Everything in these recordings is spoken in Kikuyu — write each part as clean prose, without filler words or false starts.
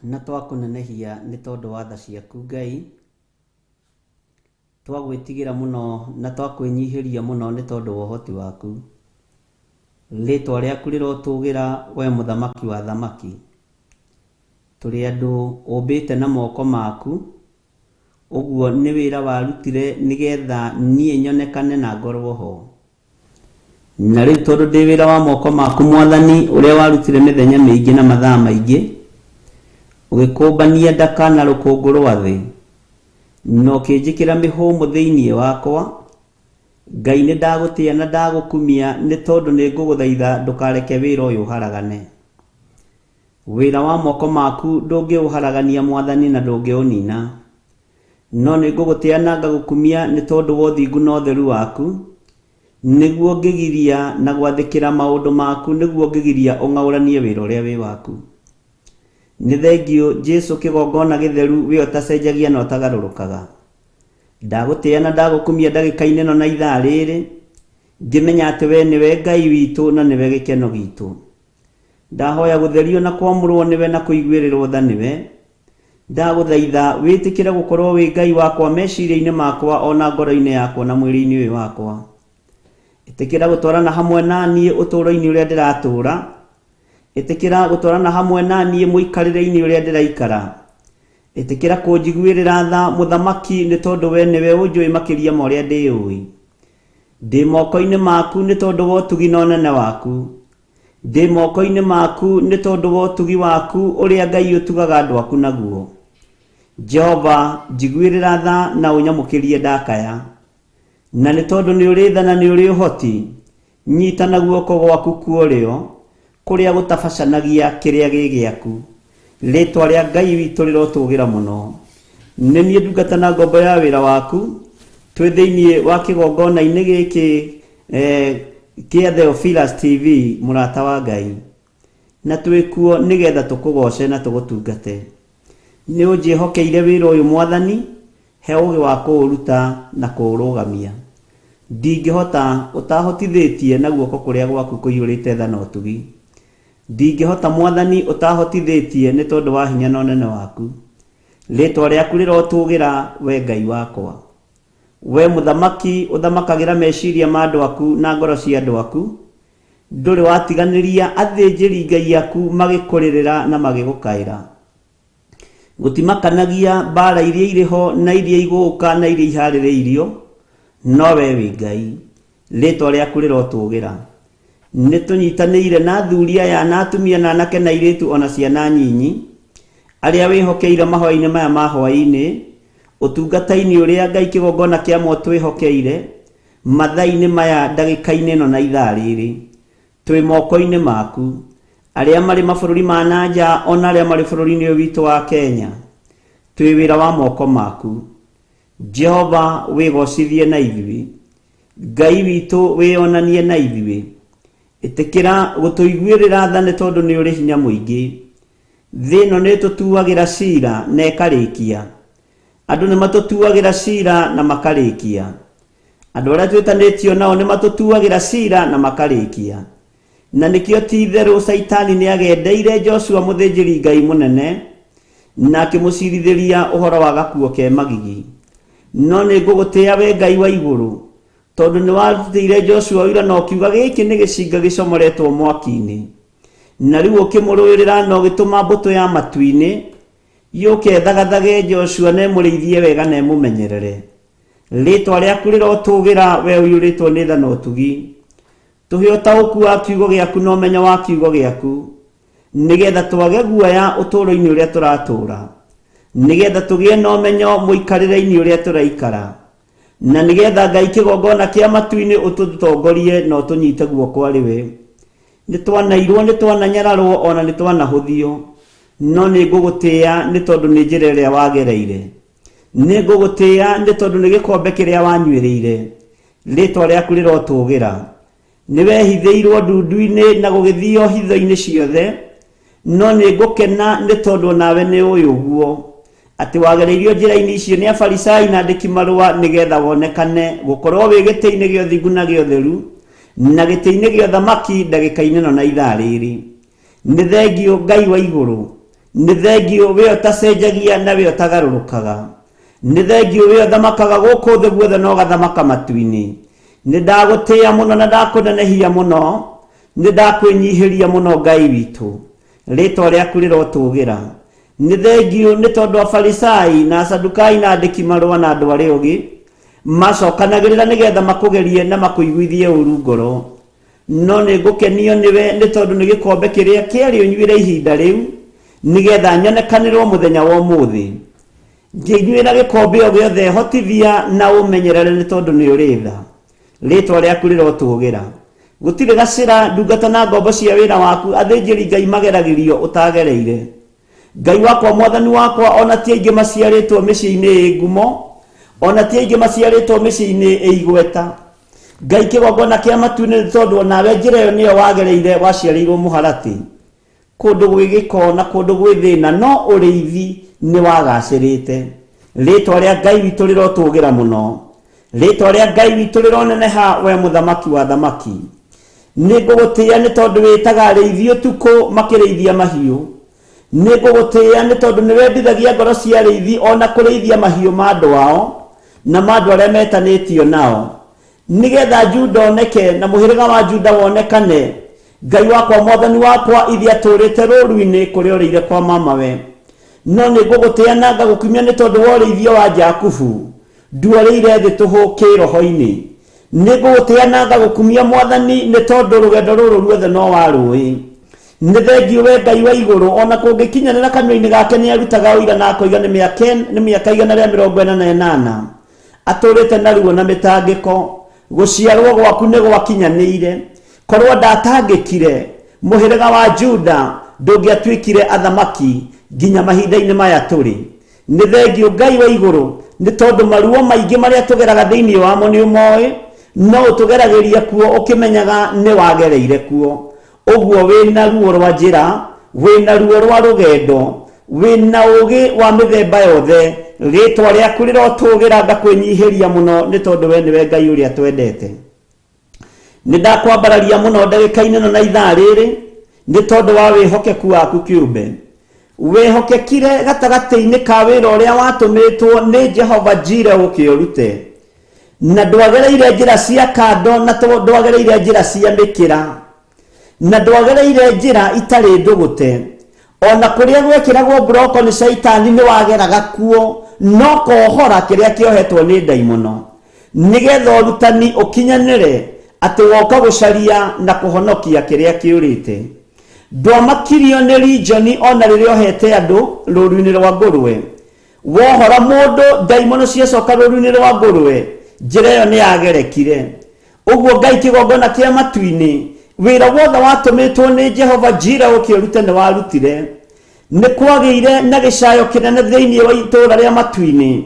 na twakũnenehia nĩ tondũ wa tha ciaku Ngai. Twagwĩtigĩra mũno na twakwĩnyihĩria mũno nĩ tondũ wa ũhoti waku. Rĩtwa rĩaku rĩrotũgĩra we mũthamaki wa athamaki. Tũrĩ andũ ũmbĩte na moko maku, ũguo nĩ wĩra warutire nĩgetha niĩ nyonekane na ngorwo ho. Na rĩu tondũ ndĩ wĩra wa moko maku Mwathani, ũrĩa warutire mĩthenya mĩingĩ na mathaa maingĩ, ũgĩkũmbania ndaka na rũkũngũ rwa thĩ, na ũkĩnjĩkĩra mĩhũmũ thĩinĩ wakwa, Ngai nĩ ndagũtĩa na ndagũkumia nĩ tondũ nĩ ngũgũthaitha ndũkareke wĩra ũyũ ũharagane. Wĩra wa moko maku ndũngĩũharagania Mwathani na ndũngĩũnina. No nĩ ngũgũtĩa na ngagũkumia nĩ tondũ wa ũthingu na ũtheru waku, nĩguo ngĩgiria na gwathĩkĩra maũndũ maku, nĩguo ngĩgiria ũng'aũranie wĩra ũrĩa wĩ waku. Nĩ thengiũ Jesu kĩgongona gĩtheru we ũtacenjagia na ũtagarũrũkaga. Ndagũtĩa na ndagũkumia ndagĩka-inĩ ĩno na ithaa rĩrĩ, ngĩmenya atĩ we nĩwe Ngai witũ na nĩwe gĩkeno gitũ. Ndahoya gũtherio na kwamũrwo nĩwe na kũiguĩrĩrwo tha nĩwe. Ndagũthaitha wĩtĩkĩre gũkorwo wĩ Ngai wakwa meciria-inĩ makwa o na ngoro-inĩ yakwa na mwĩrĩ-inĩ ũyũ wakwa. Ĩtĩkĩra gũtwarana hamwe na niĩ ũtũũro-inĩ ũrĩa ndĩratũũra. Ĩtĩkĩra gũtwarana hamwe na niĩ mũikarĩre-inĩ ũrĩa ndĩraikara. Ĩtĩkĩra kũnjiguĩrĩra tha mũthamaki nĩ tondũ we nĩwe ũnjũĩ makĩria ma ũrĩa ndĩũĩ. Ndĩ moko-inĩ maku nĩ tondũ wa ũtugi na ũnene waku. Ndĩ moko-inĩ maku nĩ tondũ wa ũtugi waku ũrĩa Ngai ũtugaga andũ aku naguo. Jehova, njiguĩrĩra tha na ũnyamũkĩrie ndakaya. Na nĩ tondũ nĩ ũrĩ tha na nĩ ũrĩ ũhoti, nyita na guoko gwaku kwa ũrĩo, kũrĩa gũtabacanagia kĩrĩa gĩ gĩaku. Rĩĩtwa rĩa Ngai witũ rĩrotũgĩra mũno. Nĩ niĩ ndungata na ngombo ya wĩra waku, twĩ thĩinĩ wa kĩgongona-inĩ gĩkĩ eh, kĩa Theophilus TV, mũrata wa Ngai. Na twĩ kuo nĩgetha tũkũgoce na tũgũtungate. Nĩ ũnjĩhokeire wĩra ũyũ Mwathani, he ũũgĩ wa kũũruta na kũũrũgamia. Ndingĩhota ũtahotithĩtie na guoko kũrĩa gwaku kũiyũrĩte tha na ũtugi. Ndingĩhota Mwathani ũtahotithĩtie nĩ tondũ wa hinya na ũnene waku. Rĩtwa rĩaku rĩrotũgĩra we Ngai wakwa. We mũthamaki ũthamakagĩra meciria ma andũ aku na ngoro cia andũ aku, ndũrĩ watiganĩria athĩnjĩri Ngai aku magĩkũrĩrĩra na magĩgũkaĩra. Gũtimakanagia mbaara iria irĩ ho na iria igũũka na iria iharĩrĩirio, no we wĩ Ngai. Rĩĩtwa rĩaku rĩrotũũgĩra. Nĩ tũnyitanĩire na athuri aya na atumia na anake na airĩtu o na ciana nyinyi, arĩa wĩhokeire mahoya-inĩ maya ma hwaĩ-inĩ, ũtungata-inĩ ũrĩa Ngai kĩgongona kĩa mo twĩhokeire, mathaa-inĩ maya ndagĩka-inĩ ĩno na ithaa rĩrĩ. Twĩ moko-inĩ maku. Arĩa marĩ mabũrũri ma na nja o na arĩa marĩ bũrũri-inĩ ũyũ witũ wa Kenya, twĩ wĩra wa moko maku. Jehova wĩgocithie na ithuĩ. Ngai witũ wĩyonanie na ithuĩ. Ĩtĩkĩra gũtũiguĩrĩra tha nĩ tondũ nĩ ũrĩ hinya mũingĩ. Thĩ ĩno nĩ ĩtũtuagĩra cira na ĩkarĩkia. Andũ nĩ matũtuagĩra cira na makarĩkia. Andũ arĩa twĩtanĩtio nao nĩ matũtuagĩra cira na makarĩkia. Na nĩkĩo ti itherũ Caitani nĩ agendeire Joshua mũthĩnjĩri Ngai mũnene na akĩmũcirithĩria ũhoro wa gakuo ke magigi. No nĩ ngũgũtĩa we Ngai wa igũrũ, tondũ nĩ warutĩire Joshua ũira na ũkiuga gĩkĩ nĩ gĩcinga gĩcomoretwo mwaki-inĩ. Na rĩu ũkĩmũrũĩrĩra na ũgĩtũma mbũtũ ya matu-inĩ yũke ĩthagathage Joshua na ĩmũrĩithie wega na ĩmũmenyerere. Rĩĩtwa rĩaku rĩrotũgĩra we ũiyũrĩtwo nĩ tha na ũtugi. Tũhe ũtaũku wa kiugo gĩaku na ũmenyo wa kiugo gĩaku, nĩgetha twage guoya ũtũũro-inĩ ũrĩa tũratũũra, nĩgetha tũgĩe na ũmenyo mũikarĩre-inĩ ũrĩa tũraikara, na nĩgetha Ngai kĩgongona kĩa matu-inĩ ũtũtongorie na ũtũnyite guoko arĩ we. Nĩ twanairwo, nĩ twananyararwo, o na nĩ twanahũthio, no nĩ ngũgũtĩĩa nĩ tondũ nĩ njĩra ĩrĩa wagereire. Nĩ ngũgũtĩĩa nĩ tondũ nĩ gĩkombe kĩrĩa wanyuĩrĩire. Rĩĩtwa rĩaku rĩrotũũgĩra. Nĩ wehithĩirwo ndundu-inĩ na gũgĩthio hitho-inĩ ciothe, no nĩ ngũkena nĩ tondũ o nawe nĩ ũĩ ũguo, atĩ wagereirio njĩra-inĩ icio nĩ Afarisai na andĩki-marũa nĩgetha wonekane gũkorwo wĩ gĩtĩ-inĩ gĩa ũthingu na gĩa ũtheru, na gĩtĩ-inĩ gĩa ũthamaki ndagĩka-inĩ ĩno na ithaa rĩrĩ. Nĩ thengiũ Ngai wa igũrũ. Nĩ thengiũ we ũtacenjagia na we ũtagarũrũkaga. Nĩ thengiũ we ũthamakaga gũkũ thĩ guothe na ũgathamaka matu-inĩ. Nĩ ndagũtĩĩa mũno na ndakũnenehia mũno, nĩ ndakwĩnyihĩria mũno Ngai witũ. Rĩĩtwa rĩaku rĩrotũũgĩra. Nĩ thengiũ nĩ tondũ Afarisai na Asadukai na andĩki marũa na andũ arĩa ogĩ macokanagĩrĩra nĩgetha makũgerie na makũiguithie ũũru ngoro. No nĩ ngũkenio nĩwe nĩ tondũ nĩ gĩkombe kĩrĩa kĩarĩ ũnyuĩre ihinda rĩu, nĩgetha nyonekanĩrwo mũthenya wa ũmũthĩ. Ngĩnyuĩra gĩkombe o gĩothe hotithia na ũmenyerere nĩ tondũ nĩ ũrĩ tha. Rĩĩtwa rĩaku rĩrotũũgĩra. Gũtirĩ gacĩra ndungata na ngombo cia wĩra waku athĩnjĩri Ngai mageragĩrio ũtagereire. Ngai wakwa mwathani wakwa ona ti aingĩ maciarĩtwo mĩciĩ-inĩ ĩ ngumo, ona ti aingĩ maciarĩtwo mĩciĩ-inĩ ĩ igweta. Ngai kĩgongona kĩa matu-inĩ nĩ tondũ onawe njĩra ĩyo nĩyo wagereire waciarĩirwo mũharatĩ. Kũndũ gwĩ gĩko na kũndũ gwĩ thĩna no ũrĩithi nĩ wagacĩrĩte. Rĩtwa rĩa Ngai witũ rĩrotũgĩra mũno. Rĩtwa rĩa Ngai witũ rĩroneneha we mũthamaki wa athamaki. Nĩ ngũgũtĩĩa nĩ tondũ wĩtaga arĩithi ũtukũ makĩrĩithia mahiũ. Nĩ ngũgũtĩĩa nĩ tondũ nĩ wendithagia ngoro cia arĩithi o na kũrĩithia mahiũ ma andũ ao na ma andũ arĩa metanĩtio nao. Nĩgeetha Juda oneke na mũhĩrĩga wa Juda wonekane. Ngai wakwa, Mwathani wakwa, ithe atũũrĩte rũũru-inĩ kũrĩa ũrĩire kwa mamawe. No nĩngũgũtĩĩa na ngagũkumia nĩ tondũ wa ũrĩithio wa Jakubu. Nduorĩire thĩ tũhũ kĩĩroho-inĩ. Nĩngũgũtĩĩa na ngagũkumia, Mwathani, nĩ tondũ rũgendo rũrũ ruothe no warũĩ. Nĩ thengiũ we Ngai wa igũrũ, o na kũngĩkinyanĩra kanua-inĩ gake nĩarutaga ũira na akoiga nĩ mĩaka 148. Atũũrĩte na ruo na mĩtangĩko. Gũciarwo gwaku nĩ gwakinyanĩire. Korwo ndatangĩkire, mũhĩrĩga wa Juda ndũngĩatuĩkire athamaki nginya mahinda-inĩ maya tũrĩ. Nĩ thengiũ Ngai wa igũrũ, nĩ tondũ maruo maingĩ marĩa tũgeraga thĩinĩ wamo nĩ ũmoĩ, no ũtũgeragĩria kuo ũkĩmenyaga nĩ wagereire kuo. Ũguo wĩna ruo rwa njĩra, wĩna ruo rwa rũgendo, wĩna ũũgĩ wa mĩthemba yothe, rĩĩtwa rĩaku rĩrotũũgĩra ngakwĩnyihĩria mũno nĩ tondũ we nĩwe Ngai ũrĩa twendete. Nĩ ndakwambararia mũno ndagĩka-inĩ ĩno na ithaa rĩrĩ nĩ tondũ wa wĩhokeku waku kĩũmbe. Wehokekire gatagatĩ-inĩ ka wĩra ũrĩa watũmĩtwo nĩ Jehova Jire ũke ũrute. Na ndwagereire njĩra cia kando na ndwagereire njĩra cia mĩkĩra, na ndwagereire njĩra itarĩ ndũgũte. O na kũrĩa gwekĩragwo mburoko nĩ Shaitani nĩ wageraga kuo, no kohora kĩrĩa kĩohetwo nĩ ndaimono, nĩgetha ũrutani ũkinyanĩre atĩ woka gũcaria na kũhonokia kĩrĩa kĩũrĩte. Ndwamakirio nĩ rinjoni o na rĩrĩa ohete andũ rũũru-inĩ rwa ngũrwe. Wohora mũndũ ndaimono ciacoka rũru-inĩ rwa ngũrwe, njĩra ĩyo nĩ yagerekire. Ũguo Ngai kĩgongona kĩa matu-inĩ, wĩra wothe watũmĩtwo nĩ Jehova Jira ũke ũrute nĩ warutire. Nĩ kwagĩire na gĩcayo kĩnene thĩinĩ wa itũũra rĩa matu-inĩ,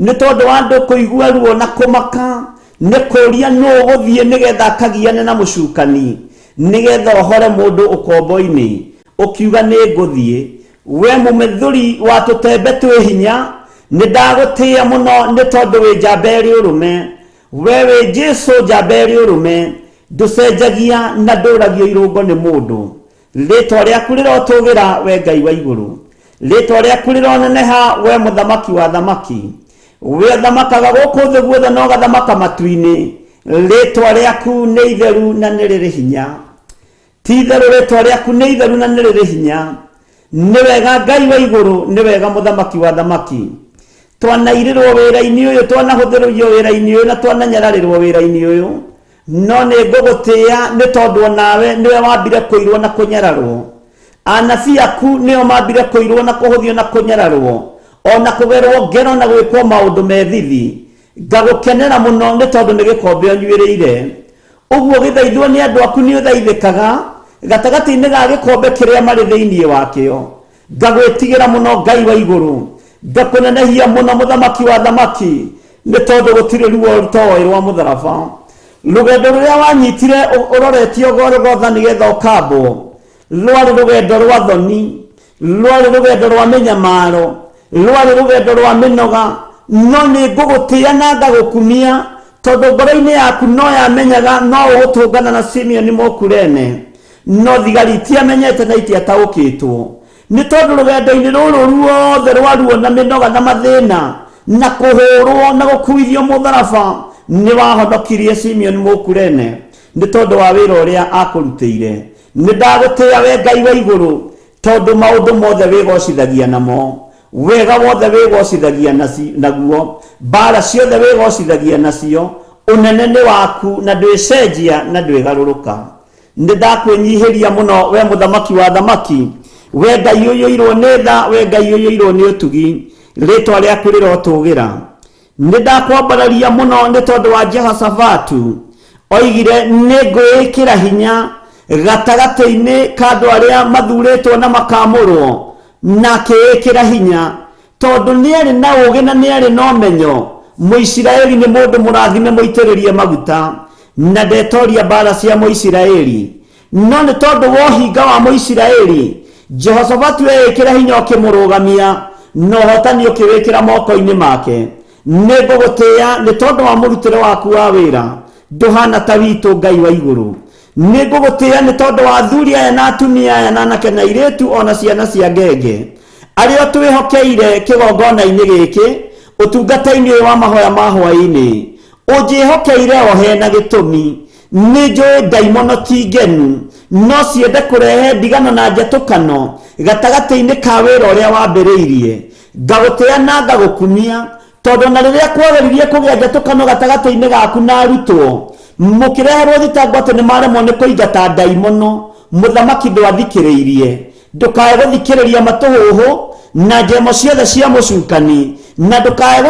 nĩ tondũ wa andũ kũigua ruo na kũmaka, nĩ kũũria nũ ũgũthiĩ nĩgetha akagiane na mũcukani, nĩgetha ohore mũndũ ũkombo-inĩ. Ũkiuga nĩ ngũthiĩ. We mũmethũri wa tũtembe twĩ hinya, nĩ ndagũtĩĩa mũno nĩ tondũ wĩ njamba ĩrĩ ũrũme. We wĩ Jesu njamba ĩrĩ ũrũme, ndũcenjagia na ndũragio irũngo nĩ mũndũ. Rĩtwa rĩaku rĩrotũgĩra we Ngai wa igũrũ. Rĩtwa rĩaku rĩroneneha we mũthamaki wa athamaki. We ũthamakaga gũkũ thĩ guothe na ũgathamaka matu-inĩ. Rĩtwa rĩaku nĩ itheru na nĩ rĩrĩ hinya. Ti itherũ rĩtwa rĩaku nĩ itheru na nĩ rĩrĩ hinya. Nĩ wega Ngai wa igũrũ, nĩ wega mũthamaki wa athamaki. Twanairĩrwo wĩra-inĩ ũyũ, twanahũthĩrũrio wĩra-inĩ ũyũ na twananyararĩrwo wĩra-inĩ ũyũ. No nĩ ngũgũtĩĩa nĩ tondũ o nawe nĩwe wambire kũirwo na kũnyararwo. Anabii aku nĩo mambire kũirwo na kũhũthio na kũnyararwo, o na kũgerwo ngero na gwĩkwo maũndũ me thithi. Ngagũkenera mũno nĩ tondũ nĩ gĩkombe ũnyuĩrĩire. Ũguo ũgĩthaithwo nĩ andũ aku nĩ ũthaithĩkaga gatagatĩ-inĩ ga gĩkombe kĩrĩa marĩ thĩinĩ wakĩo. Ngagwĩtigĩra mũno Ngai wa igũrũ, ngakũnenehia mũno mũthamaki wa athamaki, nĩ tondũ gũtirĩ ruo rũtoĩ rwa mũtharaba. Rũgendo rũrĩa wanyitire ũroretio Golgotha nĩgetha ũkambwo, rwarĩ rũgendo rwa thoni, rwarĩ rũgendo rwa mĩnyamaro, rwarĩ rũgendo rwa mĩnoga, no nĩ ngũgũtĩĩa na ngagũkumia, tondũ ngoro-inĩ yaku no yamenyaga no ũgũtũngana na Simeoni Mũkurene, no thigari itiamenyete na itiataũkĩtwo. Nĩ tondũ rũgendo-inĩ rũrũ ruothe rwa ruo na mĩnoga na mathĩna na kũhũrwo na gũkuithio mũtharaba, nĩ wahonokirie Simeon Mũkurene nĩ tondũ wa wĩra ũrĩa akũrutĩire. Nĩ ndagũtĩĩa we Ngai wa igũrũ, tondũ maũndũ mothe wĩgocithagia namo, wega wothe wĩgocithagia naguo, mbaara ciothe wĩgocithagia nacio, ũnene nĩ waku na ndwĩcenjia na ndwĩgarũrũka. Nĩ ndakwĩnyihĩria mũno we mũthamaki wa athamaki, we Ngai ũiyũirwo nĩ tha, we Ngai ũiyũirwo nĩ ũtugi, rĩtwa rĩaku rĩrotũgĩra. Nĩ ndakwambararia mũno nĩ tondũ wa Jehoshafatu, oigire nĩ ngwĩĩkĩra hinya gatagatĩ-inĩ ka andũ arĩa mathurĩtwo na makamũrwo, na akĩĩkĩra hinya tondũ nĩarĩ na ũũgĩ na nĩarĩ na ũmenyo. Mũisiraeli nĩ mũndũ mũrathime mũitĩrĩrie maguta, na ndetoria mbaara cia Mũisiraeli. No nĩ tondũ wa ũhinga wa Mũisiraeli, Jehoshafatu eĩkĩra hinya ũkĩmũrũgamia, na ũhootani ũkĩwĩkĩra moko-inĩ make. Nĩ ngũgũtĩĩa nĩ tondũ wa mũrutĩre waku wa wĩra, ndũhaana ta witũ, Ngai wa igũrũ. Nĩ ngũgũtĩĩa nĩ tondũ wa athuri aya na atumia aya na anake na airĩtu o na ciana cia ngenge, arĩa ũtwĩhokeire kĩgongona-inĩ gĩkĩ, ũtungata-inĩ ũyũ wa mahoya ma hwaĩ-inĩ. Ũnjĩhokeire o he na gĩtũmi. Nĩ njũĩ ndaimono ti ngenu, no ciende kũrehe ndigano na njatũkano gatagatĩ-inĩ ka wĩra ũrĩa wambĩrĩirie. Ngagũtĩa na ngagũkumia, tondũ o na rĩrĩa kwageririe kũgĩa njatũkano gatagatĩ-inĩ gaku na arutwo, mũkĩreherwo thitango atĩ nĩ maremwo nĩ kũingata ndaimono, mũthamaki ndwathikĩrĩirie. Ndũkae gũthikĩrĩria matũhũhũ na njemo ciothe cia mũcukani, na ndũkae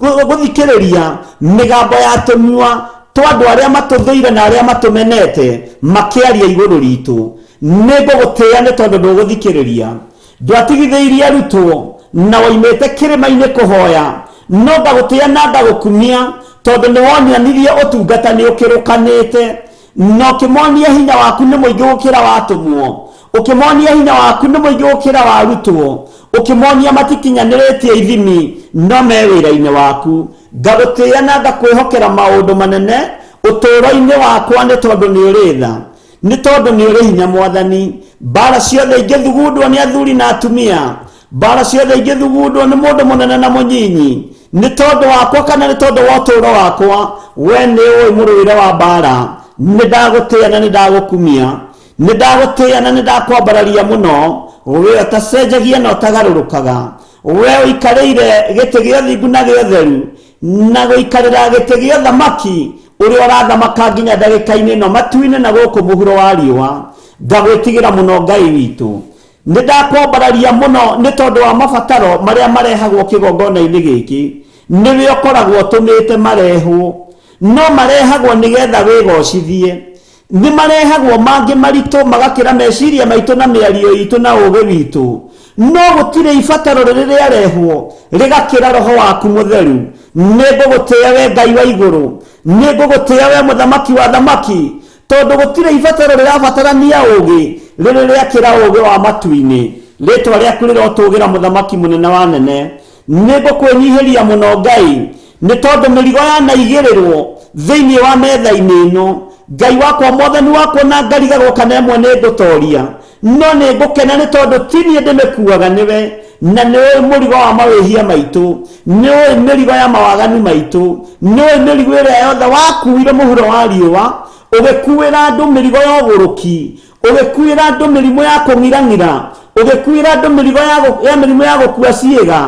gũthikĩrĩria mĩgambo ya tũnua twa andũ arĩa matũthũire na arĩa matũmenete makĩaria igũrũ ritũ. Nĩ ngũgũtĩĩa nĩ tondũ ndũgũthikĩrĩria. Ndwatigithĩirie arutwo na woimĩte kĩrĩma-inĩ kũhoya, no ngagũtĩĩa na ngagũkumia tondũ nĩ wonanirie ũtungata nĩ ũkĩrũkanĩte, na ũkĩmonia hinya waku nĩ mũingĩ gũkĩra wa atũmwo, ũkĩmonia hinya waku nĩ mũingĩ gũkĩra wa arutwo, ũkĩmonia matikinyanĩrĩtie ithimi no me wĩra-inĩ waku. Ngagũtĩĩa na ngakwĩhokera maũndũ manene ũtũũro-inĩ wakwa nĩ tondũ nĩ ũrĩ tha, nĩ tondũ nĩ ũrĩ hinya Mwathani. Mbaara ciothe ingĩthugundwo nĩ athuri na atumia, mbaara ciothe ingĩthugundwo nĩ mũndũ mũnene na mũnyinyi, nĩ tondũ wakwa kana nĩ tondũ wa ũtũũro wakwa, we nĩ ũĩ mũrũĩre wa mbaara. Nĩ ndagũtĩĩa na nĩ ndagũkumia, nĩ ndagũtĩĩa na nĩ ndakwambararia mũno, we ũtacenjagia na ũtagarũrũkaga, we ũikarĩire gĩtĩ gĩa ũthingu na gĩa ũtheru, na gũikarĩra gĩtĩ gĩa ũthamaki ũrĩa ũrathamaka nginya ndagĩka-inĩ ĩno matu-inĩ na gũkũ mũhuro wa riũa. Ngagwĩtigĩra mũno Ngai witũ. Nĩ ndakwambararia mũno nĩ tondũ wa mabataro marĩa marehagwo kĩgongona-inĩ gĩkĩ. Nĩwe ũkoragwo ũtũmĩte marehwo. No marehagwo nĩgetha wĩgocithie. Nĩ marehagwo mangĩ maritũ magakĩra meciria maitũ na mĩario itũ na ũũgĩ witũ. No gũtirĩ ibataro rĩrĩ rĩarehwo rĩgakĩra Roho waku Mũtheru. Nĩ ngũgũtĩĩa we Ngai wa igũrũ. Nĩ ngũgũtĩĩa we Mũthamaki wa athamaki. Tondũ gũtirĩ ibataro rĩrabatarania ũũgĩ rĩrĩ rĩakĩra ũũgĩ wa matu-inĩ. Rĩĩtwa rĩaku rĩrotũũgĩra Mũthamaki mũnene wa anene. Nĩ ngũkwĩnyihĩria mũno Ngai, nĩ tondũ mĩrigo yanaigĩrĩrwo thĩinĩ wa metha-inĩ ĩno. Ngai wakwa, Mwathani wakwa, na ngarigagwo kana ĩmwe nĩ ngũtoria. No nĩ ngũkena nĩ tondũ ti niĩ ndĩmĩkuaga, nĩwe. Na nĩ ũĩ mũrigo wa mawĩhia maitũ, nĩ ũĩ mĩrigo ya mawaganu maitũ, nĩ ũĩ mĩrigo ĩrĩa yothe wakuuire mũhuro wa riũa, ũgĩkuĩra andũ mĩrigo ya ũgũrũki, ũgĩkuĩra andũ mĩrimũ ya kũng'irang'ira, ũgĩkuĩra andũ mĩrigo ya mĩrimũ ya gũkua ciĩga,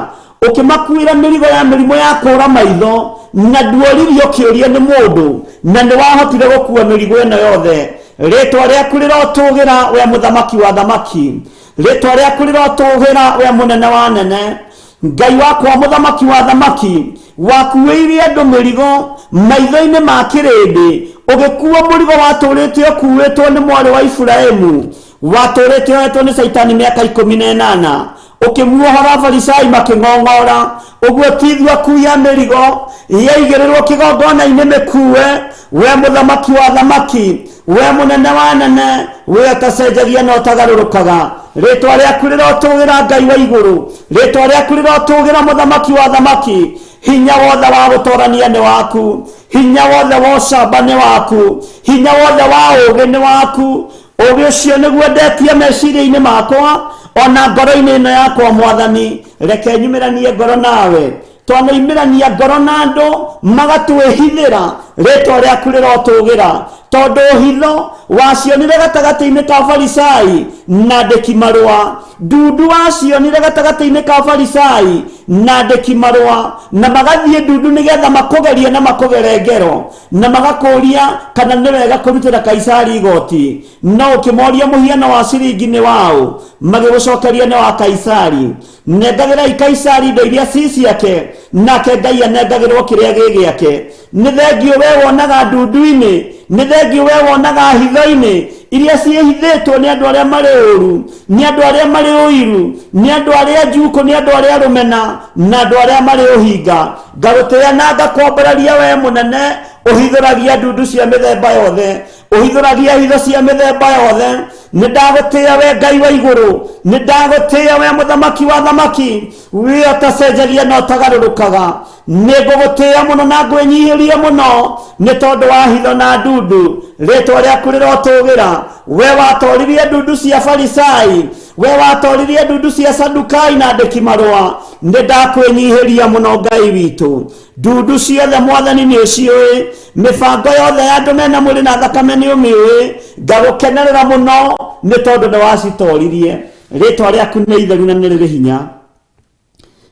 ũkĩmakuĩra mĩrigo ya mĩrimũ ya kũũra maitho, na nduoririo kĩũria nĩ mũndũ, na nĩ wahotire gũkua mĩrigo ĩno yothe. Rĩĩtwa rĩaku rĩrotũgĩra, we Mũthamaki wa athamaki. Rĩĩtwa rĩaku rĩrotũgĩra, we Mũnene wa anene. Ngai wakwa, Mũthamaki wa athamaki, wakuĩire andũ mĩrigo maitho-inĩ ma kĩrĩndĩ, ũgĩkuua mũrigo watũũrĩte ũkuĩtwo nĩ mwarĩ wa Iburahimu, watũũrĩte ohetwo nĩ Caitani mĩaka 18, ũkĩmuohora Afarisai makĩng'ong'ora, ũguo ti ithuĩ akui a mĩrigo yaigĩrĩrwo kĩgongona-inĩ mĩkue, we Mũthamaki wa athamaki, we Mũnene wa anene, we ũtacenjagia na ũtagarũrũkaga. Rĩĩtwa rĩaku rĩrotũgĩra Ngai wa igũrũ, rĩĩtwa rĩaku rĩrotũgĩra Mũthamaki wa athamaki. Hinya wothe wa gũtorania nĩ waku, hinya wothe wa ũcamba nĩ waku, hinya wothe wa ũũgĩ nĩ waku. Ũũgĩ ũcio nĩguo ndetia meciria-inĩ makwa, Ona ngoro-inĩ ĩno yakwa Mwathani, reke nyumĩranie ngoro nawe. Twanoimĩrania ngoro na andũ magatwĩhithĩra, rĩtwa rĩaku rĩrotũgĩra, tondũ hitho wacionire gatagatĩ-inĩ ka Farisai na andĩki marũa, ndundu wacionire gatagatĩ-inĩ ka Farisai na andĩki marũa, na magathiĩ ndundu nĩgetha makũgerie na makũgere ngero, na magakũria kana nĩ wega kũrutĩra Kaisari igoti. No ũkĩmoria mũhiano wa ciringi nĩ waũ, magĩgũcokeria nĩ wa Kaisari. Nengagĩrai Kaisari indo iria ci ciake, nake Ngai anengagĩrwo kĩrĩa gĩ gĩake. Nĩ thengiũ we wonaga ndundu-inĩ, nĩ thengiũ we wonaga hitho-inĩ iria ciĩhithĩtwo nĩ andũ arĩa marĩ ũru, nĩ andũ arĩa marĩ ũiru, nĩ andũ arĩa njukũ, nĩ andũ arĩa rũmena, na andũ arĩa marĩ ũhinga. Ngagũtĩĩa na ngakwambararia we mũnene, ũhithũragia ndundu cia mĩthemba yothe, ũhithũragia hitho cia mĩthemba yothe. Nĩ ndagũtĩĩa we Ngai wa igũrũ, nĩ ndagũtĩĩa we mũthamaki wa thamaki, we ũtacenjagia na ũtagarũrũkaga. Nĩ ngũgũtĩĩa mũno na ngwĩnyihĩrie mũno nĩ tondũ wa hitho na ndundu. Rĩtwa rĩaku rĩrotũgĩra. We watoririe ndundu cia Farisai, we watoririe ndundu cia Sadukai na andĩki marũa. Nĩ ndakwĩnyihĩria mũno Ngai witũ. Ndundu ciothe Mwathani nĩ ũciũĩ, mĩbango yothe ya andũ mena mwĩrĩ na thakame nĩ ũmĩũĩ. Ngagũkenerera mũno nĩ tondũ nĩ wacitoririe. Rĩtwa rĩaku nĩ itheru na nĩ rĩrĩ hinya.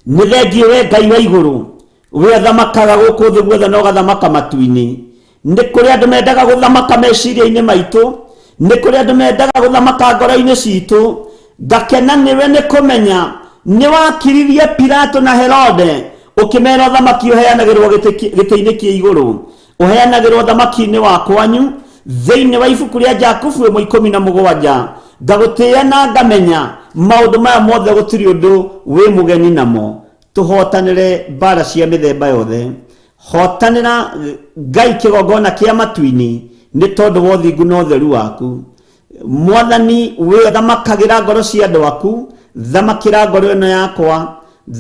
Nĩ thengiũ we Ngai wa igũrũ, we ũthamakaga gũkũ thĩ guothe na ũgathamaka matu-inĩ. Nĩ kũrĩ andũ mendaga gũthamaka meciria-inĩ maitũ, nĩ kũrĩ andũ mendaga gũthamaka ngoro-inĩ citũ. Ngakena nĩwe nĩ kũmenya nĩ wakiririe Pilato na Herode, ũkĩmera ũthamaki ũheanagĩrwo gĩtĩ-inĩ kĩa igũrũ, ũheanagĩrwo ũthamaki-inĩ wa kwanyu. Thĩinĩ wa ibuku rĩa Jakubu 1:17, ngagũtĩĩa na ngamenya maũndũ maya mothe gũtirĩ ũndũ wĩ mũgeni namo. Tũhotanĩre mbara cia mĩthemba yothe. Hotanĩra Ngai kĩgongona kĩa matu-inĩ nĩ tondũ wa ũthingu na ũtheru waku. Mwathani, we thamakagĩra ngoro cia andũ aku, thamakĩra ngoro ĩno yakwa,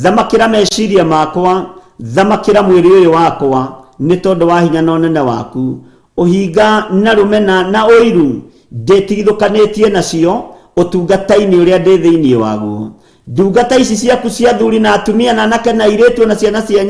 thamakĩra meciria makwa, thamakĩra mwĩrĩ ũyũ wakwa nĩ tondũ wa hinya na ũnene waku. Ũhinga na rũmena na ũiru ndĩtigithũkanĩtie nacio ũtungata-inĩ ũrĩa ndĩ thĩinĩ waguo. Ndungata ici ciaku cia athuri na atumia na anake na airĩtu na ciana cia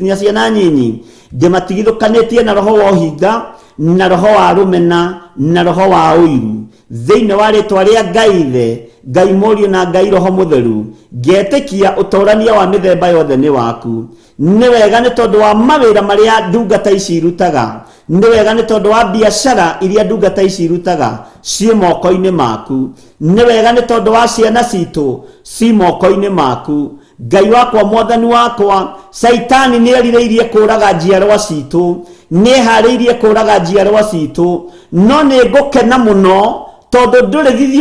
na ciana nyinyi ndĩmatigithũkanĩtie na roho wa ũhinga na roho wa rũmena na roho wa ũiru, thĩinĩ wa rĩtwa rĩa Ngai Ithe, Ngai Mũriũ na Ngai Roho Mũtheru. Ngetĩkia ũtorania wa mĩthemba yothe nĩ waku. Nĩ wega nĩ tondũ wa mawĩra marĩa ndungata ici irutaga, nĩ wega nĩ tondũ wa biacara iria ndungata ici irutaga ciĩ moko-inĩ maku, nĩ wega nĩ tondũ wa ciana citũ ci moko-inĩ maku. Ngai wakwa, Mwathani wakwa, Caitani nĩ erirĩirie kũraga njiarwa citũ, nĩ eharĩirie kũraga njiarwa citũ, no nĩ ngũkena mũno tondũ ndũrĩ thithi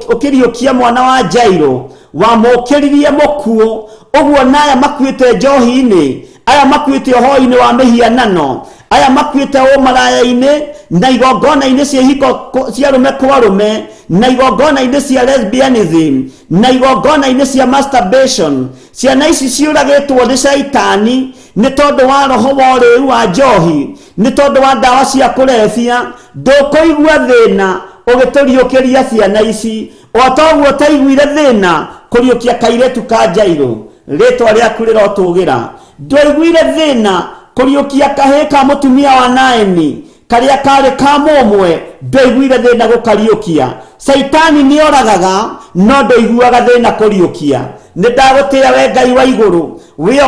ũkĩriũkia mwana wa Jairo, wamũkĩririe mũkuũ. Ũguo na aya makuĩte njohi-inĩ, aya makuĩte ũhoi-inĩ wa mĩhianano, aya makuĩte ũmaraya-inĩ na igongona-inĩ cia ihiko cia arũme kwa arũme, na igongona-inĩ cia lesbianism, na igongona-inĩ cia masturbation. Ciana ici ciũragĩtwo nĩ Caitani nĩ tondũ wa roho wa ũrĩu wa njohi, nĩ tondũ wa ndawa cia kũrebia. Ndũkũigua thĩna ũgĩtũriũkĩria ciana ici, o ta ũguo ũtaiguire thĩna kũriũkia kairĩtu ka Jairũ. Rĩtwa rĩaku rĩrotũgĩra. Ndwaiguire thĩna kũriũkia kahĩĩ ka mũtumia wa Naemi karĩa karĩ ka mũmwe, ndwaiguire thĩna gũkariũkia. Caitani nĩ oragaga, no ndũiguaga thĩna kũriũkia. Nĩ ndagũtĩĩa we Ngai wa igũrũ, we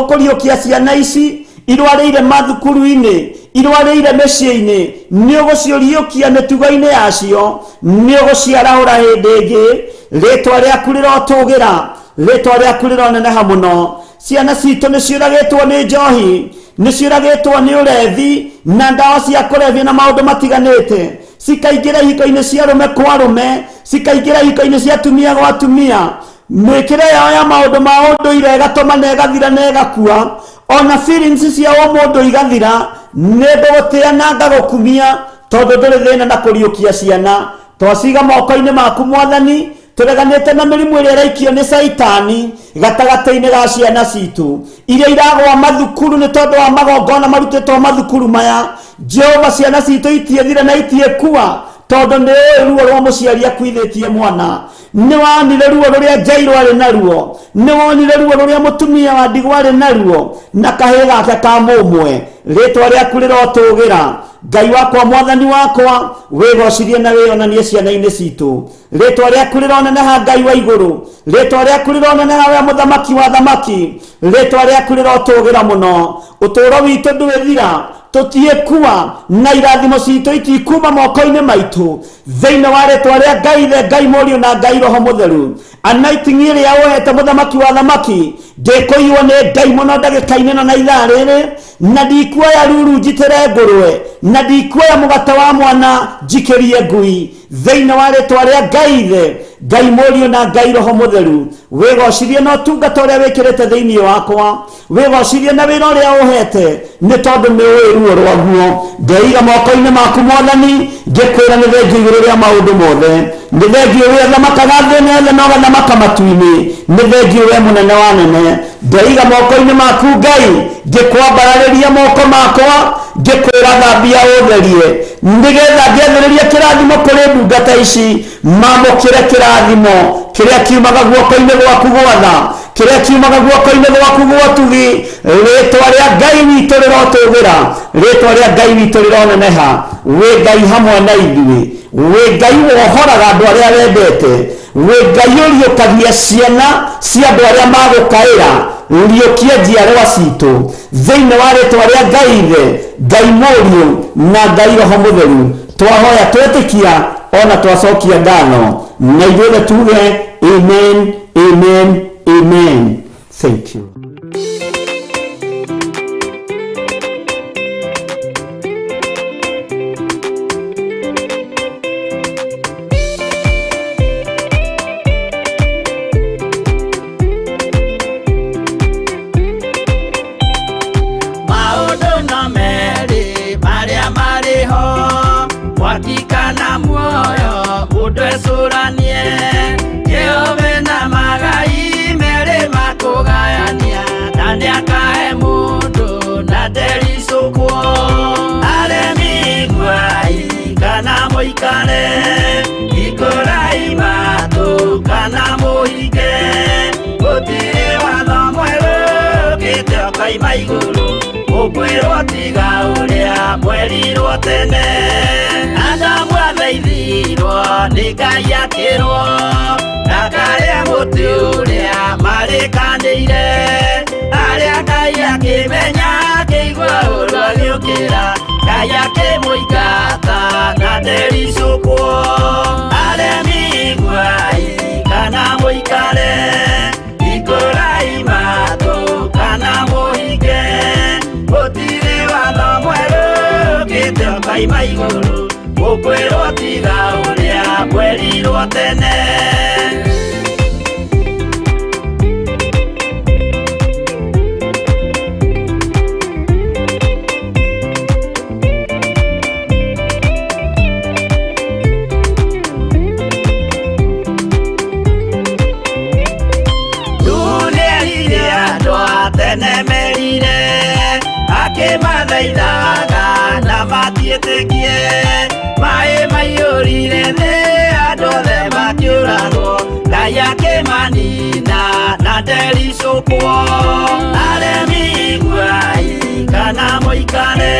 ũkũriũkia ciana ici irwarĩire mathukuru-inĩ, irwarĩire mĩciĩ-inĩ, nĩ ũgũciũriũkia mĩtugo-inĩ yacio, nĩ ũgũciarahũra hĩndĩ ĩngĩ. Rĩtwa rĩaku rĩrotũgĩra, rĩtwa rĩaku rĩroneneha mũno. Ciana citũ nĩ ciũragĩtwo nĩ njohi, nĩ ciũragĩtwo nĩ ũrethi na ndawa cia kũrebia na maũndũ matiganĩte, cikaingĩra ihiko-inĩ cia arũme kwa arũme, cikaingĩra ihiko-inĩ cia atumia gwa atumia. Mĩkĩre yao ya maũndũ ma ũndũire ĩgatũma na ĩgathira na ĩgakua, ona feelings cia ũmũndũ igathira. Nĩ ngũgũtĩĩa na ngagũkumia tondũ ndũrĩ thĩna na kũriũkia ciana. Twaciga moko-inĩ maku Mwathani, tũreganĩte na mĩrimũ ĩrĩa ĩraikio nĩ Caitani gatagatĩ-inĩ ga ciana citũ iria iragwa mathukuru nĩ tondũ wa magongona marutĩtwo mathukuru maya. Jehova, ciana citũ itiĩthira na itiĩkua, tondũ nĩ ũĩ ruo rwa mũciari akuithĩtie mwana. Nĩ wonire ruo rũrĩa Jairũ arĩ naruo, nĩ wonire ruo rũrĩa mũtumia wa ndigwa arĩ naruo na kahĩĩ gake ka mũmwe. Rĩtwa rĩaku rĩrotũgĩra, Ngai wakwa, Mwathani wakwa, wĩgocirie na wĩonanie ciana-inĩ citũ. Rĩtwa rĩaku rĩroneneha, Ngai wa igũrũ. Rĩtwa rĩaku rĩroneneha, we mũthamaki wa thamaki. Rĩtwa rĩaku rĩrotũgĩra mũno. Ũtũũro witũ ndwĩthira, tũtiĩkua, na irathimo citũ itikuma moko-inĩ maitũ, thĩinĩ wa rĩtwa rĩa Ngai Ithe, Ngai Mũriũ na Ngai Roho Mũtheru. Anointing ĩrĩa ũhete mũthamaki wa thamaki ndĩkũiywo nĩ Ngai mũno ndagĩka-inĩ ĩno na ithaa rĩrĩ, na ndikuoya ruru njitĩre ngũrwe, na ndikuoya mũgate wa mwana njikĩrie ngui, thĩinĩ wa rĩtwa rĩa Ngai Ithe, Ngai Mũriũ na Ngai Roho Mũtheru. Wĩgocirie na ũtungata ũrĩa wĩkĩrĩte thĩinĩ wakwa, wĩgocirie na wĩra ũrĩa ũhete, nĩ tondũ nĩ ũĩ ruo rwaguo. Ndeiga moko-inĩ maku, Mwathani, ngĩkwĩra nĩ thengiũ igũrũ rĩa maũndũ mothe, nĩ thengiũ ũrĩa thamakaga thĩ ĩno yothe na ũgathamaka matu-inĩ, nĩ thengiũ we mũnene wa nene. Ndeiga moko-inĩ maku, Ngai, ngĩkwambararĩria moko makwa, ngĩkwĩra thambia ũtherie, nĩgetha ngĩathĩrĩria kĩrathimo kũrĩ ndungata ici, mamũkĩre kĩrathimo kĩrĩa kiumaga guoko-inĩ gwaku gwatha, kĩrĩa kiumaga guoko-inĩ gwaku gwotugi. Rĩtwa rĩa Ngai witũ rĩrotũgĩra, rĩtwa rĩa Ngai witũ rĩroneneha. Wĩ Ngai hamwe na ithuĩ, wĩ Ngai wohoraga andũ arĩa wendete, wĩ Ngai ũriũkagia ciana cia andũ arĩa magũkaĩra. Riũkia njiarwa citũ thĩinĩ wa rĩtwa rĩa Ngai Ithe, Ngai Mũriũ na Ngai Roho Mũtheru. Twahoya, twetĩkia, ona twacokia ngatho, na ithuothe tuge amen, amen, amen. Thank you. Maũndũ no merĩ marĩa marĩ ho, mwaki kana muoyo, mũndũ ecũranie. Jehova na magai merĩ makũgayania, na nĩakahe mũndũ na ndericũkwo. Aremi iguai kana mũikare, hingũrai matũ kana mũhinge, gũtirĩ watho mwerũ ũkĩte ũkoima igũrũ, mũkwĩrwo tiga ũrĩa mwerirwo tene. Adamu athaithirwo nĩ Ngai akĩrwo ndakarĩe mũtĩ ũrĩa marĩkanĩire, arĩa Ngai akĩmenya akĩigua ũru agĩũkĩra, Ngai akĩmũingata na ndericũkwo. Aremi iguai kana mũikare, hingũrai matũ kana mũhinge, gũtirĩ watho mwerũ ũkĩte ũkoima igũrũ, mũkwĩrwo tiga ũrĩa mwerirwo tene. Nĩerire andũ a tene merire, akĩmathaithaga na matiĩtĩkie. Maĩ maiyũrire thĩ, andũ othe makĩũragwo, Ngai akĩmanina na ndericũkwo. Aremi iguai kana mũikare,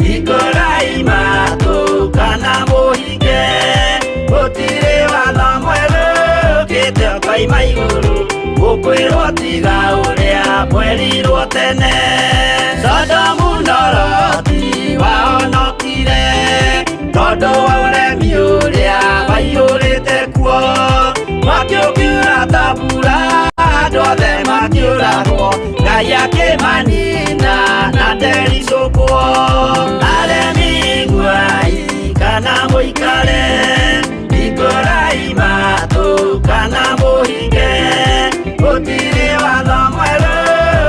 hingũrai matũ kana mũhinge, gũtirĩ watho mwerũ ũkĩte ũkoima igũrũ, mũkwĩrwo tiga ũrĩa mwerirwo tene. Sodomu na Loti wahonokire tondũ wa ũremi ũrĩa waiyũrĩte kuo, mwaki ũkiura ta mbura, andũ othe makĩũragwo, Ngai akĩmanina na ndericũkwo. Aremi iguai kana mũikare, hingũrai matũ kana mũhinge, gũtirĩ watho mwerũ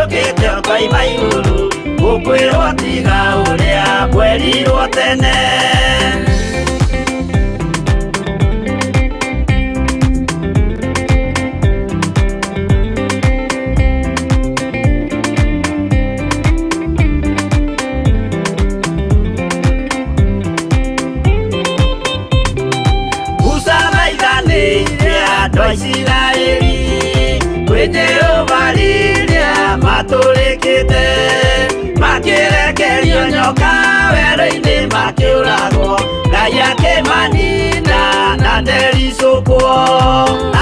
ũkĩte ũkoima igũrũ, mũkwĩrwo tiga ũrĩa mwerirwo tene. Musa thaithanĩire Jehova rĩrĩa matũrĩkĩte makĩrekerio nyoka werũ-inĩ makĩũragwo Ngai akĩmanina na ndericũkwo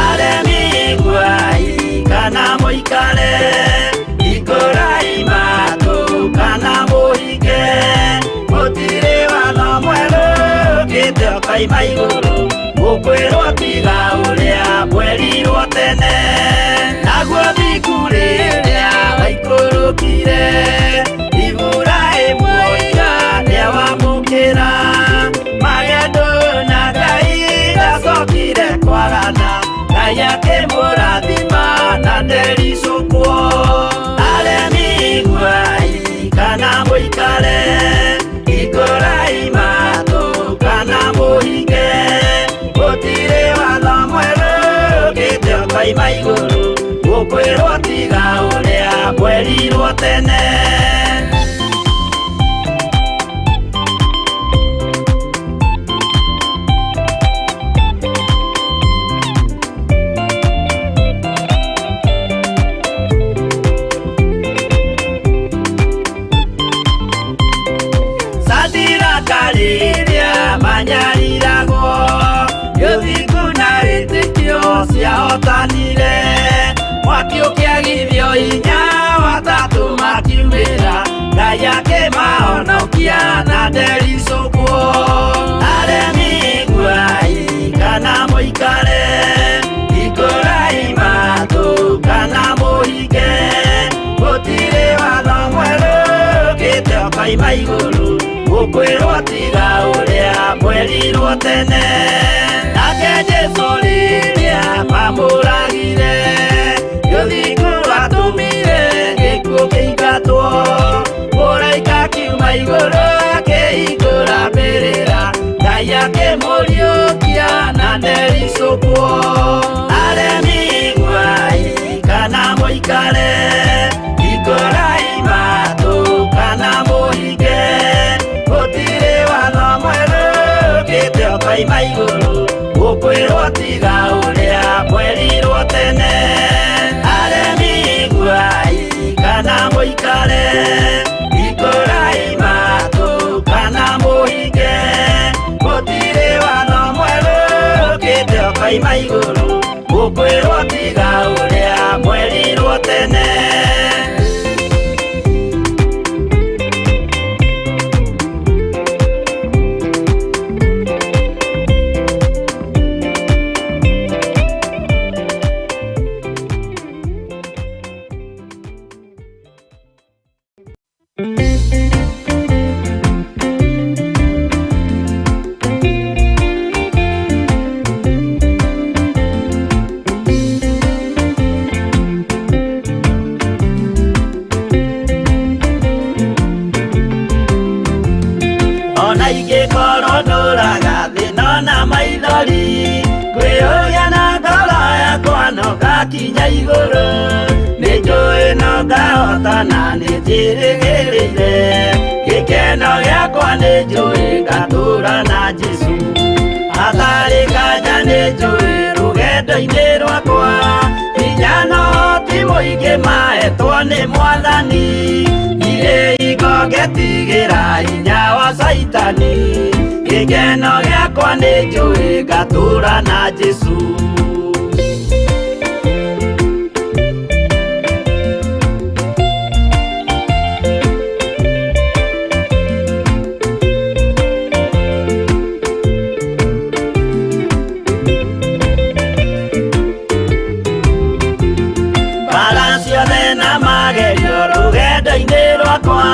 aremi iguai kana mũikare ikũrai matũ kana mũhinge gũtirĩ watho mwerũ ũkĩte ũkoima igũrũ mũkwĩrwo tiga ũrĩa mwerirwo tene naguo thiku rĩrĩa waikũrũkire Iburahĩmu oiga nĩawamũkĩra magendo na Ngai ndacokire kwagana Ngai akĩmũrathima na ndericũkwo aremi iguai kana mũikare ikũrai matũ kana mũhinge gũtirĩ watho mwerũ ũkĩte ũkoima igũrũ mũkwĩrwo tiga ũrĩa mwerirwo tene. Rĩrĩa manyariragwo gĩthingu na wĩtĩkio ciahotanire mwaki ũkĩagithio hinya watatũ makiumĩra Ngai akĩmahonokia na ndericũkwo aremi iguai kana mũikare ikũrai matũ kana mũhinge gũtirĩ watho mwerũ ũkĩte ũkoima igũrũ mũkwĩrwo tiga ũrĩa mwerirwo tene nake Jesũ rĩrĩa mamũragire gĩthingu rwatũmire gĩkuũ kĩingatwo mũraika akiuma igũrũ akĩhingũra mbĩrĩra Ngai akĩmũriũkia na ndericũkwo aremi iguai kana mũikare ikũrai matũ kana mũhinge gũtirĩ watho mwerũ ũkĩte ũkoima igũrũ mũkwĩrwo tiga ũrĩa mwerirwo tene aremi iguai kana mũikare ikũrai matũ kana mũhinge gũtirĩ watho mwerũ ũkĩte ũkoima igũrũ mũkwĩrwo tiga ũrĩa mwerirwo tene. Ona ingĩkorwo ndũraga thĩna na maithori ngwĩyũria na ngoro yakwa no ngakinya igũrũ nĩnjũĩ no ngahotana nĩnjĩrĩgĩrĩire gĩkeno gĩakwa nĩnjũĩ ngatũra na Jesũ hatarĩ nganja nĩnjũĩ rũgendo-inĩ rwakwa hinya no ti mũingĩ mahetwo nĩ Mwathani ndirĩ hingo ngetigĩra hinya wa Caitani gĩkeno gĩakwa nĩnjũĩ ngatũra na Jesũ. Mbara ciothe na magerio rũgendo-inĩ rwakwa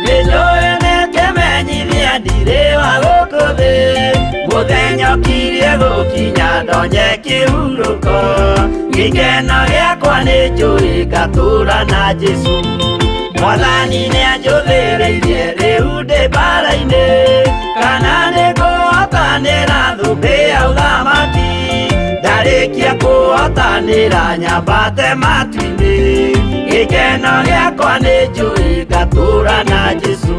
nĩnjũĩ nĩkĩmenyithia ndirĩ wa gũkũ thĩ mũthenya ũkirie gũkinya ndonye kĩhurũko gĩkeno gĩakwa nĩnjũĩ ngatũra na Jesũ Mwathani nĩanjũthĩrĩirie rĩu ndĩ mbara-inĩ kana nĩngũhotanĩra thũmbĩ ya ũthamaki ndarĩkia kũhotanĩra nyambate matu-inĩ gĩkeno gĩakwa nĩnjũĩ ngatũra na Jesũ.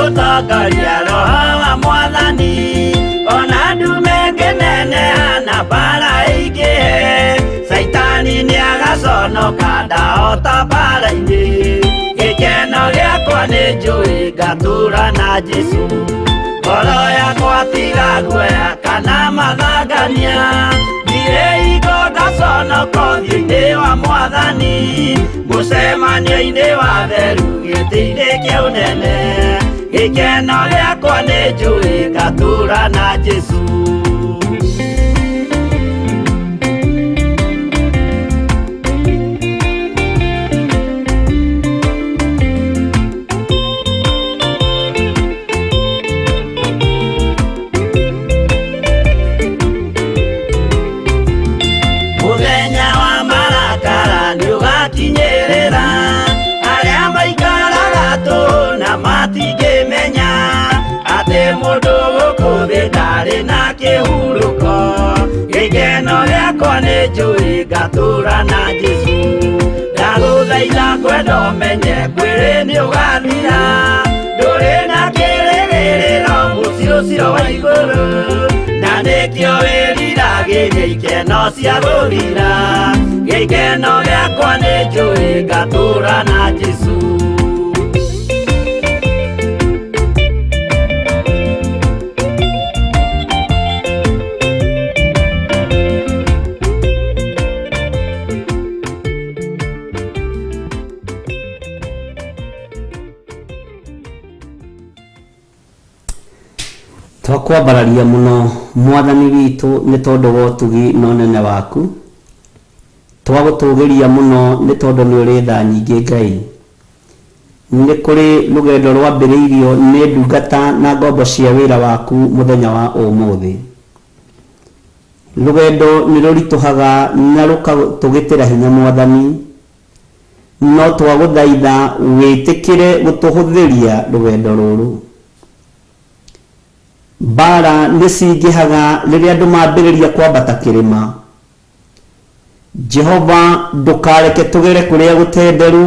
gũtongoria roho wa mwathani ona ndume ngĩneneha na mbara ĩingĩhe caitani nĩagaconoka ndahota mbara-inĩ gĩkeno gĩakwa nĩ njũĩ ngatũra na Jesũ ngoro yakwa tiga guoya kana mathangania ndirĩ hingo ngaconoka ũthiũ-inĩ wa mwathani mũcemanio-inĩ wa theru gĩtĩ-inĩ kĩa ũnene gĩkeno gĩakwa nĩ njũĩ ngatũra na Jesũ. Mũthenya wa marakara nĩũgakinyĩrĩra arĩa maikaraga tũhũ na matingĩmenya atĩ mũndũ gũkũ thĩ ndarĩ na kĩhurũko gĩkeno gĩakwa nĩ njũĩ ngatũra na Jesũ ndagũthaitha kwenda ũmenye mwĩrĩ nĩũgathira ndũrĩ na kĩrĩgĩrĩro mũciĩ ũcio wa igũrũ na nĩkĩo wĩriragĩria ikeno cia gũthira gĩkeno gĩakwa nĩ njũĩ ngatũra na Jesũ. Twakwambararia muno mwathani witũ nĩ tondũ wa ũtugi na ũnene waku twagũtũgĩria mũno nĩ tondũ nĩ ũrĩ tha nyingĩ Ngai. Nĩ kũrĩ rũgendo rwambĩrĩirio nĩ ndungata na ngombo cia wĩra waku mũthenya wa ũmũthĩ. Rũgendo nĩ rũritũhaga na rũgatũgĩtĩra hinya mwathani, no twagũthaitha wĩtĩkĩre gũtũhũthĩria rũgendo rũrũ. Mbara nĩ cingĩhaga rĩrĩa andũ mambĩrĩria kwambata kĩrĩma. Jehova ndũkareke tũgere kũrĩa gũtenderu,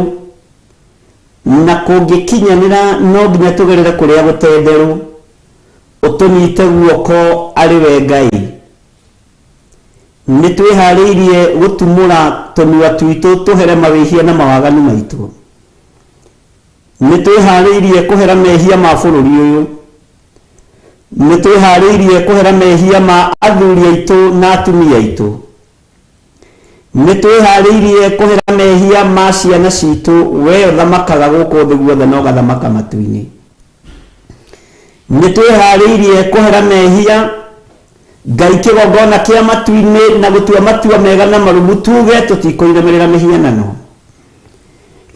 na kũngĩkinyanĩra no nginya tũgerere kũrĩa gũtenderu, ũtũnyite guoko arĩ we Ngai. Nĩ twĩharĩirie gũtumũra tũnua twitũ tũhere mawĩhia na mawaganu maitũ. Nĩ twĩharĩirie kũhera mehia ma bũrũri ũyũ. Nĩ twĩharĩirie kũhera mehia ma athuri aitũ na atumia aitũ. Nĩ twĩharĩirie kũhera mehia ma ciana citũ, we ũthamakaga gũkũ thĩ guothe na ũgathamaka matu-inĩ. Nĩ twĩharĩirie kũhera mehia Ngai kĩgongona kĩa matu-inĩ na gũtua matua mega na marũmu tuge tũtikũinamĩrĩra mĩhianano.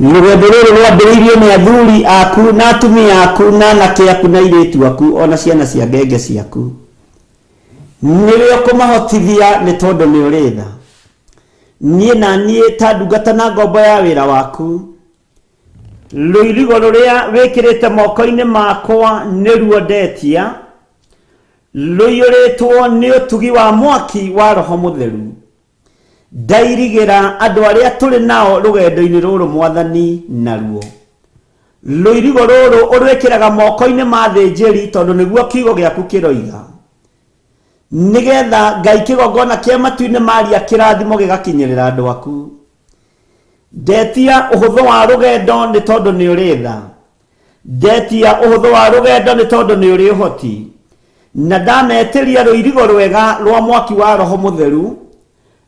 Rũgendo rũrũ rwambĩrĩirio nĩ athuri aku na atumia aku na anake aku na airĩtu aku ona ciana cia ngenge ciaku. Nĩwe ũkũmahotithia nĩ tondũ nĩ ũrĩ tha. Niĩ na niĩ ta ndungata na ngombo ya wĩra waku, rũirigo rũrĩa wĩkĩrĩte moko-inĩ makwa nĩruo ndetia, rũiyũrĩtwo nĩ ũtugi wa mwaki wa Roho Mũtheru. Ndairigĩra andũ arĩa tũrĩ nao rũgendo-inĩ rũrũ mwathani naruo. Rũirigo rũrũ ũrwĩkĩraga moko-inĩ ma thĩnjĩri tondũ nĩguo kiugo gĩaku kĩroiga. Nĩgetha Ngai kĩgongona kĩa matu-inĩ maria kĩrathimo gĩgakinyĩrĩra andũ aku. Ndetia ũhũthũ wa rũgendo nĩ tondũ nĩ ũrĩ tha. Ndetia ũhũthũ wa rũgendo nĩ tondũ nĩ ũrĩ ũhoti. Na ndametĩria rũirigo rwega rwa mwaki wa Roho Mũtheru,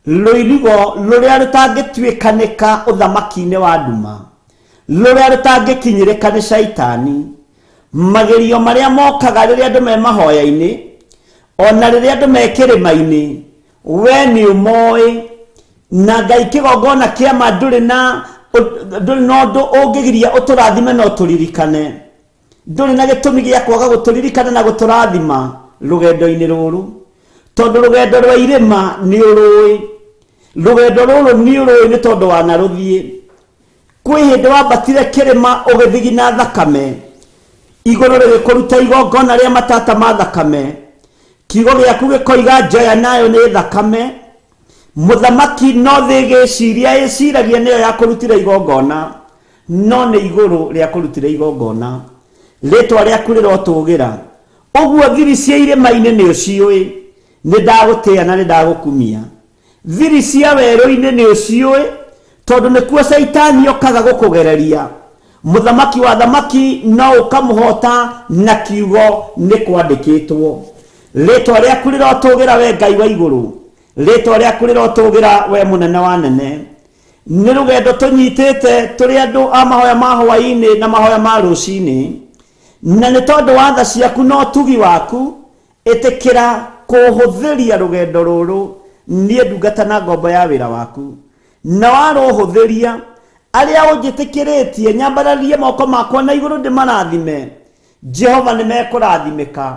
rũirigo rũrĩa rũtangĩtuĩkanĩka ũthamaki-inĩ wa nduma, rũrĩa rũtangĩkinyĩrĩka nĩ caitani. Magerio marĩa mokaga rĩrĩa andũ me mahoya-inĩ, ona rĩrĩa andũ me kĩrĩma-inĩ, we nĩ ũmoĩ. Na Ngai kĩgongona kĩa ma ndũrĩ na ũndũ ũngĩgiria ũtũrathime na ũtũririkane. Ndũrĩ na gĩtũmi gĩa kwaga gũtũririkana na gũtũrathima rũgendo-inĩ rũrũ, tondũ rũgendo rwa irĩma nĩ ũrũĩ. Rũgendo rũrũ nĩ ũrũĩ nĩ tondũ wanarũthiĩ. Kwĩ hĩndĩ wambatire kĩrĩma ũgĩthigina thakame, igũrũ rĩgĩkũruta igongona rĩa matata ma thakame. Kiugo gĩaku gĩkoiga njoya nayo nĩ thakame. Mũthamaki no thĩ ĩgĩciria ĩciragia nĩyo yakũrutire igongona, no nĩ igũrũ rĩakũrutire igongona. Rĩtwa rĩaku rĩrotũgĩra. Ũguo thiri cia irĩma-inĩ nĩ ũciũĩ, nĩ ndagũtĩa na nĩ ndagũkumia. Thiri cia werũ-inĩ nĩ ũciũĩ, tondũ nĩkuo Caitani okaga gũkũgereria. Mũthamaki wa athamaki no ũkamũhota na kiugo nĩ kwandĩkĩtwo. Rĩtwa rĩaku rĩrotũgĩra we Ngai wa igũrũ. Rĩtwa rĩaku rĩrotũgĩra we mũnene wa nene. Nĩ rũgendo tũnyitĩte tũrĩ andũ a mahoya ma hwaĩ-inĩ na mahoya ma rũcinĩ. Na nĩ tondũ wa tha ciaku na ũtugi waku, ĩtĩkĩra kũhũthĩria rũgendo rũrũ niĩ ndungata na ngombo ya wĩra waku. Na warũhũthĩria, arĩa ũnjĩtĩkĩrĩtie nyambararie moko makwa na igũrũ ndĩmarathime, Jehova nĩ mekũrathimĩka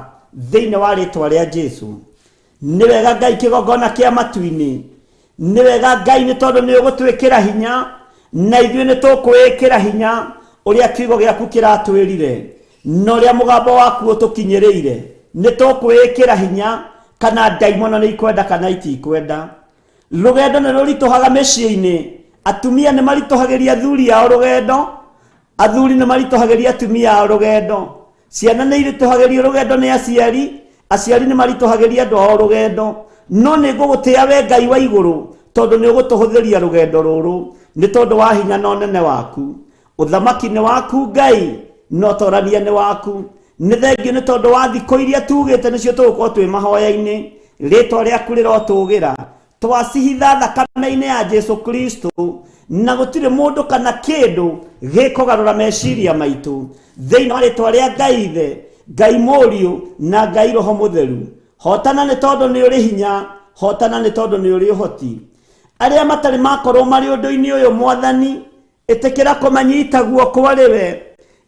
thĩinĩ wa rĩtwa rĩa Jesu. Nĩ wega Ngai kĩgongona kĩa matu-inĩ. Nĩ wega Ngai nĩ tondũ nĩ ũgũtwĩkĩra hinya na ithuĩ nĩ tũkwĩĩkĩra hinya ũrĩa kiugo gĩaku kĩratwĩrire na ũrĩa mũgambo waku ũtũkinyĩrĩire. Nĩ tũkwĩĩkĩra hinya kana ndaimono nĩ ikwenda kana itikwenda. Rũgendo nĩ rũritũhaga mĩciĩ-inĩ. Atumia nĩ maritũhagĩria athuri ao rũgendo, athuri nĩ maritũhagĩria atumia ao rũgendo. Ciana nĩ iritũhagĩrio rũgendo nĩ aciari, aciari nĩ maritũhagĩria andũ ao rũgendo. No nĩ ngũgũtĩa we Ngai wa igũrũ, tondũ nĩ ũgũtũhũthĩria rũgendo rũrũ, nĩ tondũ wa hinya na ũnene waku. Ũthamaki nĩ waku Ngai, na ũtorania nĩ waku. Nĩ thengiũ nĩ tondũ wa thikũ iria tugĩte nĩcio tũgũkorwo twĩ mahoya-inĩ. Rĩtwa rĩaku rĩrotũgĩra. Twacihitha thakame-inĩ ya Jesu Kristo, na gũtirĩ mũndũ kana kĩndũ gĩkũgarũra meciria maitũ. Thĩinĩ wa rĩtwa rĩa Ngai Ithe, Ngai Mũriũ, na Ngai Roho Mũtheru. Hotana nĩ tondũ nĩ ũrĩ hinya, hotana nĩ tondũ nĩ ũrĩ ũhoti. Arĩa matarĩ makorwo marĩ ũndũ-inĩ ũyũ Mwathani, Ĩtĩkĩra kũmanyita guoko arĩ we,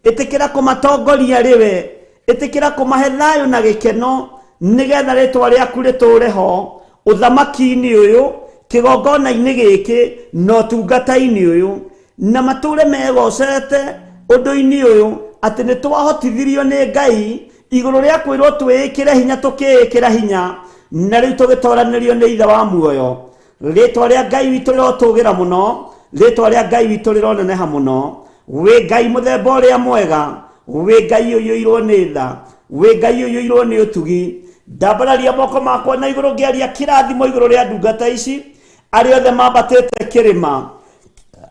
ĩtĩkĩra kũmatongoria arĩ we, ĩtĩkĩra kũmahe thayũ na gĩkeno, nĩgetha rĩtwa rĩaku rĩtũũre ho ũthamaki-inĩ ũyũ, kĩgongona-inĩ gĩkĩ, na ũtungata-inĩ ũyũ, na matũũre megocete ũndũ-inĩ ũyũ atĩ nĩ twahotithirio nĩ Ngai igũrũ rĩa kwĩrwo twĩĩkĩre hinya tũkĩĩkĩra hinya, na rĩu tũgĩtoranĩrio nĩ Ithe wa muoyo. Rĩtwa rĩa Ngai witũ rĩrotũgĩra mũno, rĩtwa rĩa Ngai witũ rĩroneneha mũno. Wĩ Ngai mũthemba ũrĩa mwega, wĩ Ngai ũiyũirwo nĩ tha, wĩ Ngai ũiyũirwo nĩ ũtugi. Ndambararia moko makwa na igũrũ ngĩaria kĩrathimo igũrũ rĩa ndungata ici, arĩa othe mambatĩte kĩrĩma,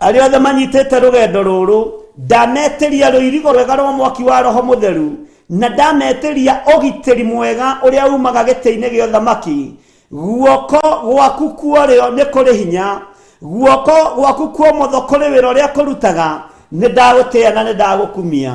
arĩa othe manyitĩte rũgendo rũrũ, ndametĩria rũirigo rwega rwa mwaki wa Roho Mũtheru, na ndametĩria ũgitĩri mwega ũrĩa umaga gĩtĩ-inĩ gĩa ũthamaki. Guoko gwaku kworĩo nĩ kũrĩ hinya, guoko gwaku kwomotho kũrĩ wĩra ũrĩa kũrutaga. Nĩ ndagũtĩa na nĩ ndagũkumia.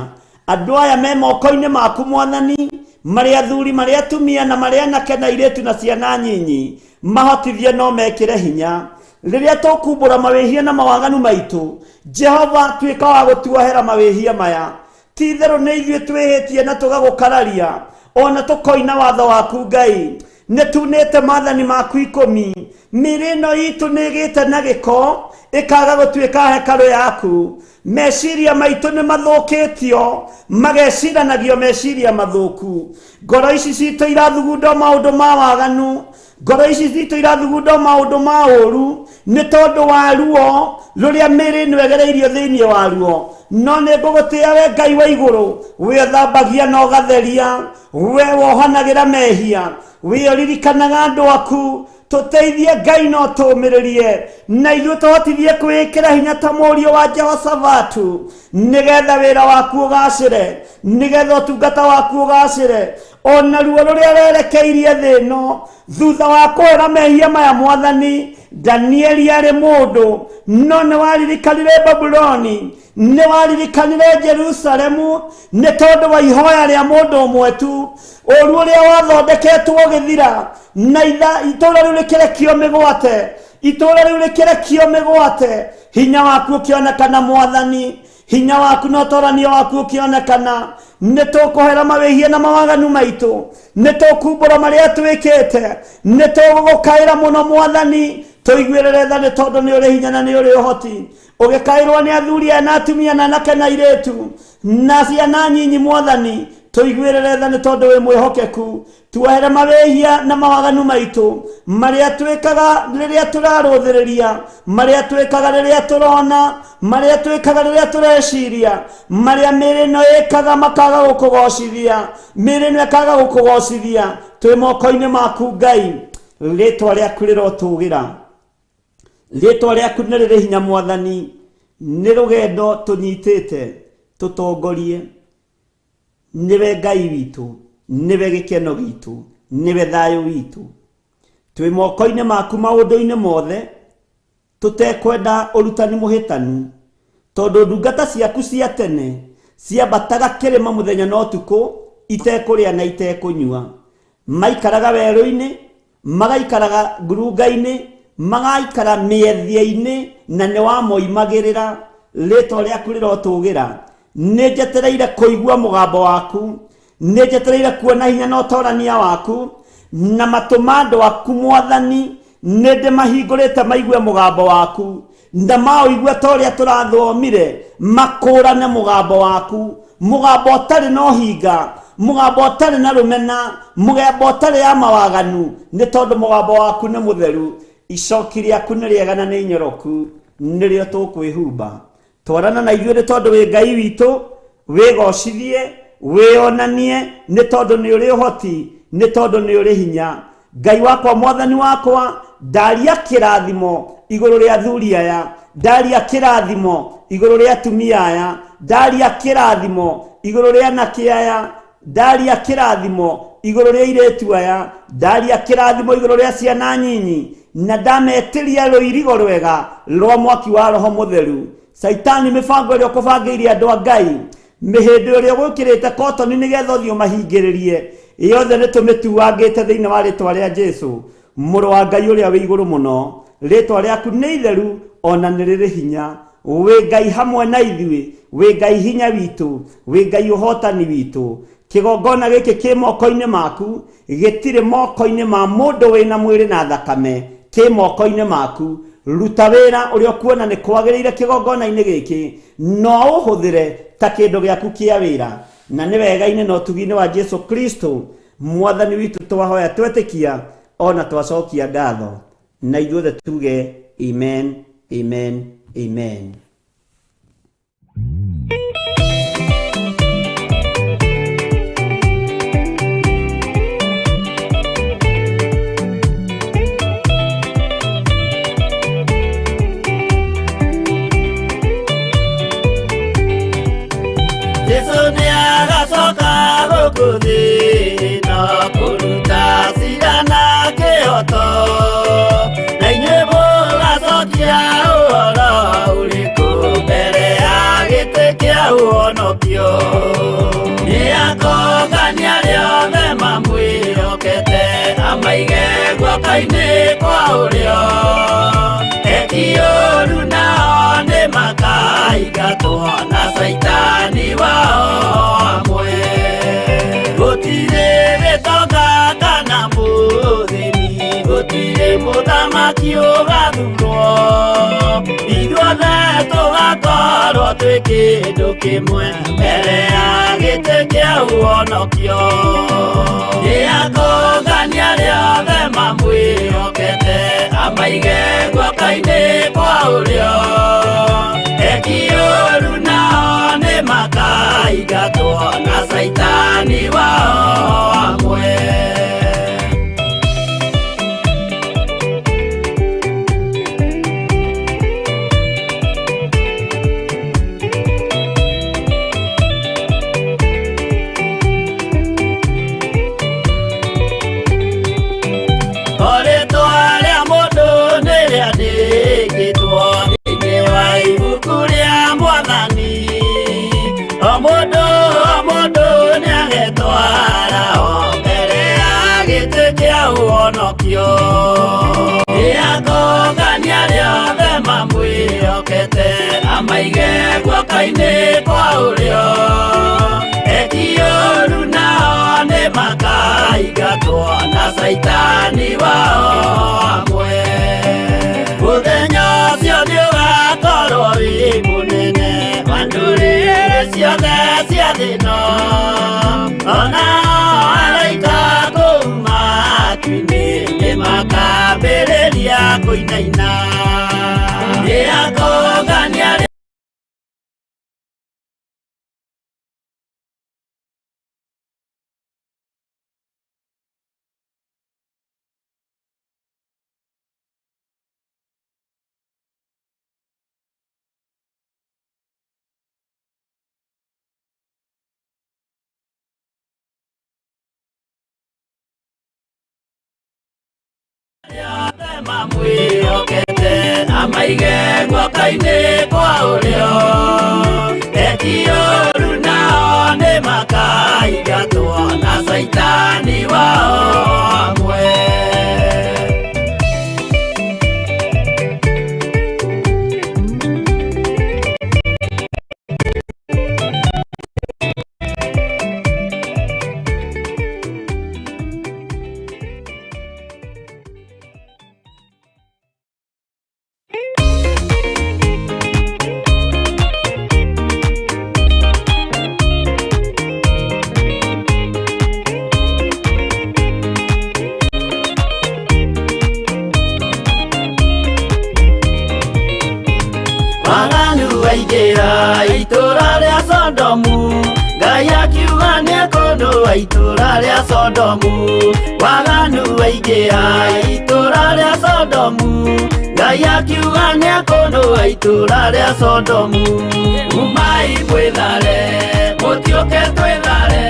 Andũ aya me moko-inĩ maku Mwathani, marĩ athuri, marĩ atumia, na marĩ anake na airĩtu na ciana nyinyi, mahotithie no mekĩre hinya. Rĩrĩa tũkumbũra mawĩhia na mawaganu maitũ, Jehova tuĩka wa gũtuohera mawĩhia maya. Ti itherũ nĩ ithuĩ twĩhĩtie na tũgagũkararia, o na tũkoina watho waku Ngai. Nĩ tunĩte maathani maku 10. Mĩĩrĩ ĩno itũ nĩ ĩgĩte na gĩko, ĩkaga gũtuĩka hekarũ yaku. Meciria maitũ nĩ mathũkĩtio, mageciranagio meciria mathũku. Ngoro ici citũ irathugunda maũndũ ma waganu, ngoro ici citũ irathugunda maũndũ ma ũru, nĩ tondũ wa ruo rũrĩa mĩĩrĩ ĩno ĩgereirio thĩinĩ wa ruo. No nĩ ngũgũtĩa we Ngai wa igũrũ, we ũthambagia na ũgatheria, we wohanagĩra mehia, we ũririkanaga andũ aku. Tũteithie Ngai no tũũmĩrĩrie, na ithuĩ tũhotithie kwĩĩkĩra hinya ta mũriũ wa Jehoshafatu, nĩgetha wĩra waku ũgacĩre, nĩgetha ũtungata waku ũgacĩre. O na ruo rũrĩa werekeirie thĩ ĩno thutha wa kũhera mehia maya Mwathani, Danieli arĩ mũndũ, no nĩ waririkanire Babuloni, nĩ waririkanire Jerusalemu, nĩ tondũ wa ihoya rĩa mũndũ ũmwe tu. Ũru ũrĩa wathondeketwo ũgĩthira, na itũũra rĩu rĩkĩrekio mĩgwate, itũũra rĩu rĩkĩrekio mĩgwate. Hinya waku ũkĩonekana Mwathani, hinya waku na ũtoranio waku ũkĩonekana. Nĩ tũkũhera mawĩhia na mawaganu maitũ, nĩ tũkumbũra marĩa twĩkĩte, nĩ tũgũgũkaĩra mũno Mwathani, tũiguĩrĩre tha nĩ tondũ nĩ ũrĩ hinya na nĩ ũrĩ ũhoti. Ũgĩkaĩrwo nĩ athuri aya na atumia na anake na airĩtu na ciana nyinyi Mwathani, Tũiguĩrĩre tha nĩ tondũ wĩ mwĩhokeku. Tuohere mawĩhia na mawaganu maitũ marĩa twĩkaga rĩrĩa tũrarũthĩrĩria, marĩa twĩkaga rĩrĩa tũrona, marĩa twĩkaga rĩrĩa tũreciria, marĩa mĩĩrĩ ĩno ĩkaga makaga gũkũgocithia, mĩĩrĩ ĩno ĩkaga gũkũgocithia. Twĩ moko-inĩ maku Ngai, rĩtwa rĩaku rĩrotũgĩra, rĩtwa rĩaku nĩ rĩrĩ hinya Mwathani. Nĩ rũgendo tũnyitĩte, tũtongorie. Nĩwe Ngai witũ, nĩwe gĩkeno gitũ, nĩwe thayũ witũ. Twĩ moko-inĩ maku maũndũ-inĩ mothe, tũtekwenda ũrutani mũhĩtanu, tondũ ndungata ciaku cia tene ciambataga kĩrĩma mũthenya na ũtukũ, itekũrĩa na itekũnyua. Maikaraga werũ-inĩ, magaikaraga ngurunga-inĩ, magaikara mĩethia-inĩ, na nĩ wamoimagĩrĩra. Rĩtwa rĩaku rĩrotũgĩra. Nĩ njetereire kũigua mũgambo waku, nĩ njetereire kuona hinya na ũtorania waku, na matũ ma andũ aku Mwathani nĩ ndĩmahingũrĩte maigue mũgambo waku, na maũigue ta ũrĩa tũrathomire, makũrane mũgambo waku, mũgambo ũtarĩ na ũhinga, mũgambo ũtarĩ na rũmena, mũgambo ũtarĩ ya mawaganu, nĩ tondũ mũgambo waku nĩ mũtheru. Icoki rĩaku nĩ rĩega na nĩ inyoroku, nĩrĩo tũkwĩhumba. Twarana na ithuĩ nĩ tondũ wĩ Ngai witũ, wĩgocithie, wĩonanie, nĩ tondũ nĩ ũrĩ ũhoti, nĩ tondũ nĩ ũrĩ hinya. Ngai wakwa, Mwathani wakwa, ndaria kĩrathimo igũrũ rĩa athuri aya, ndaria kĩrathimo igũrũ rĩa atumia aya, ndaria kĩrathimo igũrũ rĩa anake aya, ndaria kĩrathimo igũrũ rĩa airĩtu aya, ndaria kĩrathimo igũrũ rĩa ciana nyinyi, na ndametĩria rũirigo rwega rwa mwaki wa Roho Mũtheru. Caitani, mĩbango ĩrĩa ũkũbangĩire andũ a Ngai, mĩhĩndĩ ĩrĩa ũgwĩkĩrĩte kotoni nĩgetha ũthiĩ ũmahingĩrĩrie, yothe nĩ tũmĩtuangĩte thĩinĩ wa rĩtwa rĩa Jesu, mũrũ wa Ngai ũrĩa wĩ igũrũ mũno. Rĩtwa rĩaku nĩ itheru ona nĩ rĩrĩ hinya. Wĩ Ngai hamwe na ithuĩ, wĩ Ngai hinya witũ, wĩ Ngai ũhotani witũ. Kĩgongona gĩkĩ kĩ moko-inĩ maku, gĩtirĩ moko-inĩ ma mũndũ wĩna mwĩrĩ na thakame, kĩ moko-inĩ maku. Ruta wĩra ũrĩa ũkuona nĩ kwagĩrĩire kĩgongona-inĩ gĩkĩ, no ũhũthĩre ta kĩndũ gĩaku kĩa wĩra. Na nĩ wega-inĩ na ũtugi-inĩ wa Jesu Kristo Mwathani witũ twahoya twetĩkia ona twacokia ngatho, na ithuothe tuge amen, amen, amen. Jesu nĩ agacoka gũkũ thĩ ĩno kũruta cira na kĩhoto, na inyuĩ mũgacokia ũhoro ũrĩkũ mbere ya gĩtĩ kĩa ũhonokio. Nĩ akongania arĩa othe mamwĩhokete, amaige guoko-inĩ kwa ũrĩo. Eki ũũru nao nĩ makaingatwo na caitani wao hamwe. Gũtirĩ gĩtonga kana mũthĩni, gũtirĩ mũthamaki ũgathurwo, ithuothe tũgakorwo twĩ kĩndũ kĩmwe mbere ya gĩtĩ kĩa ũhonokio. Nĩ akongania arĩa othe mamwĩhokete, amaige guoko-inĩ kwa ũrĩo. Eki ũũru nao nĩ makaingatwo na caitani wao hamwe. O rĩtwa rĩa mũndũ nĩ rĩandĩkĩtwo thĩinĩ wa ibuku rĩa Mwathani. O mũndũ o mũndũ nĩagetwara o mbere ya gĩtĩ kĩa ũhonokio. Nĩ akongania arĩa othe mamwĩhokete, amaige guoko-inĩ kwa ũrĩo. Eki ũũru nao nĩ makaingatwo na caitani wao hamwe. Mũthenya ũcio nĩ ũgakorwo wĩ mũnene wa ndũrĩrĩ ciothe cia thĩ ĩno. Ona araika kũu matu-inĩ nĩmakambĩrĩria kũinaina. Nĩakongania mamwĩhokete amaige guoko-inĩ kwa ũrĩo. Eki ũru nao nĩmakaingatwo na Caitani wao hamwe. Waganu waingĩra itũũra rĩa Sodomu, Ngai akiuga nĩekũnũa itũũra rĩa Sodomu. Waganu waingĩra itũũra rĩa Sodomu, Ngai akiuga nĩekũnũa itũũra rĩa Sodomu. Umai mwĩthare, mũtiũke twĩthare,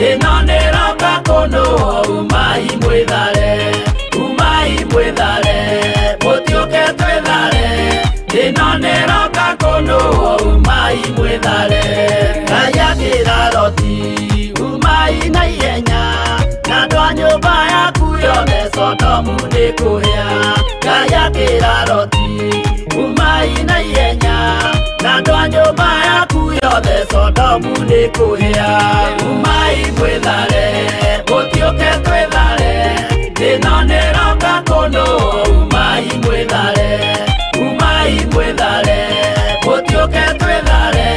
ĩno nĩroka kũnũo. Umai mwĩthare, umai mwĩthare, mũtiũke twĩthare, ĩno nĩroka kũnũo. Umai mwĩthare. Ngai akĩra Loti, umai na ihenya, na andũ a nyũmba yaku yothe Sodomu nĩkũhĩa. Ngai akĩra Loti, umai na ihenya, na andũ a nyũmba yaku yothe Sodomu nĩkũhĩa. Umai mwĩthare, mũtiũke twĩthare, ĩno nĩroka kũnũo. Umai mwĩthare, umai mwĩthare, mũtiũke twĩthare,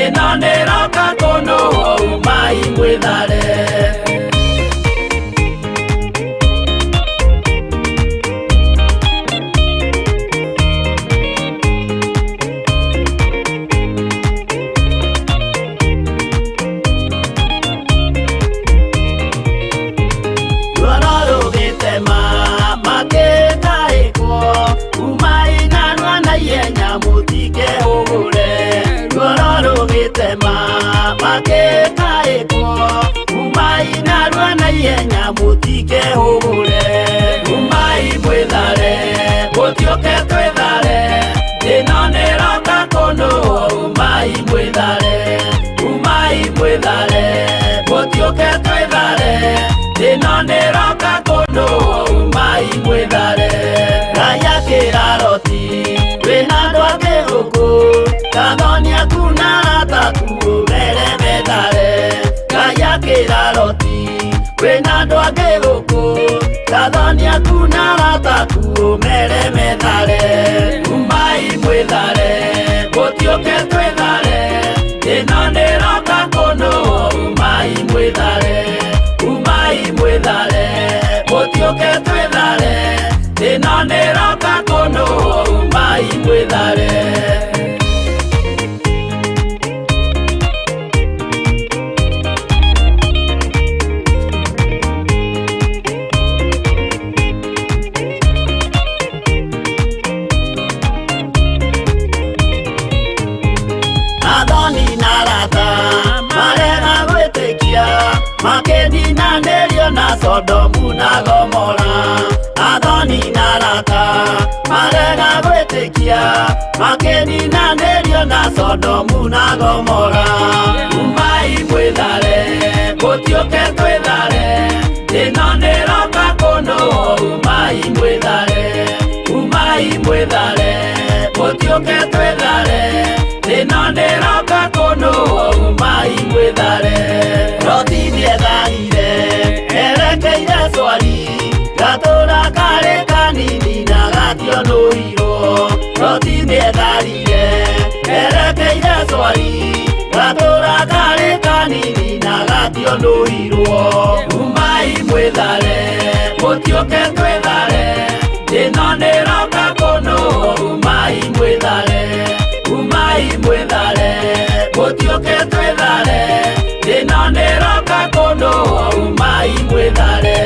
ĩno nĩroka kũnũo. Umai mwĩthare. Ruoro rũgĩtema makĩtaĩkwo, umai narua na ihenya mũtikehũgũre. Ruoro rũgĩtema makĩtaĩkwo, umai narua na ihenya mũtikehũgũre. Umai mwĩthare, mũtiũke twĩthare, ĩno nĩroka kũnũo. Umai mwĩthare, umai mwĩthare, mũtiũke twĩthare, ĩno nĩroka kũnũo. Umai mwĩthare. Ngai akĩra Loti, wĩna andũ angĩ gũkũ, kathoni aku na arata aku ũmere methare. Ngai akĩra Loti, wĩna andũ angĩ gũkũ, kathoni aku na arata aku ũmere methare. Umai mwĩthare, mũtiũke twĩthare, ĩno nĩroka kũnũo. Umai mwĩthare, umai mwĩthare, mũtiũke twĩthare, ĩno nĩroka kũnũo. Umai mwĩthare. Athoni na arata marega gwĩtĩkia, makĩninanĩrio na Sodomu na Gomora. Athoni na arata marega gwĩtĩkia, makĩninanĩrio na Sodomu na Gomora. Umai mwĩthare, mũtiũke twĩthare, ĩno nĩroka kũnũo. Umai mwĩthare, umai mwĩthare, mũtiũke twĩthare, ĩno nĩroka kũnũo. Umai mwĩthare. Loti nĩetharire erekeire Swari, gatũũra karĩ kanini na gationũirwo. Loti nĩetharire erekeire Swari, gatũũra karĩ kanini na nĩyonũirwo. Umai mwĩthare, mũtiũke twĩthare, ĩno nĩroka kũnũhwo. Umai mwĩthare, umai mwĩthare, mũtiũke twĩthare, ĩno nĩroka kũnũhwo. Umai mwĩthare.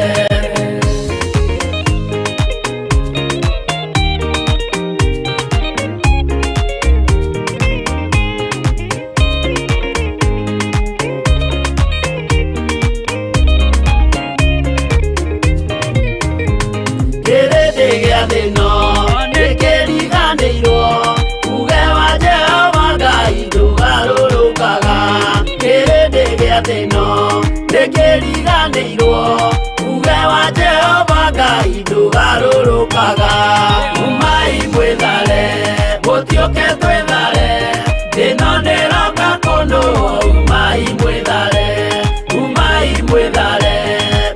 Kĩrĩndĩ gĩa thĩ ĩno nĩkĩriganĩirwo, uge wa Jehova Ngai ndũgarũrũkaga. Kĩrĩndĩ gĩa thĩ ĩno nĩkĩriganĩirwo, uge wa Jehova Ngai ndũgarũrũkaga. Umai mwĩthare, mũtiũke twĩthare, ĩno nĩroka kũnũhwo. Umai mwĩthare, umai mwĩthare,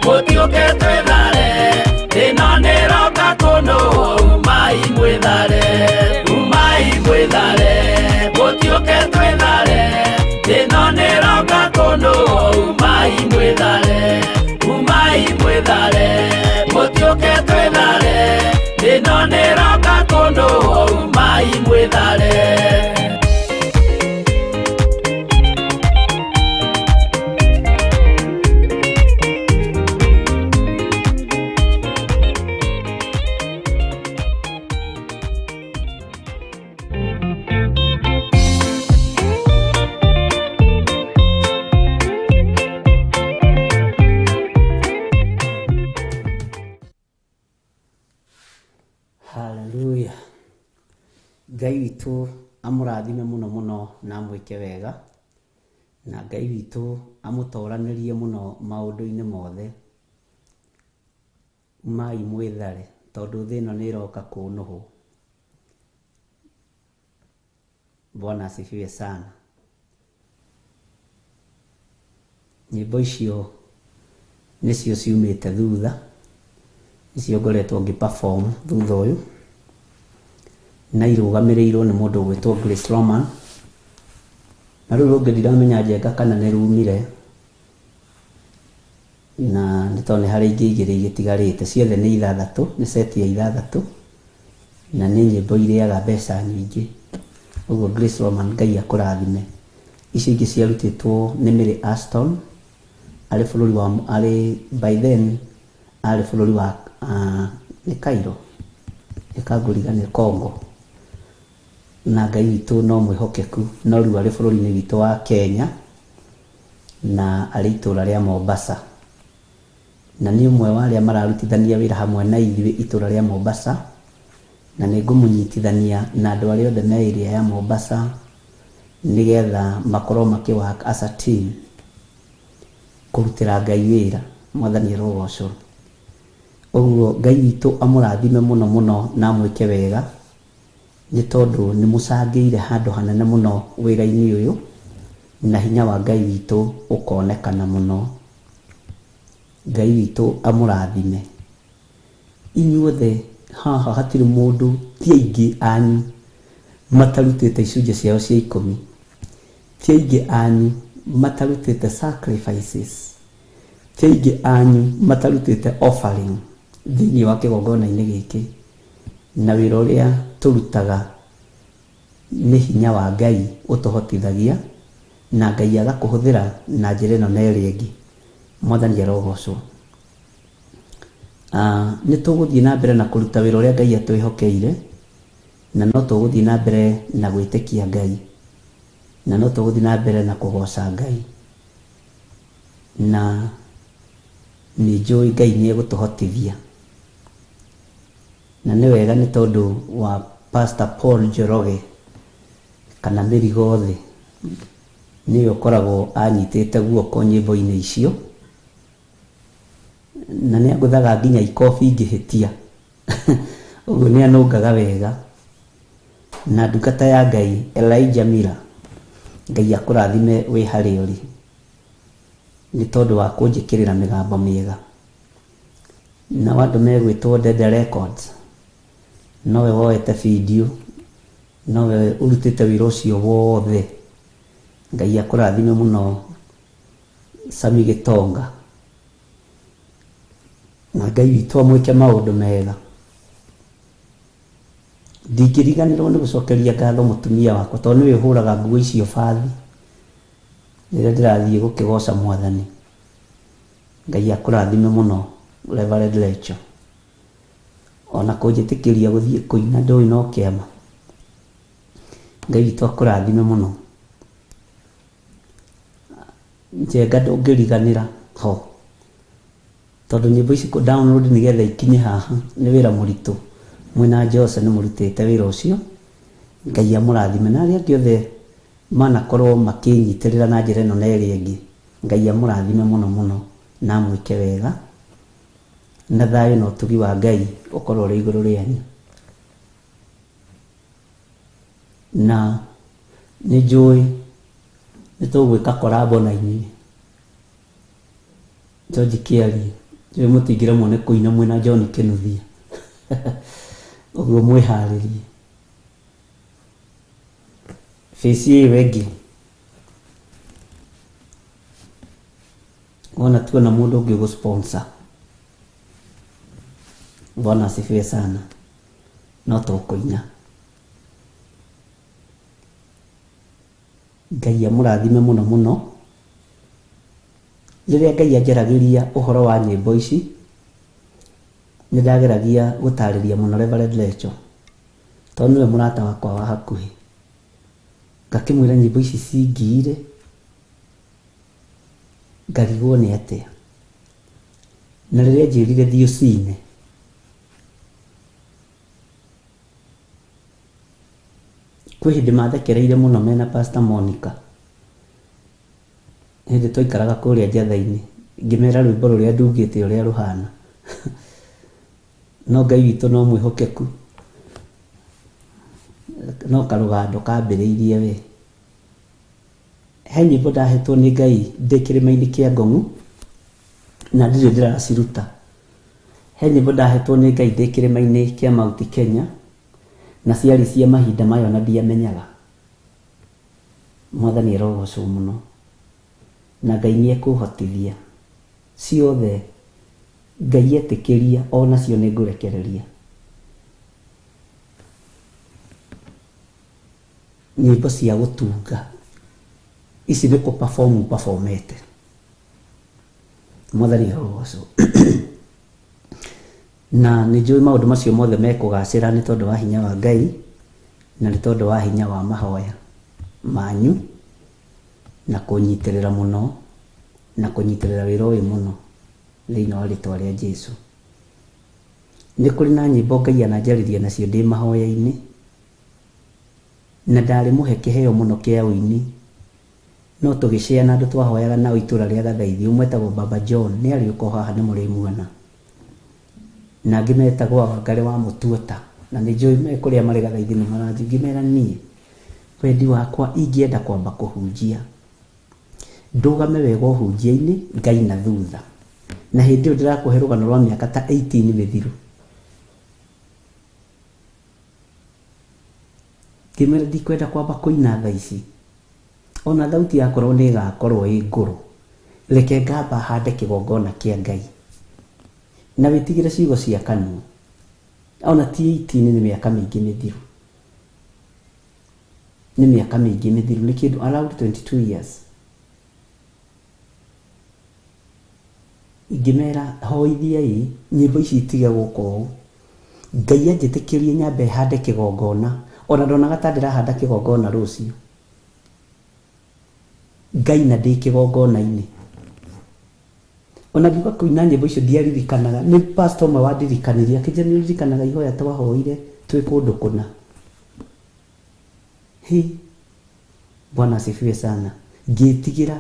mũtiũke twĩthare, ĩno nĩroka kũnũhwo. Umai mwĩthare, umai mwĩthare, mũtiũke twĩthare, ĩno nĩroka kũnũhwo. Umai mwĩthare, umai mwĩthare, mũtiũke twĩthare, ĩno nĩroka kũnũhwo. Umai mwĩthare. Haleluya. Ngai witũ amũrathime mũno mũno na amwĩke wega, na Ngai witũ amũtoranĩrie mũno maũndũ-inĩ mothe. Umai mwĩthare, tondũ thĩ ĩno nĩ ĩroka kũnũhwo. Bwana asifiwe sana. Nyĩmbo icio nĩcio ciumĩte thutha, nĩcio ngoretwo ngĩ perform thutha ũyũ, na irũgamĩrĩirwo nĩ mũndũ ũgwĩtwo Grace Roman. Na rũu rũngĩ ndiramenya Njenga kana nĩ rumire, na nĩ tondũ nĩ harĩ ingĩ igĩrĩ igĩtigarĩte, ciothe nĩ ithathatũ, nĩ set ya ithathatũ, na nĩ nyĩmbo irĩaga mbeca nyingĩ. Ũguo Grace Roman Ngai akũrathime. Icio ingĩ ciarutĩtwo nĩ Mary Aston, arĩ bũrũri wa, arĩ by then arĩ bũrũri wa nĩ Cairo, ĩkangũriganĩra Congo. Na Ngai witũ no mwĩhokeku, no rĩu arĩ bũrũri-inĩ witũ wa Kenya, na arĩ itũra rĩa Mombasa. Na nĩ ũmwe wa arĩa mararutithania wĩra hamwe na ithuĩ itũra rĩa Mombasa, na nĩ ngũmũnyitithania na andũ arĩa othe me area ya Mombasa, nĩgetha makorwo makĩ work as a team kũrutĩra Ngai wĩra. Mwathani arogocwo. Ũguo Ngai witũ amũrathime mũno mũno na amwĩke wega, nĩ tondũ nĩ mũcangĩire handũ hanene mũno wĩra-inĩ ũyũ, na hinya wa Ngai witũ ũkonekana mũno. Ngai witũ amũrathime. Inyuothe haha hatirĩ mũndũ, ti aingĩ anyu matarutĩte icunjĩ ciao cia ikũmi, ti aingĩ anyu matarutĩte sacrifices, ti aingĩ anyu matarutĩte offering thĩinĩ wa kĩgongona-inĩ gĩkĩ. Na wĩra ũrĩa tũrutaga nĩ hinya wa Ngai ũtũhotithagia, na Ngai agakũhũthĩra na njĩra ĩno na ĩrĩa ĩngĩ. Mwathani arogocwo. Nĩ tũgũthiĩ na mbere na kũruta wĩra ũrĩa Ngai atwĩhokeire, na no tũgũthiĩ na mbere na gwĩtĩkia Ngai, na no tũgũthiĩ na mbere na kũgoca Ngai, na nĩ njũĩ Ngai nĩ egũtũhotithia. Na nĩ wega nĩ tondũ wa Pastor Paul Njoroge kana Mĩrigo Thĩ, nĩwe ũkoragwo anyitĩte guoko nyĩmbo-inĩ icio, na nĩ angũthaga nginya ikobi ingĩhĩtia, ũguo nĩ anũngaga wega. Na ndungata ya Ngai Elijah Miller, Ngai akũrathime wĩ harĩa ũrĩ, nĩ tondũ wa kũnjĩkĩrĩra mĩgambo mĩega. Nao andũ megwĩtwo Dede Records, nowe woete video, nowe ũrutĩte wĩra ũcio wothe. Ngai akũrathime mũno. Sami Gĩtonga. Na Ngai witũ amwĩke maũndũ mega. Ndingĩriganĩrwo nĩ gũcokeria ngatho mũtumia wakwa tondũ nĩwe ũhũraga nguo icio bathi rĩrĩa ndĩrathiĩ gũkĩgoca mwathani. Ngai akũrathime mũno Reverend Rachel. Ona kũnjĩtĩkĩria gũthiĩ kũina ndũĩ no kĩama. Ngai witũ akũrathime mũno. Njenga ndũngĩriganĩra ho tondũ nyĩmbo ici kũ download nĩgetha ikinye haha nĩ wĩra mũritũ. Mwĩna Jose nĩ mũrutĩte wĩra ũcio. Ngai amũrathime na arĩa angĩ othe manakorwo makĩnyitĩrĩra na njĩra ĩno na ĩrĩa ĩngĩ. Ngai amũrathime mũno mũno na amwĩke wega na thayũ na ũtugi wa Ngai ũkorwo ũrĩ igũrũ rĩanyu. Na nĩ njũĩ nĩ tũgwĩka collabo na inyuĩ. George Kĩarie, njũĩ mũtingĩremwo nĩ kũina mwĩna John Kĩnuthia. Ũguo mwĩharĩrie. Face ĩyo ĩngĩ wona tuona mũndũ ũngĩ ũgũ sponsor. Bwana asifiwe sana. No tũkũina. Ngai amũrathime mũno mũno. Rĩrĩa Ngai anjaragĩria ũhoro wa nyĩmbo ici, nĩ ndageragia gũtarĩria mũno Reverend Rachel, tondũ nĩwe mũrata wakwa wa hakuhĩ. Ngakĩmwĩra nyĩmbo ici cingiire, ngarigwo nĩ atĩa. Na rĩrĩa anjĩrire thiĩ ũcine, Kwĩ hĩndĩ mathekereire mũno mena Pastor Monica, hĩndĩ twaikaraga kũrĩa Njatha-inĩ, ngĩmera rwĩmbo rũrĩa ndungĩte ũrĩa rũhana. No Ngai witũ no mwĩhokeku, no karũgando kambĩrĩirie we. He nyĩmbo ndahetwo nĩ Ngai ndĩ kĩrĩma-inĩ kĩa Ngong'u, na ndirĩ ndĩraciruta. He nyĩmbo ndahetwo nĩ Ngai ndĩ kĩrĩma-inĩ kĩa Mount Kenya, na ciarĩ cia mahinda maya ona ndiamenyaga. Mwathani arogocwo mũno, na Ngai nĩ ekũhotithia ciothe. Ngai etĩkĩria onacio nĩ ngũrekereria. Nyĩmbo cia gũtunga ici nĩ kũ perform performete. Mwathani arogocwo. Na nĩ njũĩ maũndũ macio mothe mekũgacĩra nĩ tondũ wa hinya wa Ngai na nĩ tondũ wa hinya wa mahoya manyu na kũnyitĩrĩra mũno na kũnyitĩrĩra wĩra ũyũ mũno thĩinĩ wa rĩtwa rĩa Jesu. Nĩ kũrĩ na nyĩmbo Ngai ananjarĩria nacio ndĩ mahoya-inĩ na ndarĩ mũhe kĩheo mũno kĩa ũini. No tũgĩshare na andũ twahoyaga nao itũra rĩa Gathaithi, ũmwe etagwo Baba John, nĩ arĩũka o haha nĩ mũrĩmuona. Na angĩ metagwo Wangarĩ wa Mũtuota, na nĩ njũĩ me kũrĩa marĩ Gathaithi nĩ maranjũĩ. Ngĩmera niĩ wendi wakwa ingĩenda kwamba kũhunjia, ndũgame wega ũhunjia-inĩ, ngaina thutha. Na hĩndĩ ĩyo ndĩrakũhe rũgano rwa mĩaka ta 18 mĩthiru. Ngĩmwĩra ndikwenda kwamba kũina thaa ici, ona thauti yakorwo nĩ ĩgakorwo ĩ ngũrũ, reke ngamba hande kĩgongona kĩa Ngai. Na wĩtigĩre ciugo cia kanua. Ona ti 18 nĩ mĩaka mĩingĩ mĩthiru. Nĩ mĩaka mĩingĩ mĩthiru, nĩ kĩndũ around 22 years. Ngĩmera hoithiai nyĩmbo ici itige gũka ũũ. Ngai anjĩtĩkĩrie nyambe hande kĩgongona. Ona ndonaga ta ndĩrahanda kĩgongona rũciũ. Ngaina ndĩ kĩgongona-inĩ. Ona ngiuga kũina nyĩmbo icio ndiaririkanaga. Nĩ pastor ũmwe wandirikanirie akĩnjĩra nĩ ũririkanaga ihoya twahoire twĩ kũndũ kũna. Hi! Bwana asifiwe sana. Ngĩtigĩra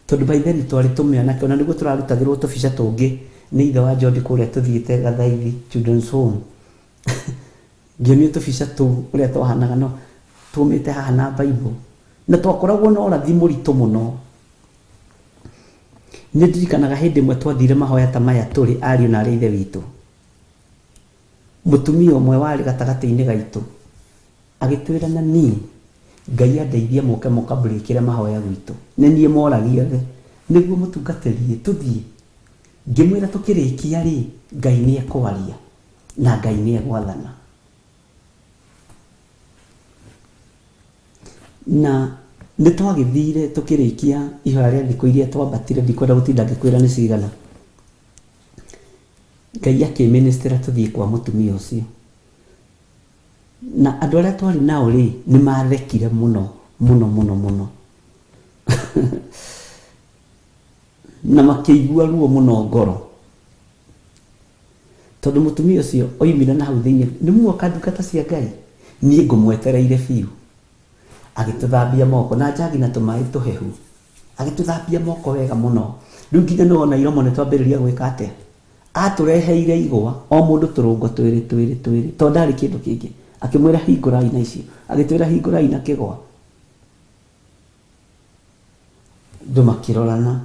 tondũ by then twarĩ tũmĩanake ona nĩguo tũrarutagĩrwo tũbica tũngĩ nĩ ithe wa John kũrĩa tũthiĩte Gathaithi Children's Home. Ngĩonio tũbica tũu ũrĩa twahanaga no tumĩte haha na Bible na twakoragwo na ũrathi mũritũ mũno. Nĩ ndirikanaga hĩndĩ ĩmwe twathire mahoya ta maya tũrĩ ariũ na arĩ ithe witũ. Mũtumia ũmwe warĩ gatagatĩ-inĩ gaitũ agĩtwĩra na niĩ Ngai andeithie mũke mũkambũrĩkĩre mahoya gwitũ. Nĩ niĩ moragia othe. Nĩguo mũtungatĩri tũthiĩ. Ngĩmwĩra tũkĩrĩkia rĩ, Ngai nĩ ekwaria na Ngai nĩ egwathana. Na nĩ twagĩthire tũkĩrĩkia ihoya rĩa thikũ iria twambatire, ndikwenda gũtinda ngĩkwĩra nĩ cigana. Ngai akĩmĩnĩstĩra tũthiĩ kwa mũtumia ũcio. Na andũ arĩa twarĩ nao rĩ, nĩ mathekire mũno mũno mũno mũno. Na makĩigua ruo mũno ngoro. Tondũ mũtumia ũcio oimire na hau thĩinĩ, nĩ muoka ndungata cia Ngai, niĩ ngũmwetereire biũ. Agĩtũthambia moko na njagi na tũmaĩ tũhehu. Agĩtũthambia moko wega mũno. Rĩu nginya nĩ wona iromo nĩ twambĩrĩria gwĩka atĩa? Atũreheire igwa, o mũndũ tũrũngo twĩrĩ twĩrĩ twĩrĩ, tondũ ndarĩ kĩndũ kĩngĩ. Akĩmwĩra hingũrai na icio. Agĩtwĩra hingũrai na kĩgwa. Andũ makĩrorana.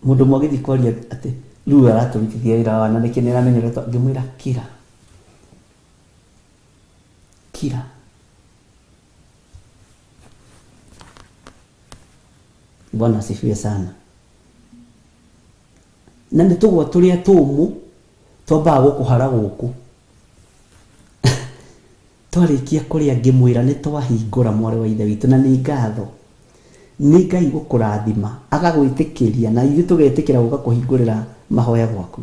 Mũndũ ũmwe agĩthiĩ kwaria atĩ rĩu ũyũ aratũrutithia wĩra wa na nĩkĩ nĩ aramenya ũrĩa ngĩmwĩra kira. Kira. Bwana asifiwe sana. Na nĩ tũgwa tũrĩa tũmũ twambaga gũkũhara gũkũ. Twarĩkia kũrĩa ngĩmwĩra nĩ twahingũra mwarĩ wa ithe witũ na nĩ ngatho. Nĩ Ngai gũkũrathima, agagwĩtĩkĩria na ithuĩ tũgetĩkĩra gũka kũhingũrĩra mahoya gwaku.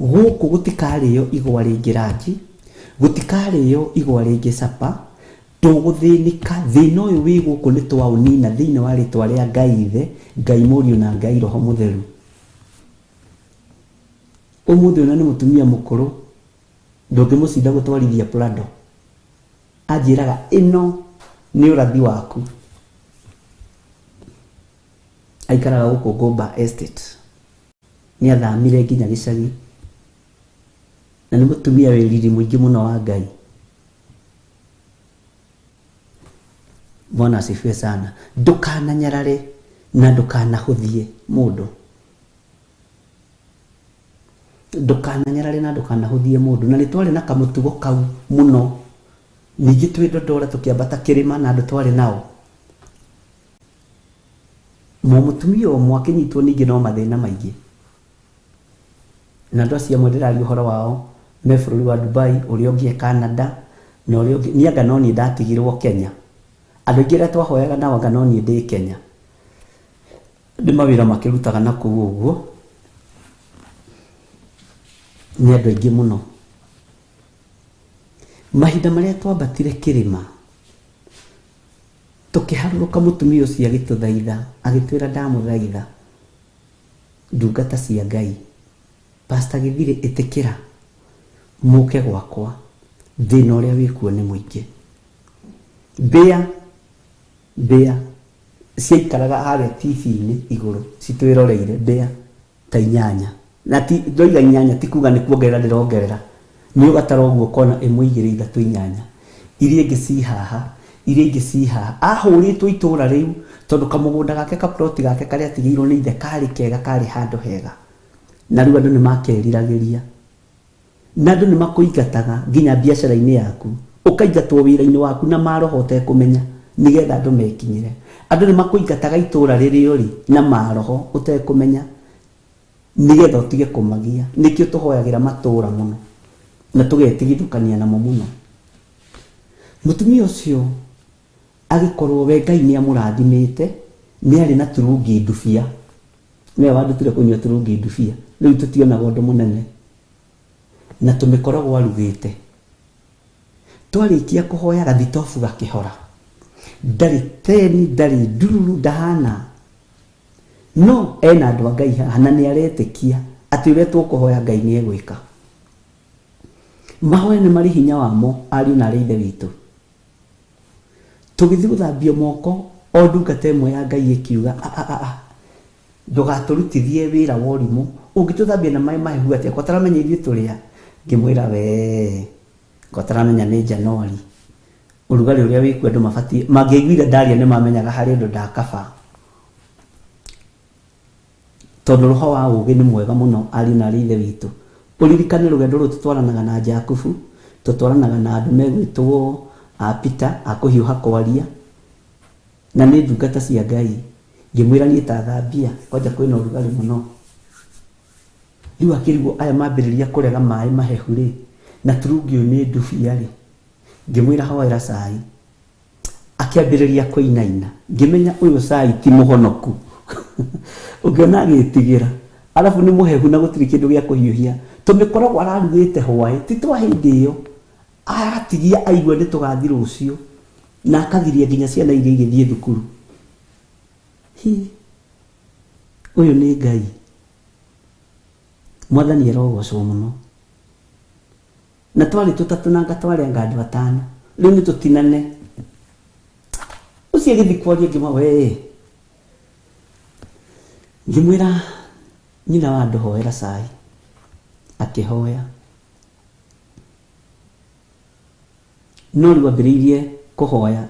Gũkũ gũtikarĩo igwa rĩngĩ ranji, gũtikarĩo igwa rĩngĩ capa, ndũgũthĩnĩka, thĩna ũyũ wĩ gũkũ nĩ twaũnina thĩinĩ wa rĩtwa rĩa Ngai Ithe, Ngai Mũriũ na Ngai Roho Mũtheru. Ũmũthĩ ũyũ na nĩ mũtumia mũkũrũ, ndũngĩmũcinda gũtwarithia Prado. Anjĩraga ĩno nĩ ũrathi waku. Aikaraga gũkũ Ngũmba Estate. Nĩ athamire nginya gĩcagi. Na nĩ mũtumia wĩ riri mũingĩ mũno wa Ngai. Bwana asifiwe sana. Ndũkananyarare na ndũkanahũthie mũndũ. Ndũkananyarare na ndũkanahũthie mũndũ. Na nĩ twarĩ na kamũtugo kau mũno. Ningĩ twĩ Dodora tũkĩambata kĩrĩma na andũ twarĩ nao. Mũtumia ũmwe akĩnyitwo ningĩ no mathĩna maingĩ. Na andũ acio amwe ndĩraria ũhoro wao me bũrũri wa Dubai, ũrĩa ũngĩ e Canada, na ũrĩa ũngĩ, niĩ anga no niĩ ndatigirwo Kenya. Andũ aingĩ arĩa twahoyaga nao anga no niĩ ndĩ Kenya. Nĩ mawĩra makĩrutaga na kũu ũguo, nĩ andũ aingĩ mũno. Mahinda marĩa twambatire kĩrĩma, tũkĩharũrũka mũtumia ũcio agĩtũthaitha, agĩtwĩra ndamũthaitha, ndungata cia Ngai, Pastor Gĩthirĩ ĩtĩkĩra mũke gwakwa, thĩna ũrĩa wĩkuo nĩ mũingĩ. Mbĩa, mbĩa ciaikaraga harĩa TV-inĩ igũrũ citwĩroreire, mbĩa ta inyanya. Na ti, ndoiga inyanya ti kuga nĩ kuongerera ndĩrongerera. Nĩ ũgatara ũguo ũkona ĩmwe igĩrĩ ithatũ inyanya. Iria ingĩ ci haha, iria ingĩ ci haha. Ahũrĩtwo itũra rĩu tondũ kamũgũnda gake ka plot gake karĩa atigĩirwo nĩ ithe karĩ kega karĩ handũ hega. Na rĩu andũ nĩ makeriragĩria. Na andũ nĩ makũingataga nginya biacara-inĩ yaku. Ũkaingatwo wĩra-inĩ waku na maroho ũtekũmenya nĩgetha andũ mekinyĩre. Andũ nĩ makũingataga itũra rĩrĩa ũrĩ na maroho ũtekũmenya nĩgetha ũtige kũmagia. Nĩkĩo tũhoyagĩra matũra mũno na tũgetigithũkania namo mũno. Mũtumia ũcio agĩkorwo we Ngai nĩ amũrathimĩte, nĩ arĩ na turungi ndubia. Nĩwe wandutire kũnyua turungi ndubia. Rĩu tũtionaga ũndũ mũnene. Na tũmĩkorogo arugĩte. Twarĩkia kũhoya gathitobu gakĩhora. Ndarĩ teni, ndarĩ ndururu, ndahana. No ena andũ a Ngai haha na nĩ aretĩkia atĩ ũrĩa tũkũhoya Ngai nĩ egwĩka. Mahoya nĩ marĩ hinya wamo ariũ na arĩ ithe witũ. Tũgĩthiĩ gũthambio moko o ndungata ĩmwe ya Ngai ĩkiuga a a a ndũgatũrutithie wĩra wa ũrimũ, ũngĩtũthambia na maĩ mahehu atĩa ko ũtaramenya ithuĩ tũrĩ a? Ngĩmwĩra wee ko ũtaramenya nĩ January, ũrugarĩ ũrĩa wĩkuo andũ mabatiĩ, mangĩaiguire ndaria nĩ mamenyaga harĩ ũndũ ndakaba. Tondũ roho wa ũũgĩ nĩ mwega mũno ariũ na aarĩ a Ithe witũ. Ũririkane rũgendo rũrũ tũtwaranaga na Jakubu, tũtwaranaga na andũ megwĩtwo a Peter, a kũhiũha kwaria, na nĩ ndungata cia Ngai. Ngĩmwĩra niĩ ta thambia, kwanja kwĩna ũrugarĩ mũno. Rĩu akĩrigwo aya mambĩrĩria kũrega maĩ mahehu rĩ, na turungi ũyũ nĩ ndubia rĩ. Ngĩmwĩra hoera cai. Akĩambĩrĩria kũinaina. Ngĩmenya ũyũ cai ti mũhonoku. Ũngĩona agĩtigĩra. Arabu nĩ mũhehu na gũtirĩ kĩndũ gĩa kũhiũhia. Tũmĩkorogo ararugĩte hwaĩ, ti twa hĩndĩ ĩyo. Aratigia aigua nĩ tũgathiĩ rũciũ. Na akagiria nginya ciana iria igĩthiĩ thukuru. Hi! Ũyũ nĩ Ngai. Mwathani arogocwo mũno. Na twarĩ tũtatũ na anga twarĩ anga andũ atano. Rĩu nĩ tũtinane. Ũcio agĩthiĩ kwaria ngĩmwa we. Ngĩmwĩra nyina wa andũ hoera cai. Akĩhoya. No rĩu ambĩrĩirie kũhoya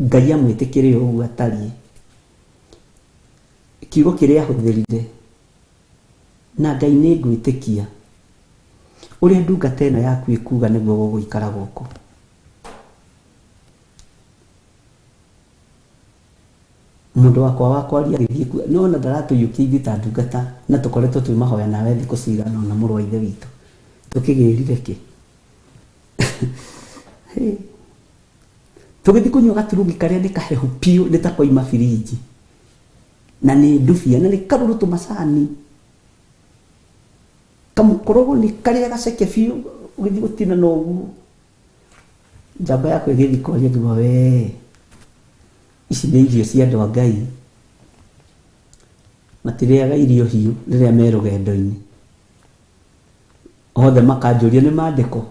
Ngai amwĩtĩkĩre o ũguo atariĩ. Kiugo kĩrĩa ahũthĩrire, na Ngai nĩ ngwĩtĩkia, ũrĩa ndungata ĩno yaku ĩkuga nĩguo gũgũikara gũkũ. Mũndũ wakwa wa kwaria agĩthiĩ kuo, no ona ndaratũiyũkia ithuĩ ta ndungata na tũkoretwo twĩ mahoya nawe thikũ cigana ũna mũrũ wa ithe witũ. Tũkĩgĩrire kĩ? Tũgĩthiĩ kũnyua gaturungi karĩa nĩ kahehu biũ nĩ ta koima birinji. Na nĩ ndubia na nĩ karũrũ tũmacani. Kamũkorogo nĩ karĩa gaceke biũ ũgĩthiĩ gũtina na ũguo. Njamba yakwa ĩgĩthiĩ kwaria ngiuga we ici nĩ irio cia andũ a Ngai. Matirĩaga irio hiũ rĩrĩa me rũgendo-inĩ. Othe makanjũria nĩ mandĩko?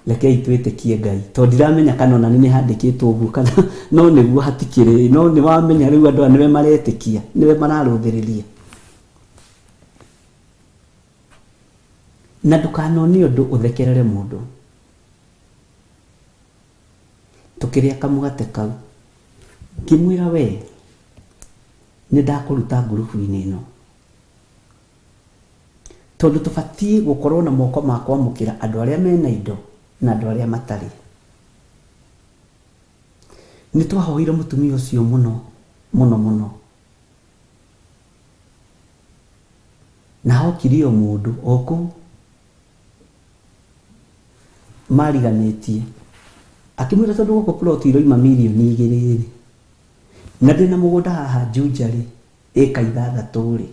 Rekei twĩtĩkie Ngai. Tondũ ndiramenya kana ona nĩ handĩkĩtwo ũguo kana no nĩguo hatikĩrĩ. No nĩ wamenya rĩu andũ aya nĩwe maretĩkia, nĩwe mararũthĩrĩria. Na ndũkanone ũndũ ũthekerere mũndũ. Tũkĩrĩa kamũgate kau, ngĩmwĩra we nĩ ndakũruta ngurubu-inĩ ĩno. Tondũ tũbatiĩ gũkorwo na moko ma kwamũkĩra andũ arĩa mena indo na andũ arĩa matarĩ. Nĩ twahoire mũtumia ũcio mũno mũno mũno. Na hokire o mũndũ o kũu mariganĩtie akĩmwĩra tondũ gũkũ plot iroima mirioni igĩrĩ rĩ, na ndĩna mũgũnda haha Juja rĩ, ĩka ithathatũ rĩ,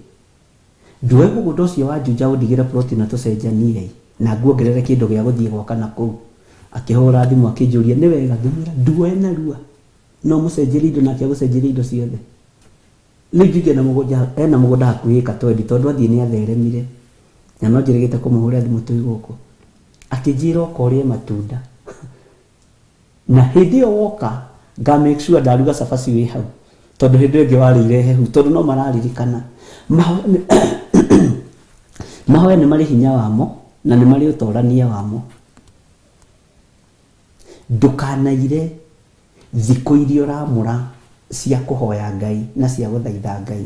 nduoe mũgũnda ũcio wa Juja ũndigĩre plot ĩno tũcenjanie ĩ, na nguongerere kĩndũ gĩa gũthiĩ gwaka na kũu. Akĩhũra thimũ akĩnjũria nĩ wega, ngĩmwĩra nduoe narua, no ũmũcenjerie indo nake agũcenjerie indo ciothe. Rĩu Juja ena mũgũnda ena mũgũnda hakuhĩ ĩka twendi tondũ athiĩ nĩ atheremire na no njĩrĩgĩte kũmũhũrĩra thimũ twĩ gũkũ. Akĩnjĩra oka ũrĩe matunda na hĩndĩ ĩyo woka nga make sure ndaruga cabaci wĩ hau tondũ hĩndĩ ĩyo ĩngĩ warĩire hehu tondũ no mararirikana. Mahoya nĩ marĩ hinya wamo na nĩ marĩ ũtorania wamo. Ndũkanaire thikũ iria ũramũra cia kũhoya Ngai na cia gũthaitha Ngai.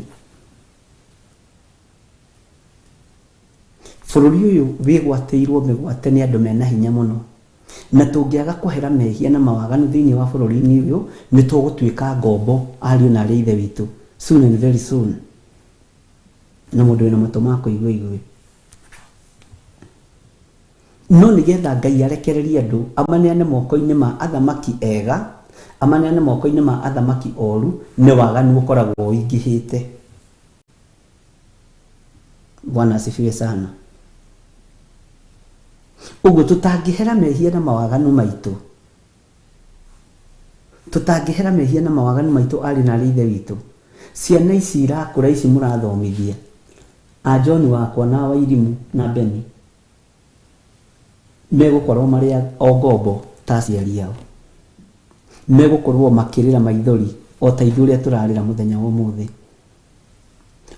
Bũrũri ũyũ wĩgwatĩirwo mĩgwate nĩ andũ mena hinya mũno. Na tũngĩaga kũhera mehia na mawaganu thĩinĩ wa bũrũri-inĩ ũyũ, nĩ tũgũtuĩka ngombo ariũ na aarĩ a Ithe witũ soon and very soon. Na mũndũ wĩna matũ ma kũigua aigue. No nĩgetha Ngai arekererie andũ, amaneane moko-inĩ ma athamaki ega, amaneane moko-inĩ ma athamaki oru, nĩ waganu ũkoragwo ũingĩhĩte. Bwana asifiwe sana. Ũguo tũtangĩhera mehia na mawaganu maitũ, tũtangĩhera mehia na mawaganu maitũ arĩ na arĩ ithe witũ, ciana ici irakũra ici mũrathomithia, a John wakwa na Wairimũ na Beni, Megũkorwo marĩ o ngombo ta aciari ao. Megũkorwo makĩrĩra maithori o ta ithuĩ ũrĩa tũrarĩra mũthenya wa ũmũthĩ.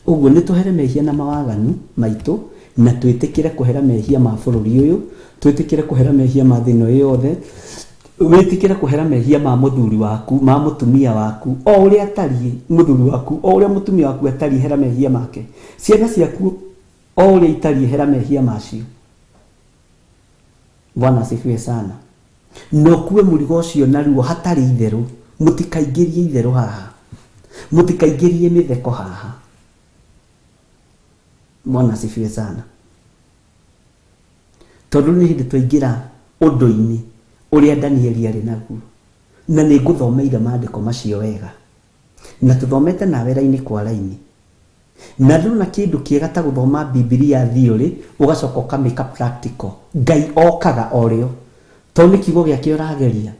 Ũguo nĩ tũhere mehia na mawaganu maitũ na twĩtĩkĩre kũhera mehia ma bũrũri ũyũ, twĩtĩkĩre kũhera mehia ma thĩ ĩno yothe, wĩtĩkĩre kũhera mehia ma mũthuri waku, ma mũtumia waku, o ũrĩa atariĩ mũthuri waku, o ũrĩa mũtumia waku atariĩ, hera mehia make. Ciana ciaku O ũrĩa itariĩ hera mehia macio. Bwana asifiwe sana. Na ũkue mũrigo ũcio na ruo hatarĩ itherũ. Mũtikaingĩrie itherũ haha. Mũtikaingĩrie mĩtheko haha. Bwana asifiwe sana. Tondũ nĩ hĩndĩ twaingĩra ũndũ-inĩ ũrĩa Danieli arĩ naguo. Na nĩ ngũthomeire maandĩko macio wega. Na tũthomete nawe raini kwa raini. Na ndũrona kĩndũ kĩega ta gũthoma Bibilia theory ũgacoka ũkamĩka practical. Ngai okaga o rĩo. Tondũ nĩ kiugo gĩake ũrageria.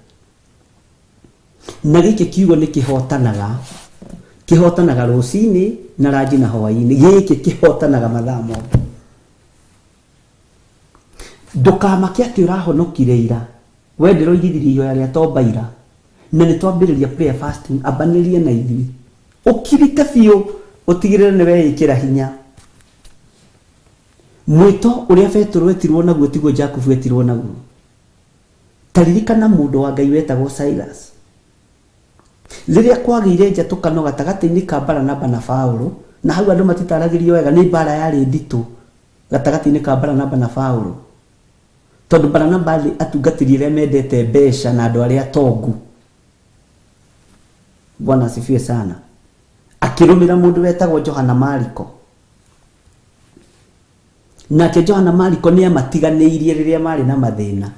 Na gĩkĩ kiugo nĩ kĩhotanaga. Kĩhotanaga rũcinĩ na ranji na hwaĩ-inĩ. Gĩkĩ kĩhotanaga mathaa mothe. Ndũkamake atĩ ũrahonokire ira. We ndĩroigithirie ihoya rĩa tomba ira. Na nĩ twambĩrĩria prayer fasting, ambanĩria na ithuĩ. Ũkirite biũ, ũtigĩrĩre nĩ weĩkĩra hinya. Mwĩto ũrĩa Petero etirwo naguo tiguo Jakubu etirwo naguo. Ta ririkana mũndũ wa Ngai wetagwo Silas. Rĩrĩa kwagĩire njatũkano gatagatĩ-inĩ ka Baranaba na Paulo, na hau andũ matitaragĩrio wega nĩ mbara yarĩ nditũ gatagatĩ-inĩ ka Baranaba na Paulo. Tondũ Baranaba arĩ atungatĩri arĩa mendete mbeca na andũ arĩa atongu. Bwana asifiwe sana. Akĩrũmĩra mũndũ wetagwo Johana Mariko. Nake Johana Mariko nĩ amatiganĩirie rĩrĩa marĩ na mathĩna.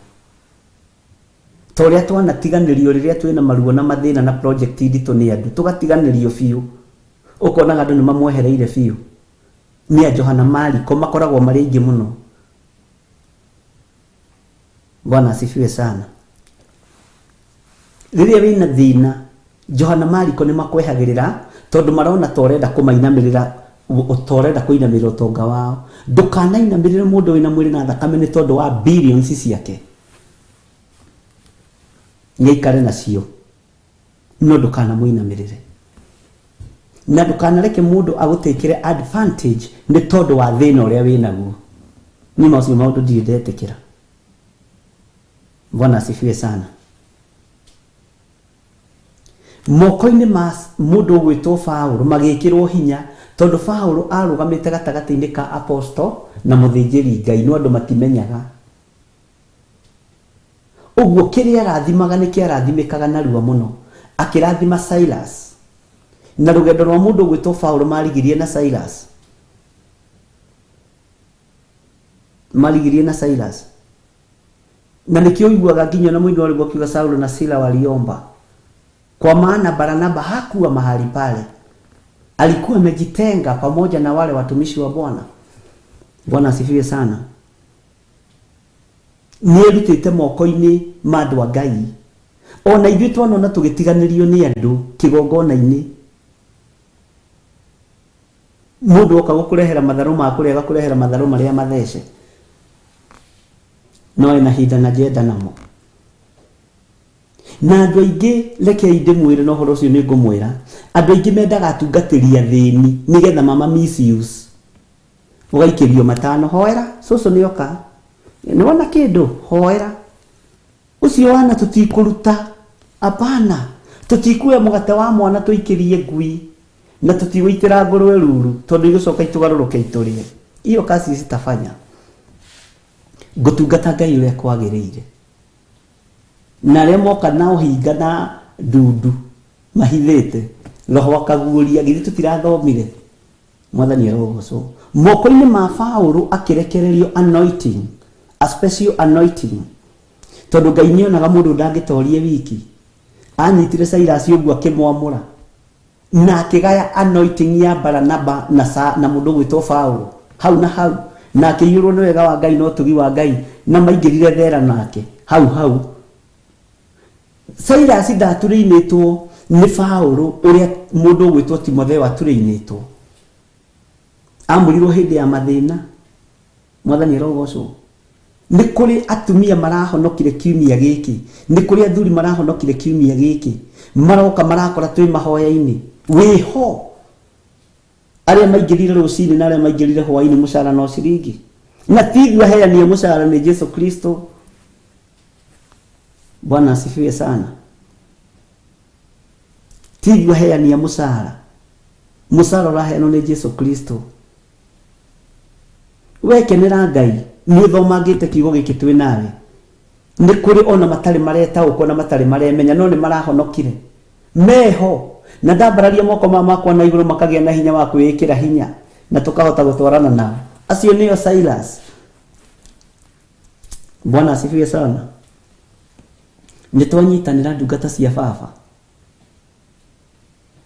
Ta ũrĩa twanatiganĩrio rĩrĩa twĩna maruo na mathĩna na project nditũ nĩ andũ, tũgatiganĩrio biũ. Ũkonaga andũ nĩ mamwehereire biũ. Nĩ a Johana Mariko makoragwo marĩ aingĩ mũno. Bwana asifiwe sana. Rĩrĩa wĩna thĩna, Johana Mariko nĩ makwehagĩrĩra tondũ marona ta ũrenda kũmainamĩrĩra, ta ũrenda kũinamĩrĩra ũtonga wao. Ndũkanainamĩrĩre mũndũ wĩna mwĩrĩ na thakame nĩ tondũ wa billions ciake. Nĩ aikare nacio, no ndũkanamũinamĩrĩre. Na ndũkanareke mũndũ agũtĩkĩre advantage nĩ tondũ wa thĩna ũrĩa wĩnaguo. Niĩ macio maũndũ ndirĩ ndetĩkĩra. Bwana asifiwe sana. Moko-inĩ ma mũndũ ũgwĩtwo Paulo magĩkĩrwo hinya tondũ Paulo arũgamĩte gatagatĩ-inĩ ka apostle na mũthĩnjĩri Ngai no andũ matimenyaga. Ũguo kĩrĩa arathimaga nĩ kĩarathimĩkaga narua mũno. Akĩrathima Silas. Na rũgendo rwa mũndũ ũgwĩtwo Paulo marigirie na Silas. Marigirie na Silas. Na nĩkĩo ũiguaga nginya ona mũini wa rwĩmbo akiuga Saulo na Sila waliomba. Kwa maana Baranaba hakuwa mahali pale. Alikuwa amejitenga pamoja na wale watumishi wa Bwana. Bwana asifiwe sana. Nĩerutĩte moko-inĩ ma andũ a Ngai. Ona ithuĩ twanona tũgĩtiganĩrio nĩ andũ kĩgongona-inĩ. Mũndũ oka gũkũrehera matharũ ma kũrĩa agakũrehera matharũ marĩa mathece. No ena hinda na njenda namo. Na andũ aingĩ rekei ndĩmwĩre na ũhoro ũcio nĩ ngũmwĩra, andũ aingĩ mendaga atungatĩri athĩni nĩgetha mama misuse. Ũgaikĩrio matano, hoera, cũcũ nĩ oka. Nĩ wona kĩndũ, hoera. Ũcio wana tũtikũruta, hapana. Tũtikuoya mũgate wa mwana tũikĩrie ngui na tũtigũitĩra ngũrwe ruru tondũ igũcoka itũgarũrũke itũrĩe. Hiyo kazi sitafanya. Ngũtungata Ngai ũrĩa kwagĩrĩire. Na arĩa moka na ũhinga na ndundu mahithĩte, roho akaguũria, githĩ tũtirathomire? Mwathani arogocwo. Moko-inĩ ma Paulo akĩrekererio anointing, a special anointing. Tondũ Ngai nĩ onaga mũndũ ndangĩtoria wiki. Anyitire Silas ũguo akĩmwamũra. Na akĩgaya anointing ya Baranaba na, sa, na mũndũ ũgwĩtwo Paulo. Hau na hau. Na akĩiyũrwo nĩ wega wa Ngai na ũtugi wa Ngai. Na maingĩrire thera nake. Hau hau. Silas ndaturĩinĩtwo nĩ Paulo ũrĩa mũndũ ũgwĩtwo Timotheo aturĩinĩtwo. Amũrirwo hĩndĩ ya mathĩna. Mwathani arogocwo. Nĩ kũrĩ atumia marahonokire kiumia gĩkĩ. Nĩ kũrĩ athuri marahonokire kiumia gĩkĩ. Maroka marakora twĩ mahoya-inĩ. Wĩho. Arĩa maingĩrire rũcinĩ na arĩa maingĩrire hwaĩ-inĩ mũcara no ciringi. Na ti ithuĩ aheani a mũcara nĩ Jesu Kristo. Bwana asifiwe sana. Ti ithuĩ aheani a mũcara. Mũcara ũraheanwo nĩ Jesu Kristo. We kenera Ngai nĩ ũthomangĩte kiugo gĩkĩ twĩ nawe. Nĩ kũrĩ ona matarĩ maretaũkwo na matarĩ maremenya no nĩ marahonokire. Meho. Na ndambararia moko ma makwa na igũrũ makagĩa na hinya wa kwĩĩkĩra hinya na tũkahota gũtwarana nao. Acio nĩo Silas. Bwana asifiwe sana. Nĩ twanyitanĩra ndungata cia baba.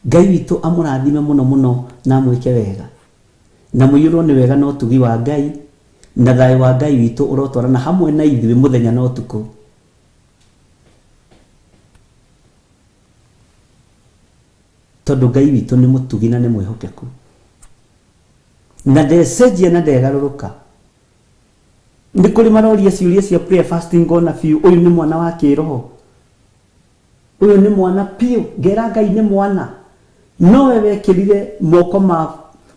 Ngai witũ amũrathime mũno mũno na amwĩke wega. Na mũiyũrwo nĩ wega na ũtugi wa Ngai na thayũ wa Ngai witũ ũrotwarana hamwe na ithuĩ mũthenya na ũtukũ. Tondũ Ngai witũ nĩ mũtugi na nĩ mwĩhokeku. Na ndecenjia na ndegarũrũka. Nĩ kũrĩ maroria ciũria cia prayer fasting ngona biũ ũyũ nĩ mwana wa kĩroho. Ũyũ nĩ mwana biũ, ngera Ngai nĩ mwana. Nowe wekĩrire moko ma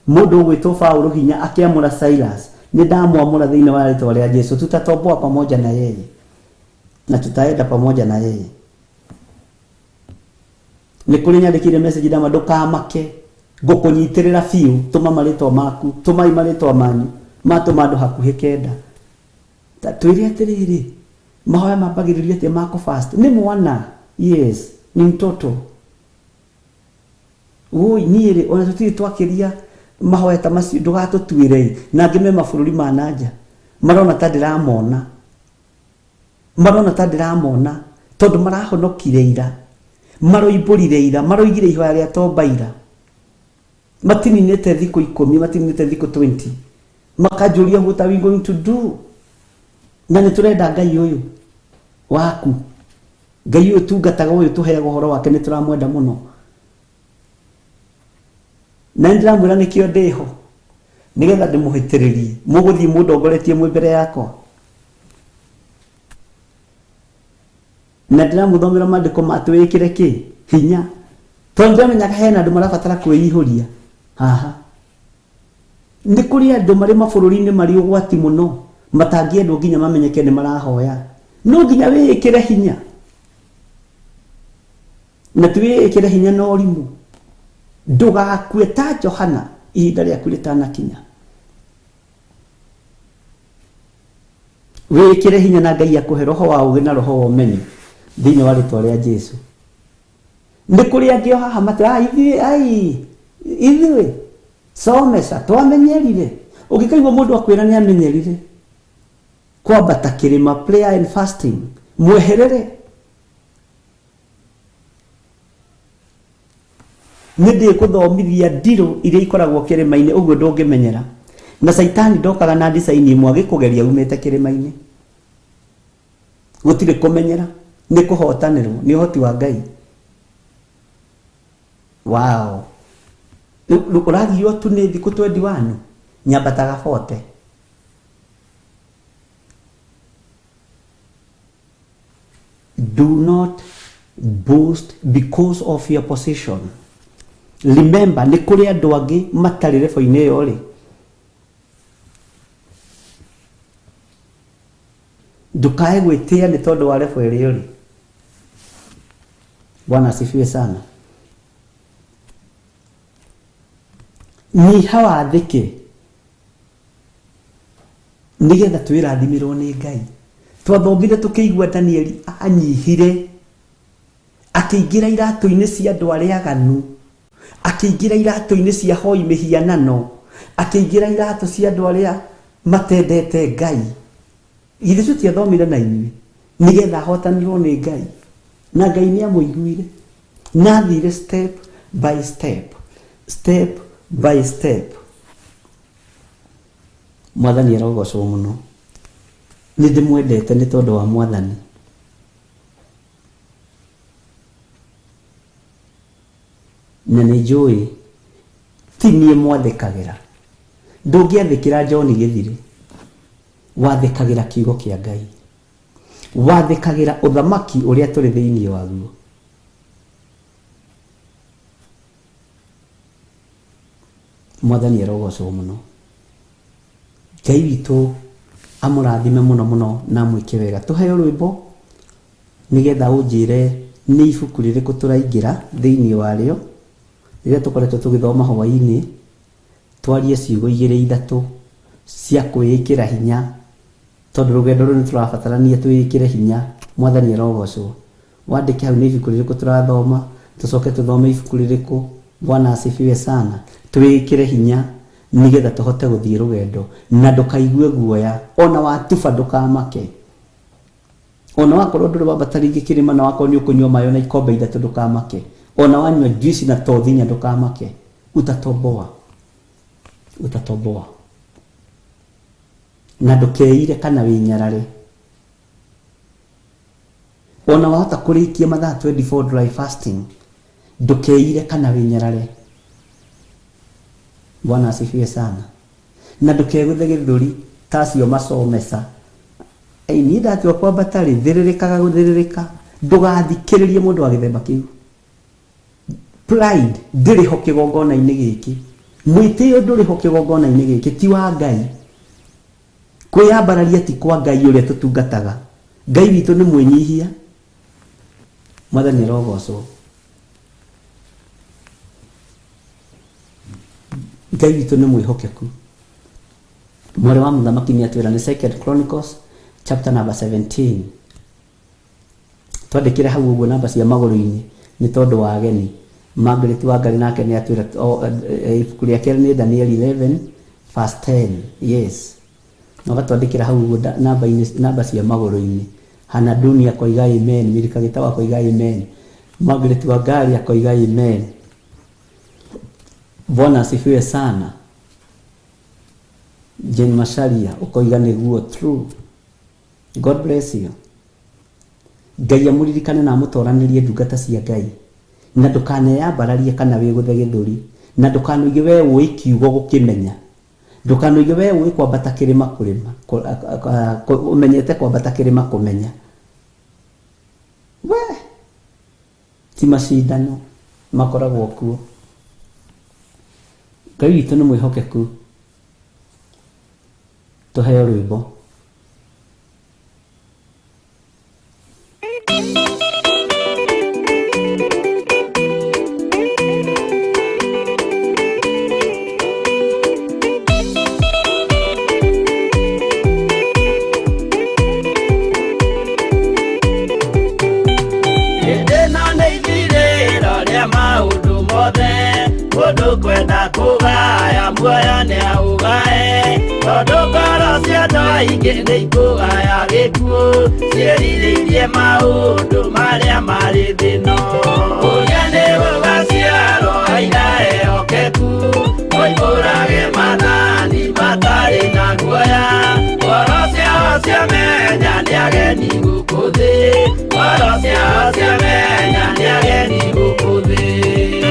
mũndũ ũgwĩtwo Paũlũ hinya akĩamũra Silas. Nĩ ndamwamũra thĩinĩ wa rĩtwa rĩa Jesu. Tutatomboa pamoja na yeye na tutaenda pamoja na yeye. Nĩ kũrĩ nyandĩkĩire message ndama ndũkamake ngũkũnyitĩrĩra biũ tũma marĩtwa maku tũmai marĩtwa manyu matũma andũ hakuhĩ kenda. Ta twĩre atĩrĩrĩ mahoya mambagĩrĩria atĩa ma kũ fast nĩ mwana yes ni mtoto woi niĩ rĩ ona tũtirĩ twakĩria mahoya ta macio ndũgatũtuĩre ĩ na angĩ me mabũrũri ma nanja marona ta ndĩramona marona ta ndĩramona tondũ marahonokire ira maroimbũrire ira maroigire ihoya rĩa tomba ira matininĩte thikũ ikũmi matininĩte thikũ 20 makanjũria what are we going to do na nĩ tũrenda Ngai ũyũ waku Ngai ũyũ tungataga ũyũ tũheaga ũhoro wake nĩ tũramwenda mũno na nĩ ndĩramwĩra nĩkĩo ndĩho nĩgetha ndĩmũhĩtĩrĩrie mũgũthiĩ mũndongoretie mwĩ mbere yakwa na ndĩramũthomera maandĩko ma twĩĩkĩre kĩ hinya tondũ ndĩramenyaga hena andũ marabatara kwĩihũria haha nĩ kũrĩ andũ marĩ mabũrũri-inĩ marĩ ũgwati mũno matangĩendwo nginya mamenyeke nĩ marahoya no nginya wĩĩkĩre hinya na ti wĩĩkĩre hinya na ũrimũ ndũgakue ta Johana ihinda rĩaku rĩtanakinya wĩĩkĩre hinya na Ngai akũhe roho wa ũgĩ na roho wa ũmenyo thĩinĩ wa rĩtwa rĩa Jesu. Nĩ kũrĩ angĩ o haha matĩ ah, ithuĩ ai ithuĩ somesa twamenyerire. Ũngĩkaigua mũndũ akwĩra nĩ amenyerire kwambata kĩrĩma prayer and fasting mweherere. Nĩ ndĩkũthomithia ndirũ iria ikoragwo kĩrĩma-inĩ ũguo ndũngĩmenyera. Na caitani ndokaga na ndicaini ĩmwe agĩkũgeria umĩte kĩrĩma-inĩ. Gũtirĩ kũmenyera, nĩ kũhotanĩrwo, nĩ ũhoti wa Ngai. Wow. Rĩu ũragiywo tu nĩ thikũ 21 nyambataga 40. Do not boast because of your position. Remember, nĩ kũrĩ andũ angĩ matarĩ rebo-inĩ ĩyo rĩ. Ndũkae gwĩtĩa nĩ tondũ wa rebo ĩrĩa ũrĩ. Bwana asifiwe sana. Nyiha wathĩke nĩgetha twĩrathimĩrwo nĩ Ngai. Twathomire tũkĩigua Danieli anyihire akĩingĩra iratũ-inĩ cia andũ arĩa aganu, akĩingĩra iratũ-inĩ cia hoi mĩhianano, akĩingĩra iratũ cia andũ arĩa matendete Ngai. Githĩ tũtiathomire na inyuĩ? Nĩgetha ahotanirwo nĩ Ngai. Na Ngai nĩ amũiguire. Na athire step by step, step by step. Mwathani arogocwo mũno. Nĩ ndĩmwendete nĩ tondũ wa Mwathani. Na nĩ njũĩ ti niĩ mwathĩkagĩra. Ndũngĩathĩkĩra John Gĩthirĩ. Wathĩkagĩra kiugo kĩa Ngai. Wathĩkagĩra ũthamaki ũrĩa tũrĩ thĩinĩ waguo. Mwathani arogocwo mũno. Ngai witũ amũrathime mũno mũno na amwĩke wega. Tũheo rwĩmbo nĩgetha ũnjĩre nĩ ibuku rĩrĩkũ tũraingĩra thĩinĩ warĩo rĩrĩa tũkoretwo tũgĩthoma hwaĩ-inĩ, twarie ciugo igĩrĩ ithatũ cia kwĩĩkĩra hinya tondũ rũgendo rũrũ nĩ tũrabatarania twĩĩkĩre hinya. Mwathani arogocwo. Wandĩke hau nĩ ibuku rĩrĩkũ tũrathoma Tũcoke tũthome ibuku rĩrĩkũ? Bwana asifiwe sana. Twĩkĩre hinya nĩgetha tũhote gũthiĩ rũgendo, na ndũkaigue guoya, ona watuba ndũkamake, ona wakorwo ndũrĩ wambata rĩngĩ kĩrĩma, na wakorwo nĩ ũkũnyua maĩ ona ikombe 3 ndũkamake, ona wanyua juice na tothi inya ndũkamake. Utatoboa, utatoboa. Na ndũkeire kana wĩnyarare. Ona wahota kũrĩkia mathaa 24 dry fasting, ndũkeire kana wĩnyarare. Bwana asifiwe sana. Na ndũkegũthe gĩthũri ta acio macomesa. Ĩ niĩ ndatua kwambata rĩ, thĩrĩrĩkaga gũthĩrĩrĩka. Ndũgathikĩrĩrie mũndũ wa gĩthemba kĩu. Pride ndĩrĩ ho kĩgongona-inĩ gĩkĩ. Mwĩtĩo ndũrĩ ho kĩgongona-inĩ gĩkĩ, ti wa Ngai. Kwĩyambararia ti kwa Ngai ũrĩa tũtungataga. Ngai witũ nĩ mwĩnyihia. Mwathani arogocwo. Ngai witũ nĩ mwĩhokeku. Mwarĩ wa mũthamaki nĩ atwĩra nĩ Second Chronicles chapter number 17. Twandĩkĩre hau ũguo namba cia magũrũ-inĩ nĩ tondũ wa ageni. Margaret Wangari nake nĩ atwĩra ibuku rĩa kerĩ nĩ Daniel 11 verse 10. Yes. Na ũgatwandĩkĩra hau ũguo namba cia magũrũ-inĩ. Hanaduni akoiga amen, Milika Gĩtaũ akoiga amen, Margaret Wangari akoiga amen. Bwana asifiwe sana. Jane Macharia ũkoiga nĩguo, true. God bless you. Ngai amũririkane na amũtoranĩrie ndungata cia Ngai. Na ndũkaneyambararie kana wĩgũthe gĩthũri, na ndũkanoige we ũĩ kiugo gũkĩmenya. Ndũkanoige we ũĩ kwambata kĩrĩma kũrĩma, ũmenyete kwambata kĩrĩma kũmenya. We ti macindano makoragwo kuo. Ngai witũ nĩ mwĩhokeku. Tũheo rwĩmbo. Hĩndĩ ĩno nĩ ithirĩro rĩa maũndũ mothe, mũndũ kwenda kũgaya muoyo nĩ aũgae, tondũ ngoro cia andũ aingĩ nĩ ikũgaya gĩkuũ, ciĩrirĩirie maũndũ marĩa marĩ thĩ ĩno. Ũrĩa nĩ gũgaciarwo aira ehokeku, moimbũrage maathani matarĩ na guoya, ngoro ciao ciamenya nĩ ageni gũkũ thĩ, ngoro ciao ciamenya nĩ ageni gũkũ thĩ.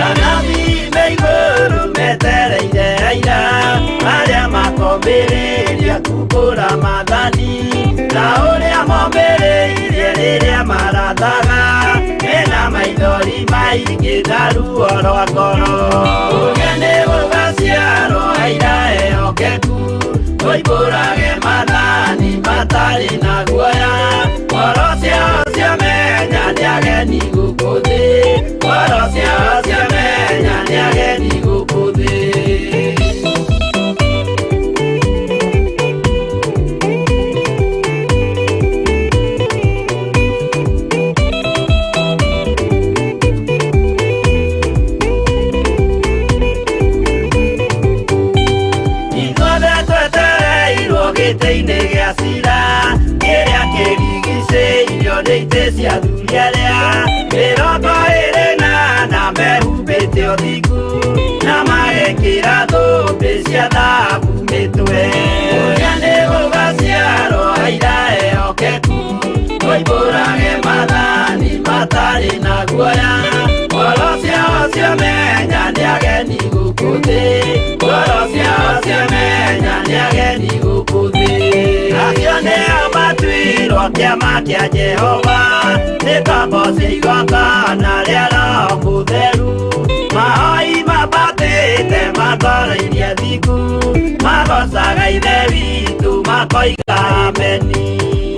Anabii me igũrũ metereire aira, arĩa makombĩrĩria kumbũra maathani, ta ũrĩa mombĩrĩirie rĩrĩa marathaga, mena maithori maingĩ na ruo rwa ngoro. Ũrĩa nĩ gũgaciarwo aira ehokeku, moimbũrage maathani matarĩ na guoya, ngoro ciao ciamenya nĩ ageni gũkũ thĩ, ngoro ciao ciamenya nĩ ageni gũkũ thĩ. Ithuothe twetereirwo gĩtĩ-inĩ gĩa cira, kĩrĩa kĩrigicĩirio nĩ itĩ cia athuri arĩa 24 mehumbĩte ũthingu, na magekĩra thũmbĩ cia thahabu mĩtwe. Ũrĩa nĩ gũgaciarwo aira ehokeku, moimbũrage maathani matarĩ na guoya, ngoro ciao ciamenya nĩ ageni gũkũ thĩ, ngoro ciao ciamenya nĩ ageni gũkũ thĩ. Acio nĩo matuirwo kĩama kĩa Jehova, nĩ ngombo cia igongona rĩa Roho Mũtheru, mahoi mambatĩte matoroirie thingu, magocaga Ithe witũ makoiga ameni.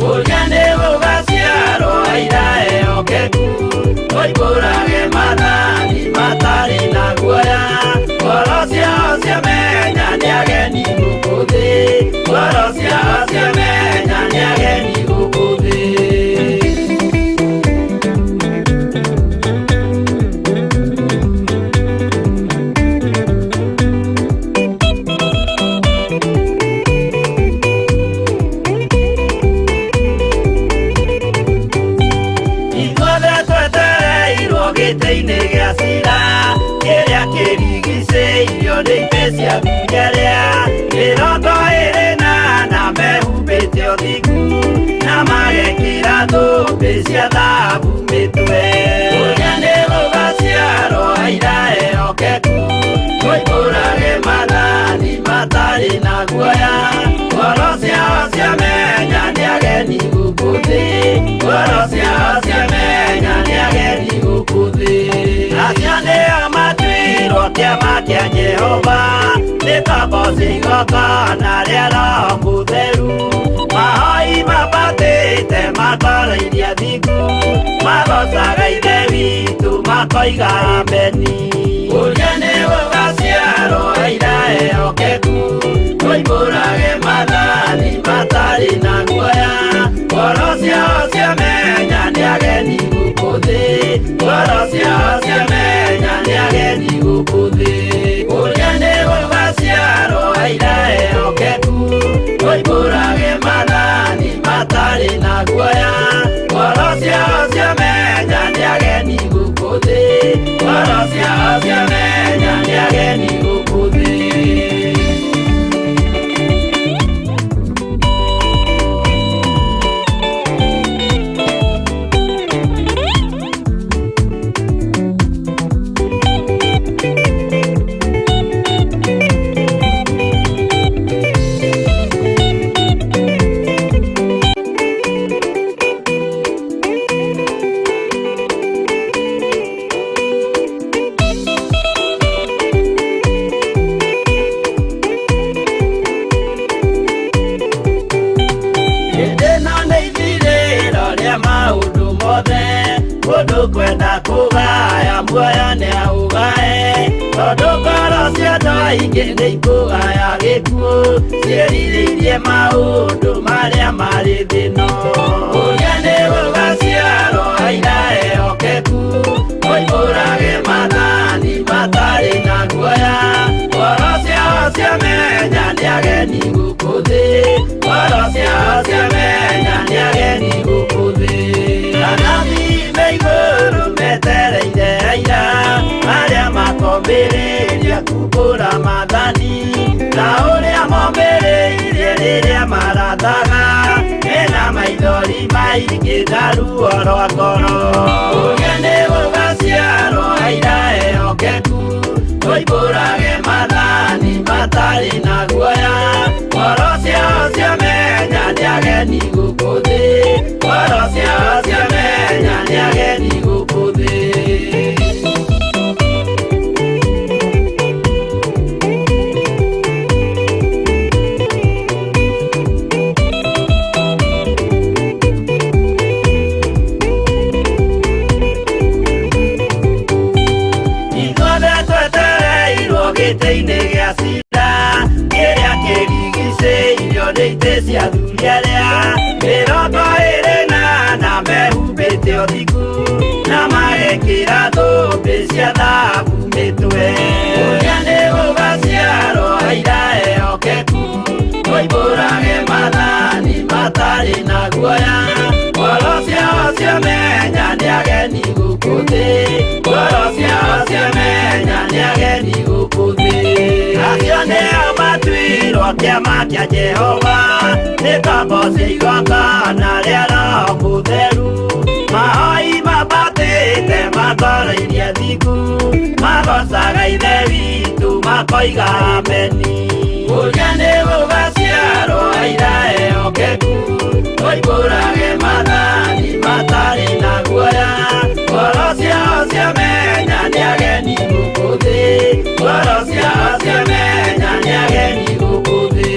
Ũrĩa nĩ gũgaciarwo aira ehokeku, moimbũrage maathani matarĩ na guoya, ngoro ciao ciamenya nĩ ageni gũkũ thĩ, ngoro ciao ciamenya nĩ ageni gũkũ thĩ. athuri arĩa 24 mehumbĩte ũthingu na magekĩra thũmbĩ cia thahabu mĩtwe. Kũrĩa nĩ gũgaciarwo aira ehokeku, moimbũrage maathani matarĩ na guoya. Ngoro ciao ciamenya nĩ ageni gũkũ thĩ, ngoro ciao ciamenya nĩ ageni gũkũ thĩ. Acio nĩo matuirwo kĩama kĩa Jehova, nĩ kaboci igongona rĩa Roho Mũtheru. Mahoi mabatĩte makarairia thingu, magocaga Ithe witũ makoiga ameni. Kũrĩa nĩ gũgaciarwo aira ehokeku, moimbũrage maathani matarĩ na guoya. Ngoro ciao ciamenya nĩ ageni gũkũ thĩ, ngoro ciao ciamenya nĩ ageni gũkũ thĩ. Kũrĩa nĩ gũgaciarwo aira ehokeku, moimbũrage maathani matarĩ na guoya. Ngoro ciao ciamenya nĩ ageni gũkũ thĩ, ngoro ciao ciamenya nĩ ageni gũkũ thĩ. Hĩndĩ ĩno nĩ ithirĩro rĩa maũndũ mothe, mũndũ kwenda kũgaya muoyo nĩaũgae, tondũ ngoro cia andũ aingĩ nĩikũgaya gĩkuũ, ciĩrirĩirie maũndũ marĩa marĩ thĩ ĩno. Kũrĩa nĩ gũgaciarwo aira ehokeku, moimbũrage maathani matarĩ na guoya. Ngoro ciao ciamenya nĩ ageni gũkũ thĩ, ngoro ciao ciamenya nĩ ageni gũkũ thĩ. Anabii me igũrũ metereire aira arĩa makombĩrĩria kumbũra maathani, ta ũrĩa mombĩrĩirie rĩrĩa marathaga, mena maithori maingĩ na ruo rwa ngoro. Kũrĩa nĩ gũgaciarwo aira ehokeku, moimbũrage maathani matarĩ na guoya. Ngoro ciao ciamenya nĩ ageni gũkũ thĩ, ngoro ciao ciamenya nĩ ageni gũkũ thĩ. Ithuothe twetereirwo gĩtĩ-inĩ gĩa cira, kĩrĩa kĩrigicĩirio nĩ itĩ cia athuri arĩa 24 mehumbĩte ũthingu na magekĩra thũmbĩ cia thahabu mĩtwe. Kũrĩa nĩ gũgaciarwo aira ehokeku, moimbũrage maathani matarĩ na guoya. Ngoro ciao ciamenya nĩ ageni gũkũ thĩ, ngoro ciao ciamenya nĩ ageni gũkũ thĩ. Acio nĩo matuirwo kĩama kĩa Jehova, nĩ kaboci igongona rĩa Roho Mũtheru. Mahoi mabatĩte makarairia thingu, magocaga Ithe witũ makoiga ameni. Kũrĩa nĩ gũgaciarwo aira ehokeku, moimbũrage maathani matarĩ na guoya. Ngoro ciao ciamenya nĩ ageni gũkũ thĩ, ngoro ciao ciamenya nĩ ageni gũkũ thĩ.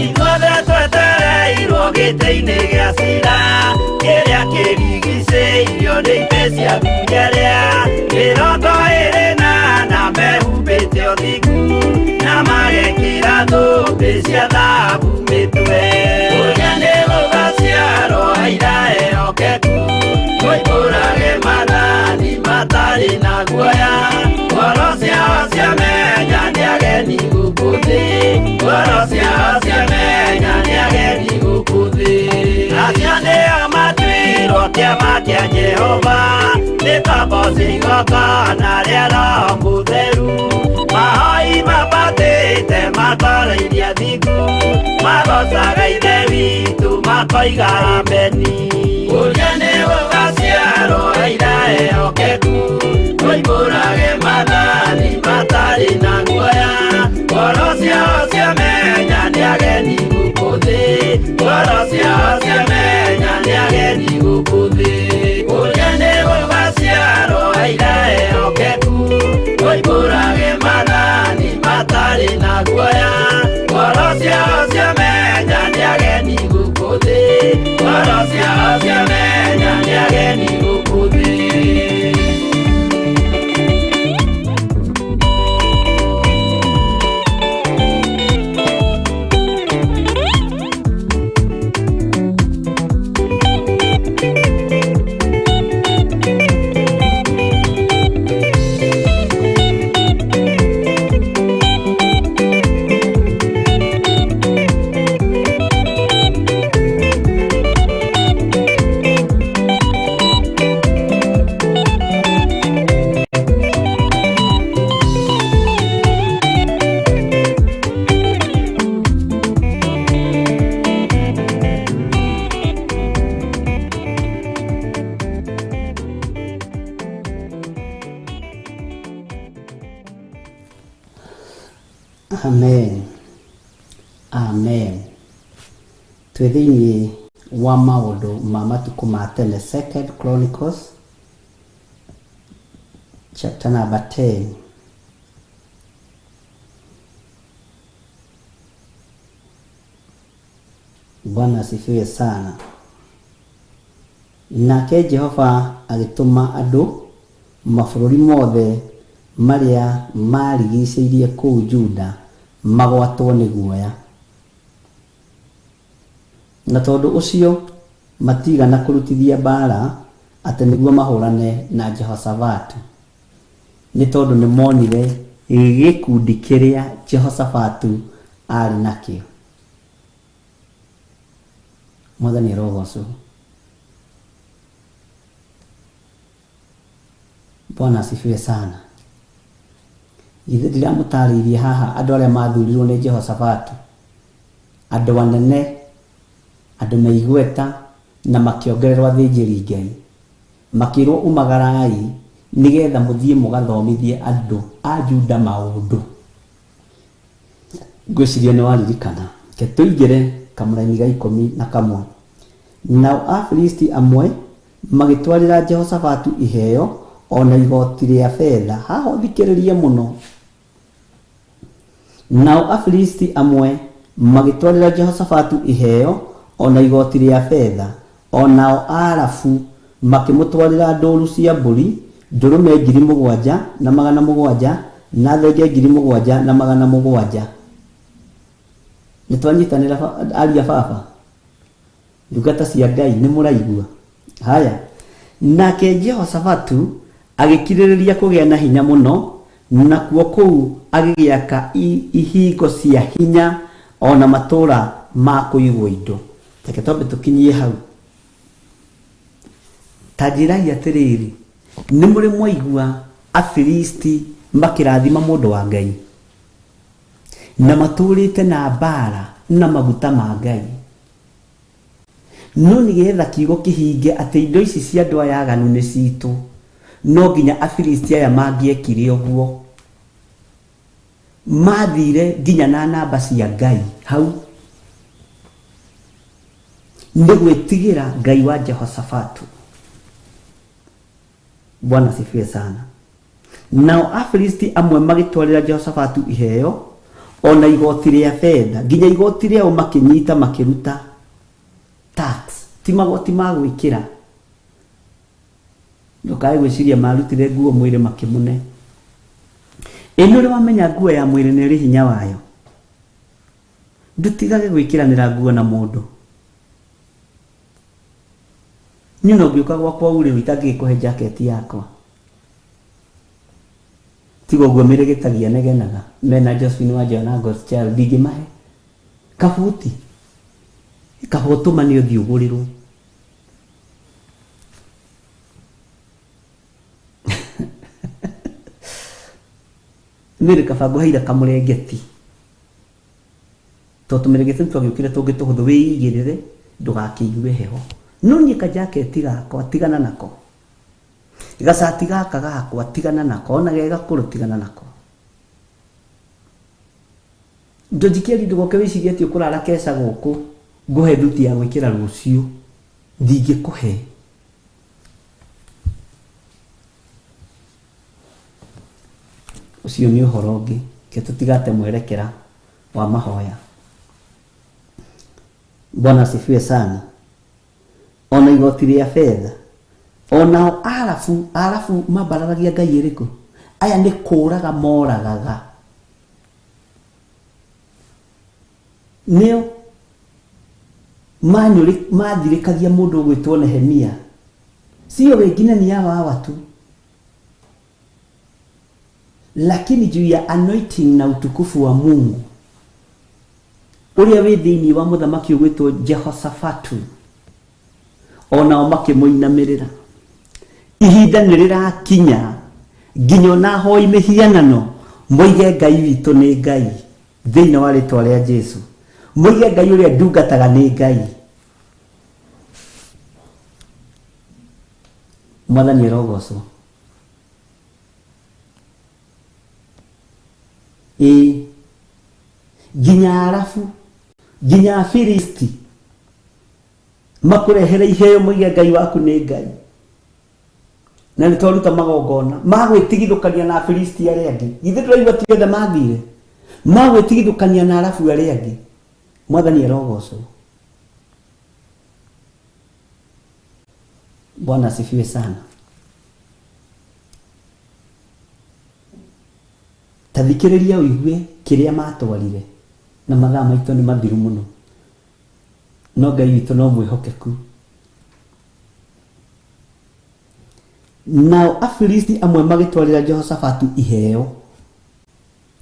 Ithuothe twetereirwo Ngoro ciao ciamenya nĩ ageni gũkũ thĩ. Acio nĩo matuirwo kĩama kĩa Jehova, nĩ ngombo cia igongona rĩa Roho Mũtheru. Mahoi mabatĩte matoroirie athingu, magocaga Ithe witũ makoiga ameni. Ũrĩa nĩ gũgaciarwo aira ehokeku, moimbũrage maathani matarĩ na guoya. Ngoro ciao ciamenya nĩ ageni gũkũ thĩ, ngoro ciao ciamenya nĩ ageni gũkũ thĩ. Ũrĩa nĩ gũgaciarwo aira ehokeku, moimbũrage maathani matarĩ na guoya. Ngoro ciao ciamenya nĩ ageni gũkũ thĩ, ngoro ciao ciamenya nĩ ageni gũkũ thĩ. Amen. Amen. Twĩ thĩinĩ wa maũndũ ma matukũ ma tene, Second Chronicles chapter number 10. Bwana asifiwe sana. Nake Jehova agĩtũma andũ mabũrũri mothe marĩa marigicĩirie kũu Juda magwatwo nĩ guoya, na tondũ ũcio matigana kũrutithia mbara atĩ nĩguo mahũrane na Jehoshafatu, nĩ tondũ nĩ monire gĩkundi kĩrĩa Jehoshafatu arĩ nakĩo. Mwathani arogocwo. Bwana asifiwe sana. Ithe ndiramũtarĩirie haha andũ arĩa mathurirwo nĩ Jehoshafatu, andũ anene, andũ me igweta, na makĩongererwo athĩnjĩri Ngai, makĩrwo umagarai nĩgetha mũthiĩ mũgathomithie andũ a Juda maũndũ. Ngwĩciria nĩ waririkana. Reke tũingĩre kamũraini ga 11. Nao Afilisti amwe magĩtwarĩra Jehoshafatu iheo ona igoti rĩa betha. Haha ũthikĩrĩrie mũno. Nao Afilisti amwe magĩtwarĩra Jehoshafatu iheo ona igoti rĩa betha, onao Arabu makĩmũtwarĩra ndũru cia mbũri, ndũrũme 7,700 na thenge 7,700. Nĩ twanyitanĩra aria baba, ndungata cia Ngai, nĩ mũraigua? Haya. Nake Jehoshafatu agĩkirĩrĩria kũgĩa na hinya mũno, nakuo kũu agĩgĩaka ihingo cia hinya ona matũũra ma kũigwo indo. Reke twambe tũkinyie hau. Ta njĩrai atĩrĩrĩ, nĩ mũrĩ mwaigua Afilisti makĩrathima mũndũ wa Ngai, na matũũrĩte na mbara na maguta ma Ngai? No nĩgetha kiugo kĩhinge atĩ indo ici cia andũ aya aganu nĩ citũ, no nginya Afilisti aya mangĩekire ũguo. Mathire nginya na namba cia Ngai hau, nĩ gwĩtigĩra Ngai wa Jehoshafatu. Bwana asifiwe sana. Nao Afilisti amwe magĩtwarĩra Jehoshafatu iheo ona igoti rĩa betha, nginya igoti rĩao makĩnyita makĩruta tax, ti magoti ma gwĩkĩra. Ndũkae gwĩciria marutire nguo mwĩrĩ makĩmũne. Ĩ nĩ ũrĩ wamenya nguo ya mwĩrĩ nĩ ĩrĩ hinya wayo? Ndũtigage gwĩkĩranĩra nguo na mũndũ. Niĩ no ngĩũka gwakwa urĩrwo itangĩgĩkũhe jacket yakwa. Tiga ũguo mĩrĩgĩtagia negenaga mena Josephine wa Joana God's Child ndingĩmahe. Kabuti kaba ũtũmane ũthiĩ ũgũrĩrwo. Mary kaba ngũheire kamũrengeti tondũ tũmĩrengeti nĩ twagĩũkire tũngĩ tũhũthũ wĩigĩrĩre ndũgakĩigue heho. No niĩ kajaketi gakwa tigana nako, gacati gaka gakwa tigana nako, ona ge gakũrũ tigana nako. Ndũnjikĩri ndũgoke wĩcirie atĩ ũkũrara keca gũkũ ngũhe thuti ya gwĩkĩra rũciũ, ndingĩkũhe. Ũcio nĩ ũhoro ũngĩ, ke tũtigate mwerekera wa mahoya. Bwana asifiwe sana. Ona igoti rĩa betha, onao arabu, arabu mambararagia ngai ĩrĩkũ? Aya nĩ kũraga moragaga. Nĩo mathirĩkagia mũndũ ũgwĩtwo Nehemia. Sio wengine ni hawa hawa tu, lakini juu ya anointing na utukufu wa Mungu ũrĩa wĩ thĩinĩ wa mũthamaki ũgwĩtwo Jehoshafatu, onao makĩmũinamĩrĩra. Ihinda nĩ rĩrakinya nginya ona ahoi mĩhianano moige Ngai witũ nĩ Ngai thĩinĩ wa rĩtwa rĩa Jesu, moige Ngai ũrĩa ndungataga nĩ Ngai. Mwathani arogocwo. Ĩĩ, nginya Arabu, nginya Afilisti makũrehere iheo moige Ngai waku nĩ Ngai. Na nĩ twaruta magongona ma gwĩtigithũkania na Afilisti arĩa angĩ. Githĩ ndũraigua ti othe mathire? Ma gwĩtigithũkania na Arabu arĩa angĩ. Mwathani arogocwo. Bwana asifiwe sana. Ta thikĩrĩria ũigue kĩrĩa matwarire, na mathaa maitũ nĩ mathiru mũno, no Ngai witũ no mwĩhokeku. Nao Afilisti amwe magĩtwarĩra Jehoshafatu iheo,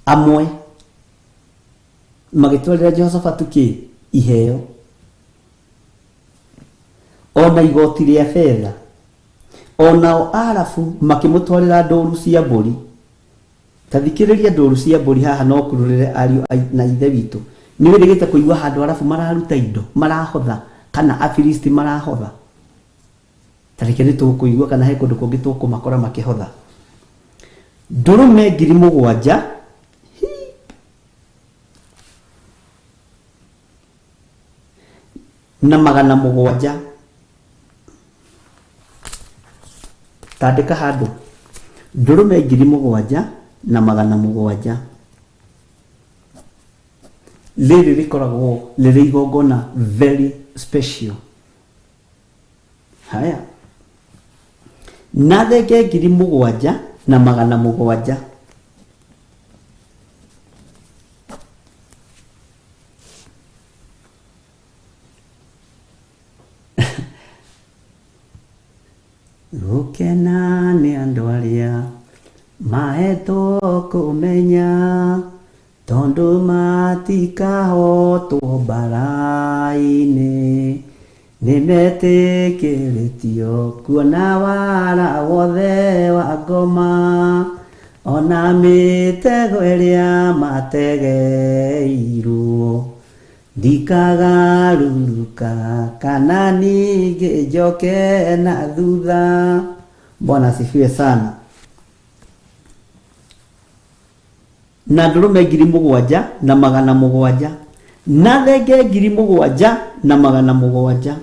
amwe magĩtwarĩra Jehoshafatu kĩ? Iheo, ona igoti rĩa betha. Onao Arabu makĩmũtwarĩra ndũru cia mbũri. Ta thikĩrĩria ndũru cia mbũri haha no kururĩre ariũ na ithe witũ. Nĩ wĩrĩgĩte kũigua handũ Arabu mararuta indo, marahotha, kana Afilisti marahotha? Ta reke nĩ tũkũigua kana he kũndũ kũngĩ tũkũmakora makĩhotha. Ndũrũme 7,000 na 700. Tandĩka handũ ndũrũme 7,700. Rĩrĩ rĩkoragwo rĩrĩ igongona very special. Haya, na thenge 7,700. Gũkena nĩ andũ arĩa mahetwo kũmenya, tondũ matikahotwo mbara-inĩ, nĩmetĩkĩrĩtio kuona wara wothe wa ngoma, ona mĩtego ĩrĩa mategeirwo. Ndikagaruruka kana ningĩ njoke na thutha. Bwana asifiwe sana. Na ndũrũme 7,700, na thenge 7,700.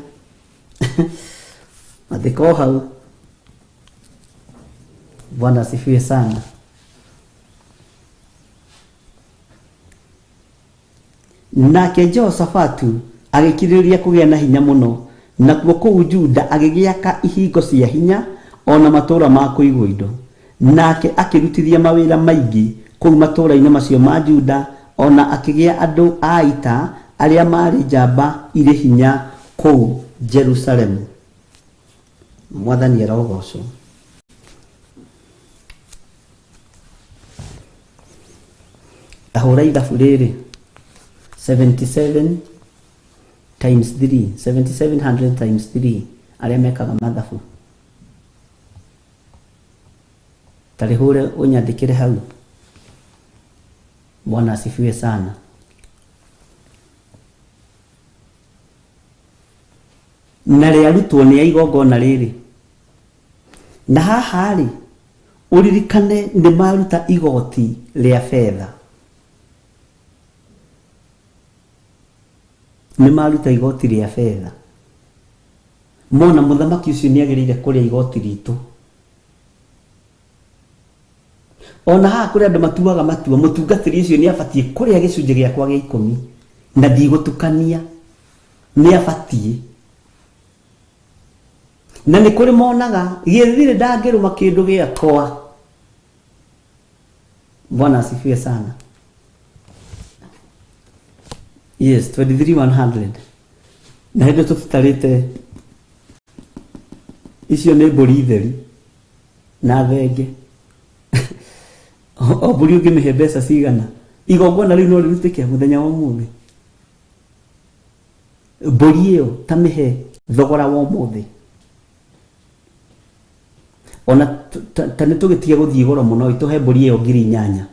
Mathiko hau. Bwana asifiwe sana. Nake Jehoshafatu agĩkirĩrĩria kũgĩa na hinya mũno, nakuo kũu Juda agĩgĩaka ihingo cia hinya o na matũũra ma kũigwo indo. Nake akĩrutithia mawĩra maingĩ kũu matũũra-inĩ macio ma Juda, o na akĩgĩa andũ a ita arĩa maarĩ njamba irĩ hinya kũu Jerusalemu. Mwathani arogocwo. Ta hũra ithabu rĩrĩ. 77 times 3, 7700 times 3, arĩa mekaga mathabu tarĩhũre ũnyandĩkĩre hau. Bwana asifiwe sana. Na rĩarutwo nĩ a igongona rĩrĩ. Na haha rĩ, ũririkane nĩ maruta igoti rĩa betha, nĩ maruta igoti rĩa betha, mona mũthamaki ũcio nĩ agĩrĩire kũrĩa igoti ritũ. Ona haha kũrĩ andũ matuaga matua, mũtungatĩri ũcio nĩ abatiĩ kũrĩa gĩcunjĩ gĩakwa gĩa ikũmi na ndigũtukania, nĩ abatiĩ. Na nĩ kũrĩ monaga gĩthirĩ ndangĩrũma kĩndũ gĩakwa. Bwana asifiwe sana. Yes, 23,100. Na hĩndĩ tũtitarĩte icio nĩ mbũri theri na thenge. O mbũri ũngĩmĩhe mbeca cigana, igongona rĩu no rĩrutĩke mũthenya wa ũmũthĩ. Mbũri ĩyo ta mĩhe thogora wa ũmũthĩ. Ona ta nĩ tũgĩtige gũthiĩ goro mũno, tũhe mbũri ĩyo 8,000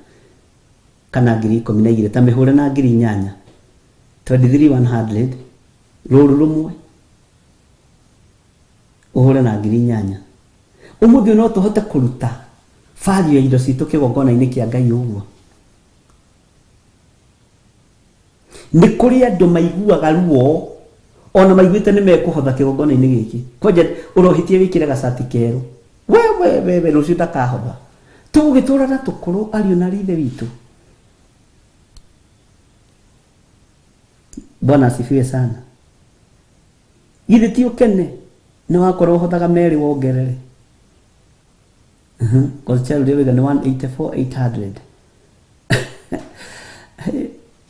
kana 12,000, ta mĩhũre na 8,000. 23,100 rũru rũmwe ũhũre na 8,000. Ũmũthĩ no tũhote kũruta value ya indo citũ kĩgongona-inĩ kĩa Ngai ũguo. Nĩ kũrĩ andũ maiguaga ruo ona maiguĩte nĩ mekũhotha kĩgongona-inĩ gĩkĩ. Kwanja ũrohĩtia wĩkĩre gacati kerũ, we we we we rũciũ ndakahotha. Tũgũgĩtũra na tũkũrũ ariũ na ithe witũ. Bwana asifiwe sana. Githĩ ti ũkene nĩ wakorwo ũhothaga merĩ wongerere. Kocha ũrĩa wĩga nĩ 184,800.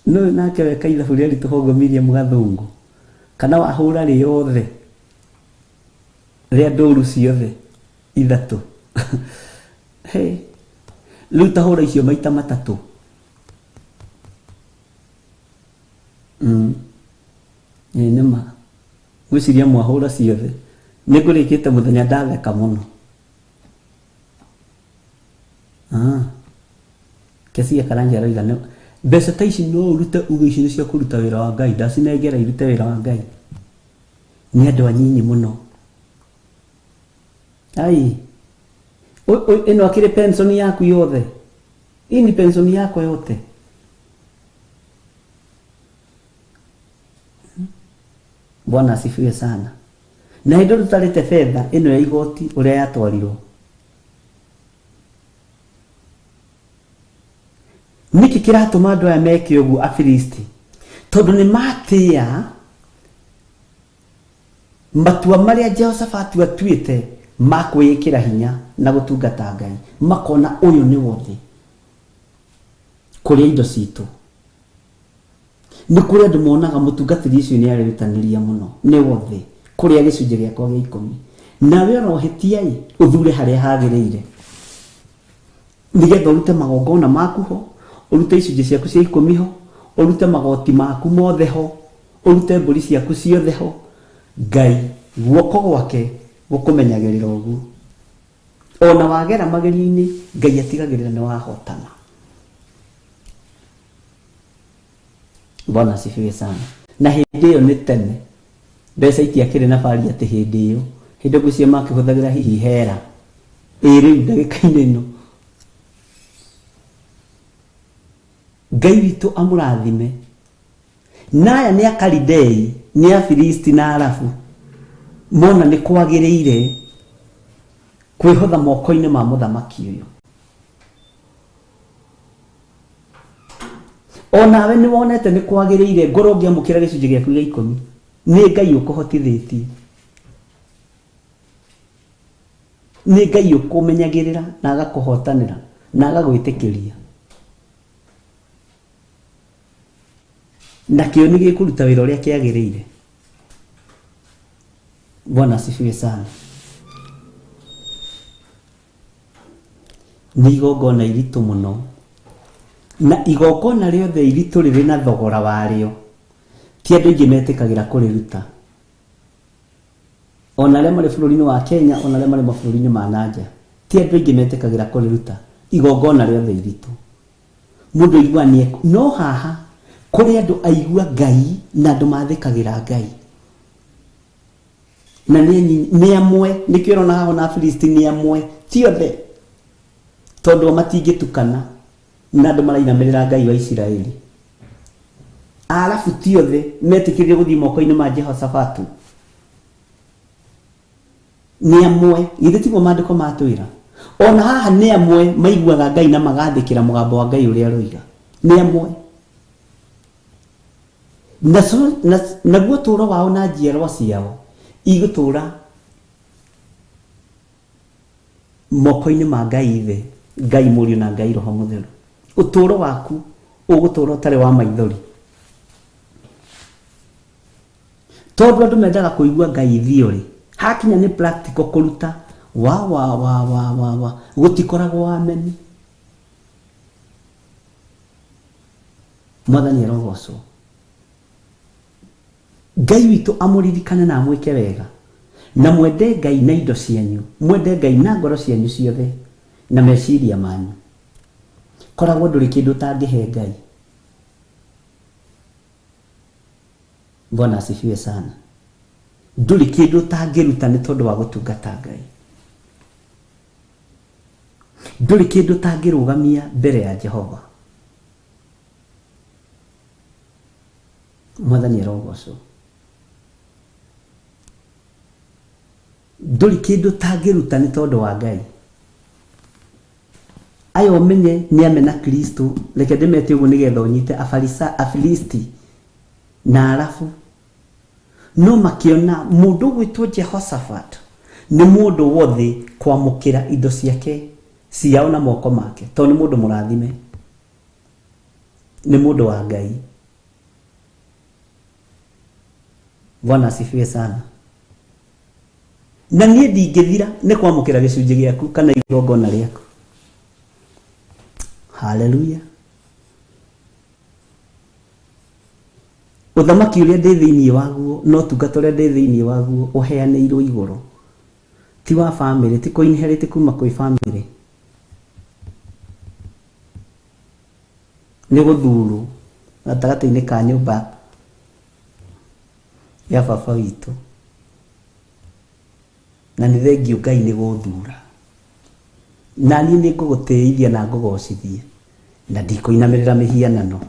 No nake weka ithabu rĩa ritũ hongo Miriam Gathungu, kana wahũra rĩothe rĩa ndũru ciothe ithatũ. Hey, rĩu ta hũra icio maita matatũ. Ĩĩ nĩ ma. Ngwĩciria mwahũra ciothe. Nĩ ngũrĩkĩte mũthenya ndatheka mũno. Kesia Karanja aroiga nĩ mbeca ta ici no ũrute uge ici nĩ cia kũruta wĩra wa Ngai, ndacinengera irute wĩra wa Ngai. Nĩ andũ anyinyi mũno. Ai, ĩno akĩrĩ pension yaku yothe. Hii ni pension yako yote. Bwana asifiwe sana. Na hĩndĩ tũtarĩte betha ĩno ya igoti ũrĩa yatwarirwo. Nĩkĩ kĩratũma andũ aya meke ũguo Afilisti? Tondũ nĩ matĩa matua marĩa Jehoshafatu atuĩte ma kwĩĩkĩra hinya na gũtungata Ngai, makona ũyũ nĩ wothe kũrĩa indo citũ. Nĩ kũrĩ andũ monaga mũtungatĩri ũcio nĩ arerutanĩria mũno, nĩ wothe kũrĩa gĩcunjĩ gĩakwa gĩa ikũmi. Nawe ona ũhĩtia-ĩ, ũthure harĩa hagĩrĩire nĩgetha ũrute magongona maku ho, ũrute icunjĩ ciaku cia ikũmi ho, ũrute magoti maku mothe ho, ũrute mbũri ciaku ciothe ho. Ngai guoko gwake gũkũmenyagĩrĩra ũguo. Ona wagera magerio-inĩ, Ngai atigagĩrĩra nĩ wahotana. Bwana asifiwe sana. Na hĩndĩ ĩyo nĩ tene, mbeca itiakĩrĩ na bari atĩ hĩndĩ ĩyo, hĩndĩ ngwĩciria makĩhũthagĩra hihi hera. Ĩ rĩu ndagĩka-inĩ ĩno. Ngai witũ amũrathime. Na aya nĩ Akalidei, nĩ Afilisti na Arabu, mona nĩ kwagĩrĩire kwĩhotha moko-inĩ ma mũthamaki ũyũ. Onawe nĩ wonete nĩ kwagĩrĩire ngorwo ngĩamũkĩra gĩcunjĩ gĩaku gĩa ikũmi, nĩ Ngai ũkũhotithĩtie, nĩ Ngai ũkũmenyagĩrĩra na agakũhotanĩra na agagwĩtĩkĩria, na kĩo nĩ gĩkũruta wĩra ũrĩa kĩagĩrĩire. Bwana asifiwe sana. Nĩ igongona iritũ mũno. Na igongona rĩothe iritũ rĩrĩ na thogora warĩo, ti andũ aingĩ metĩkagĩra kũrĩruta. Ona arĩa marĩ bũrũri-inĩ wa Kenya, ona arĩa marĩ mabũrũri-inĩ ma na nja, ti andũ aingĩ metĩkagĩra kũrĩruta igongona rĩothe iritũ. Mũndũ aiguaga nĩ no haha kũrĩ andũ aigua Ngai na andũ mathĩkagĩra Ngai. Na nĩ nĩ amwe, nĩkĩo ũrona haha ona Afilisti nĩ amwe, ti othe. Tondũ o matingĩtukana na andũ marainamĩrĩra Ngai wa Isiraeli. Arabu ti othe metĩkĩrire gũthiĩ moko-inĩ ma Jehoshafatu. Nĩ amwe, githĩ tiguo maandĩko matwĩra? Ona haha nĩ amwe maiguaga Ngai na magathĩkĩra mũgambo wa Ngai ũrĩa aroiga. Nĩ amwe. Naguo ũtũũro wao na njiarwa ciao igũtũũra moko-inĩ ma Ngai Ithe, Ngai Mũriũ na Ngai Roho Mũtheru. Ũtũũro waku ũgũtũũra ũtarĩ wa maithori. Tondũ andũ mendaga kũigua Ngai theory, hakinya nĩ practical kũruta wa wa wa wa wa wa gũtikoragwo ameni. Mwathani arogocwo. Ngai witũ amũririkane na amwĩke wega. Na mwende Ngai na indo cianyu, mwende Ngai na ngoro cianyu ciothe na meciria manyu. Koragwo ndũrĩ kĩndũ ũtangĩhe Ngai. Bwana asifiwe sana. Ndũrĩ kĩndũ ũtangĩruta nĩ tondũ wa gũtungata Ngai. Ndũrĩ kĩndũ ũtangĩrũgamia mbere ya Jehova. Mwathani arogocwo. Ndũrĩ kĩndũ ũtangĩruta nĩ tondũ wa Ngai. Aya ũmenye nĩ amena Kristo, reke ndĩmete ũguo nĩgetha ũnyite Afarisa, Afilisti na Arabu. No makĩona mũndũ ũgwĩtwo Jehoshaphat nĩ mũndũ wothe kwamũkĩra indo ciake ciao na moko make, tondũ nĩ mũndũ mũrathime, nĩ mũndũ wa Ngai. Bwana asifiwe sana. Na niĩ ndingĩthira nĩ kwamũkĩra gĩcunjĩ gĩaku kana igongona rĩaku. Haleluya. Ũthamaki ũrĩa ndĩ thĩinĩ waguo na ũtungata ũrĩa ndĩ thĩinĩ waguo ũheanĩirwo igũrũ. Ti wa bamĩrĩ, ti kũ inherit kuma kwĩ bamĩrĩ. Nĩ gũthurwo gatagatĩ-inĩ ka nyũmba ya baba witũ. Na nĩ thengiũ Ngai nĩ gũthura. Na niĩ nĩ ngũgũtĩithia na ngũgocithie. Na ndikũinamĩrĩra mĩhianano.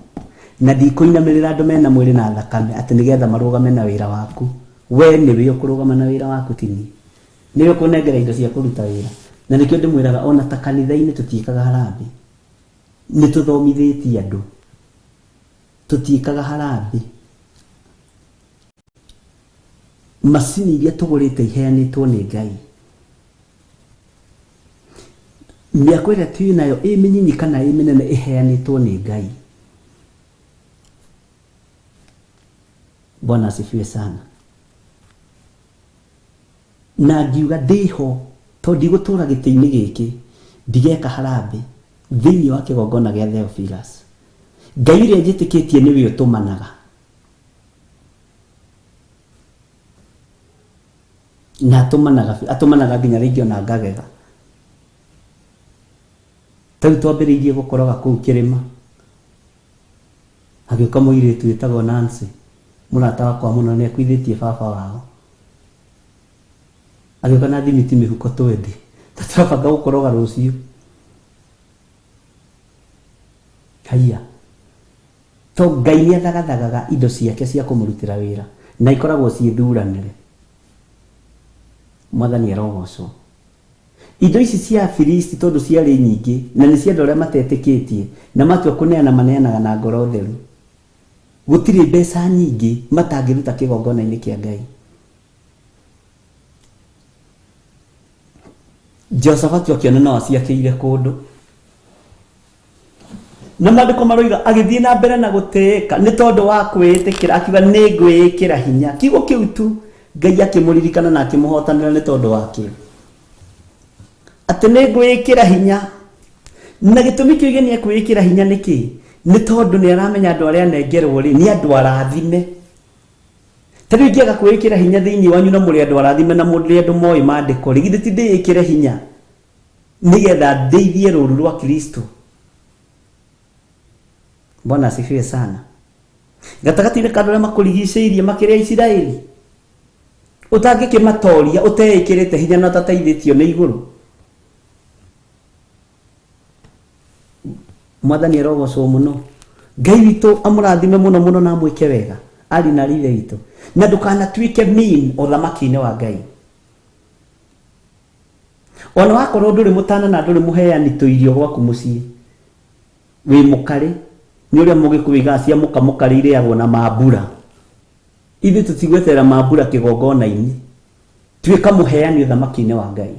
Na ndikũinamĩrĩra andũ mena mwĩrĩ na thakame atĩ nĩgetha marũgame na wĩra waku. We nĩwe ũkũrũgama na wĩra waku ti niĩ. Nĩwe ũkũnengera indo cia kũruta wĩra. Na nĩkĩo ndĩmwĩraga ona ta kanitha-inĩ tũtiĩkaga harambee. Nĩ tũthomithĩtie andũ. Tũtiĩkaga harambee. Macini iria tũgũrĩte iheanĩtwo nĩ Ngai. Mĩako ĩrĩa twĩ nayo ĩ mĩnyinyi kana ĩ mĩnene ĩheanĩtwo nĩ Ngai. Bwana asifiwe sana. Na ngiuga ndĩho tondũ ndigũtũra gĩtĩ-inĩ gĩkĩ ndigeka harambĩ thĩinĩ wa kĩgongona gĩa Theophilus. Ngai ũrĩa njĩtĩkĩtie nĩwe ũtũmanaga. Na atũmanaga biũ, atũmanaga nginya rĩngĩ ona ngagega. Ta rĩu twambĩrĩirie gũkoroga kũu kĩrĩma, hagĩũka mũirĩtu wĩtagwo Nancy, mũrata wakwa mũno, nĩ akuithĩtie baba wao. Agĩũka na thimiti mĩhuko twendi, na tũrabanga gũkoroga rũciũ. Haiya. To Ngai nĩ athagathagaga indo ciake cia kũmũrutĩra wĩra na ikoragwo ciĩ thuranĩre. Mwathani arogocwo. Indo ici cia Afilisti tondũ ciarĩ nyingĩ na nĩ cia andũ arĩa matetĩkĩtie na matua kũneana maneanaga na ngoro theru. Gũtirĩ mbeca nyingĩ matangĩruta kĩgongona-inĩ kĩa Ngai. Jehoshafatu akĩona no aciakĩire kũndũ. Na maandĩko maroiga agĩthiĩ na mbere na gũtĩĩka nĩ tondũ wa kwĩĩtĩkĩra, akiuga nĩ ngwĩĩkĩra hinya. Kiugo kĩu tu Ngai akĩmũririkana na akĩmũhotanĩra nĩ tondũ wakĩo. Atĩ nĩ ngwĩĩkĩra hinya. Na gĩtũmi kĩu gĩa nĩ ekwĩĩkĩra hinya nĩ kĩ? Nĩ tondũ nĩ aramenya andũ arĩa anengerwo rĩ nĩ andũ arathime. Ta rĩu ingĩaga kwĩĩkĩra hinya thĩinĩ wanyu na mũrĩ andũ arathime na mũrĩ andũ moĩ maandĩko rĩ, githĩ ti ndĩĩkĩre hinya nĩgetha ndeithie rũru rwa Kristo? Bwana asifiwe sana. Gatagatĩ-inĩ ka andũ arĩa makũrigicĩirie makĩrĩ Aisiraeli, ũtangĩkĩmatoria ũteĩkĩrĩte hinya na ũtateithĩtio nĩ igũrũ. Mwathani arogocwo mũno. Ngai witũ amũrathime mũno mũno na amwĩke wega ari na ithe witũ, na ndũkanatuĩke mean ũthamaki-inĩ wa Ngai. Ona wakorwo ndũrĩ mũtana na ndũrĩ mũheani tũirio gwaku mũciĩ, wĩ mũkarĩ nĩ ũrĩa mũgĩkũyũ igaa cia mũka mũkarĩ irĩagwo na mambura. Ithuĩ tũtigweterera mambura kĩgongona-inĩ. Tuĩka mũheani ũthamaki-inĩ wa Ngai.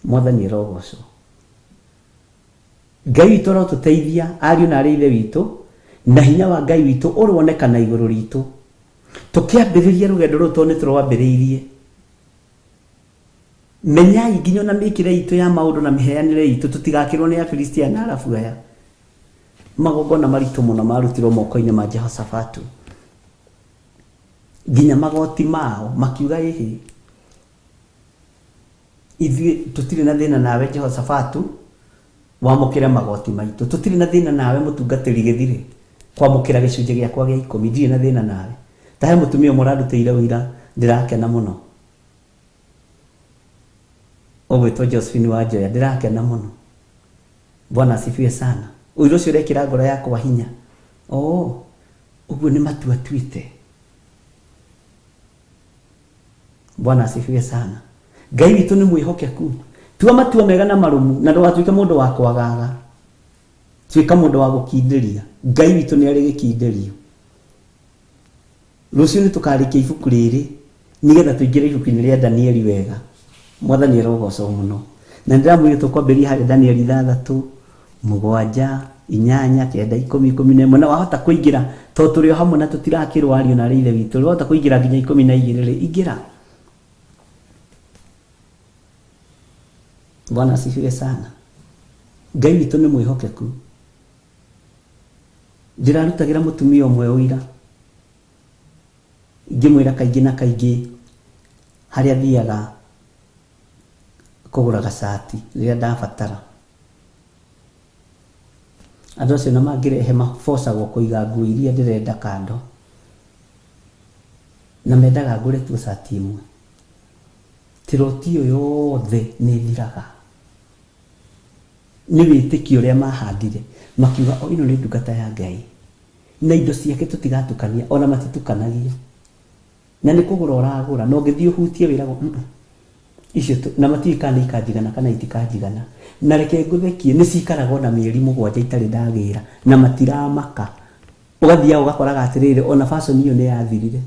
Mwathani arogocwo. Ngai witũ arotũteithia ariũ na arĩ ithe witũ, na hinya wa Ngai witũ ũronekana igũrũ ritũ. Tũkĩambĩrĩria rũgendo rũrũ tondũ nĩ tũrwambĩrĩirie. Menyai nginya ona mĩkĩre itũ ya maũndũ na mĩheanĩre itũ tũtigakĩrwo nĩ Afilisti aya na Arabu aya. Magongona maritũ mũno marutirwo moko-inĩ ma Jehoshafatu. Nginya magoti mao makiuga ĩhĩ, ithuĩ tũtirĩ na thĩna nawe Jehoshafatu, wamũkĩre magoti maitũ. Tũtirĩ na thĩna nawe mũtungatĩri gĩthirĩ, kwamũkĩra gĩcunjĩ gĩakwa gĩa ikũmi, ndirĩ na thĩna nawe. Ta he mũtumia ũmwe ũrandutĩire ũira, ndĩrakena mũno. Ũgwĩtwo Josephine Wanjoya, ndĩrakena mũno. Bwana asifiwe sana. Ũira ũcio ũrekĩra ngoro yakwa hinya. Oh, ũguo nĩ matua atuĩte. Bwana asifiwe sana. Ngai witũ nĩ mwĩhokeku. Tua matua mega na marũmu na ndũgatuĩke mũndũ wa kwagaga. Tuĩka mũndũ wa gũkindĩria. Ngai witũ nĩ arĩ gĩkindĩrio. Rũciũ nĩ tũkarĩkia ibuku rĩrĩ nĩgetha tũingĩre ibuku-inĩ rĩa Danieli wega. Mwathani arogocwo mũno. Na nĩndĩramwĩrire tũkwambĩrĩria harĩa Danieli 6, 7, 8, 9, 10, 11, na wahota kũingĩra tondũ tũrĩ o hamwe na tũtirakĩrwo ariũ na arĩ ithe witũ, wahota kũingĩra nginya 12 rĩ, ingĩra. Bwana asifiwe sana. Ngai witũ nĩ mwĩhokeku. Ndĩrarutagĩra mũtumia ũmwe ũira, ngĩmwĩra kaingĩ na kaingĩ harĩa thiaga kũgũra gacati rĩrĩa ndabatara. Andũ acio na mangĩrehe mabocagwo kũiga nguo iria ndĩrenda kando, na mendaga ngũre tu cati ĩmwe. Tiroti ĩyo yothe nĩ ĩthiraga. Nĩ wĩtĩkio ũrĩa mahandire, makiuga o ĩno nĩ ndungata ya Ngai, na indo ciake tũtigatukania, ona matitukanagia. Na nĩ kũgũra ũragũra, na ũngĩthiĩ ũhutie wĩragwo icio na matiũĩ kana nĩ ikanjigana kana itikanjigana. Na reke ngũthekie, nĩ cikaraga ona mĩeri 7 itarĩ ndagĩra, na matiramaka. Ũgathiaga ũgakoraga atĩrĩrĩ, ona fashion ĩyo nĩ yathirire.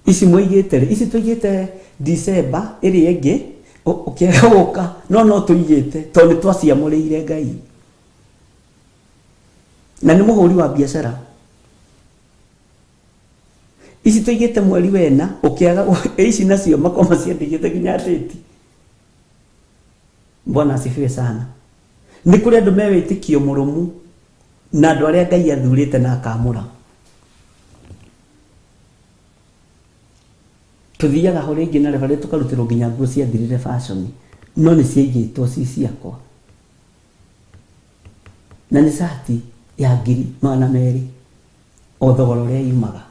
Ici mwaigĩte rĩ, ici tũigĩte December ĩrĩa ĩngĩ, ũkĩaga gũka, no no tũigĩte, tondũ nĩ twaciamũrĩire Ngai. Na nĩ mũhũri wa biacara. Ici tũigĩte mweri wena, ũkĩaga ici nacio makorwo maciandĩkĩte nginya date. Bwana asifiwe sana. Nĩ kũrĩ andũ me wĩtĩkio mũrũmu na andũ arĩa Ngai athurĩte na akamũra. Tũthiaga ho rĩngĩ na rĩbarĩ tũkarutĩrwo nginya nguo ciathirire fashion, no nĩ ciaigĩtwo ci ciakwa. Na nĩ cati ya 200,000 o thogora ũrĩa yumaga.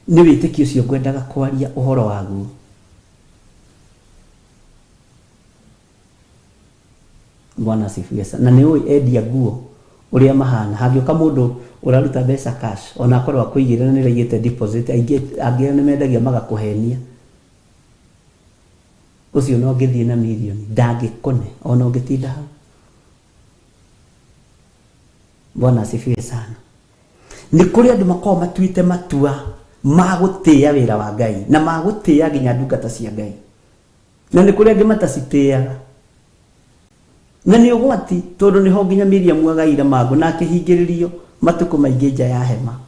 Nĩ wĩtĩkio ũcio ngwendaga kwaria ũhoro waguo. Bwana asifiwe sana. Na nĩ ũĩ endia nguo ũrĩa mahana. Hangĩũka mũndũ ũraruta mbeca cash, ona akorwo akũigĩrĩra na nĩ ũraigĩte deposit, aingĩ angĩ nĩ mendagia magakũhenia. Ũcio ona ũngĩthiĩ na mirioni ndangĩkũne ona ũngĩtinda hau. Bwana asifiwe sana. Nĩ kũrĩ andũ makoragwo matuĩte matua ma gũtĩĩa wĩra wa Ngai na ma gũtĩĩa nginya ndungata cia Ngai. Na nĩ kũrĩ angĩ matacitĩaga. Na nĩ ũgwati tondũ nĩho nginya Miriamu agaire mangũ na akĩhingĩrĩrio matukũ maingĩ nja ya hema.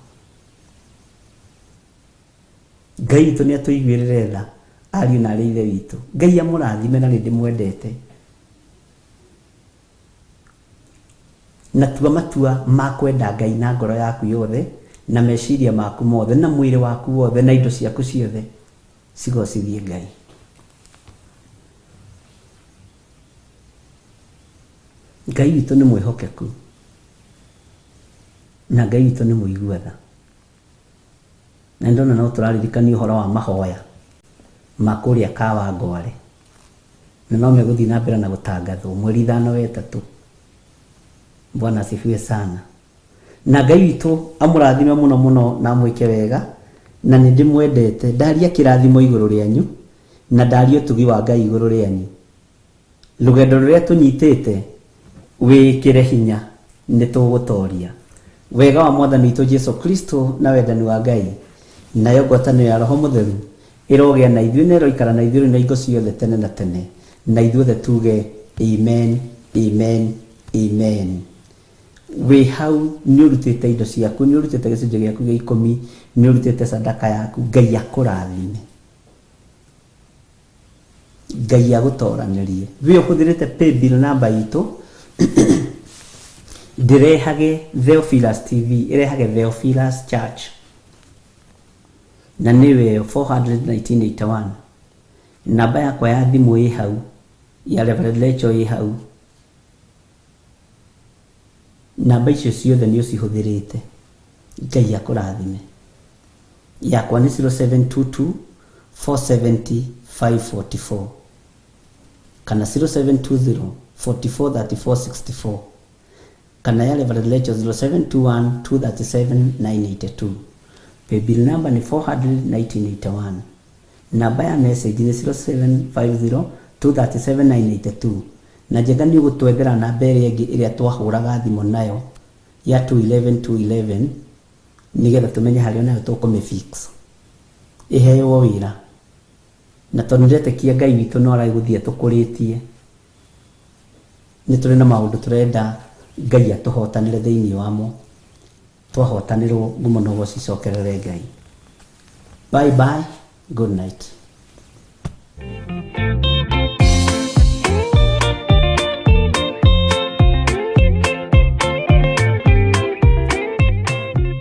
Ngai witũ nĩ atũiguĩrĩre tha, ariũ na arĩ ithe witũ. Ngai amũrathime na nĩ ndĩmwendete. Na tua matua ma kwenda Ngai na ngoro yaku yothe, na meciria maku mothe, na mwĩrĩ waku wothe, na indo ciaku ciothe cigocithie Ngai. Ngai witũ nĩ mwĩhokeku na Ngai witũ nĩ mũigua tha. Na nĩndona no tũraririkanio ũhoro wa mahoya ma kũrĩa Kawangware, na no megũthiĩ na mbere na gũtangathwo mweri ithano wa ĩtatũ. Bwana asifiwe sana. Na Ngai witũ amũrathime mũno mũno na amwĩke wega, na nĩ ndĩmwendete. Ndaria kĩrathimo igũrũ rĩanyu, na ndaria ũtugi wa Ngai igũrũ rĩanyu. Rũgendo rũrĩa tũnyitĩte wĩĩkĩre hinya nĩ tũgũtoria. Wega wa Mwathani witũ Jesu Kristo na wendani wa Ngai nayo ngwatanĩro ya Roho Mũtheru ĩrogĩa na ithuĩ na ĩroikara na ithuĩ rĩu na hingo ciothe tene na tene. Na ithuothe tuge amen, amen, amen. Wĩ hau nĩ ũrutĩte indo ciaku, nĩ ũrutĩte gĩcunjĩ gĩaku gĩa ikũmi, nĩ ũrutĩte sadaka yaku, Ngai akũrathime. Ngai agũtoranĩrie. We ũhũthĩrĩte paybill number itũ ndĩrehage Theophilus TV, ĩrehage Theophilus Church na nĩyo ĩyo 41981. Namba yakwa ya thimũ ĩ hau, ya Reverend Lecho ĩ hau. Namba icio ciothe nĩ ũcihũthĩrĩte. Ngai akũrathime. Yakwa nĩ 0722 470 544 kana 0720 44 34 64 kana ya Reverend Lecho 0721 237 982. Paybill number nĩ 41981. Namba ya message nĩ 0750 237 982. Na njega nĩ ũgũtwethera namba ĩrĩa ĩngĩ ĩrĩa twahũraga thimũ nayo ya 211 211 nĩgetha tũmenye harĩa nayo tũkũmĩ fix ĩheywo wĩra. Na tondũ nĩndetĩkia Ngai witũ no aragũthiĩ atũkũrĩtie, nĩ tũrĩ na maũndũ tũrenda Ngai atũhotanĩre thĩinĩ wamo. Twahotanĩrwo ngumo no cicokerere Ngai. Bye bye, good night.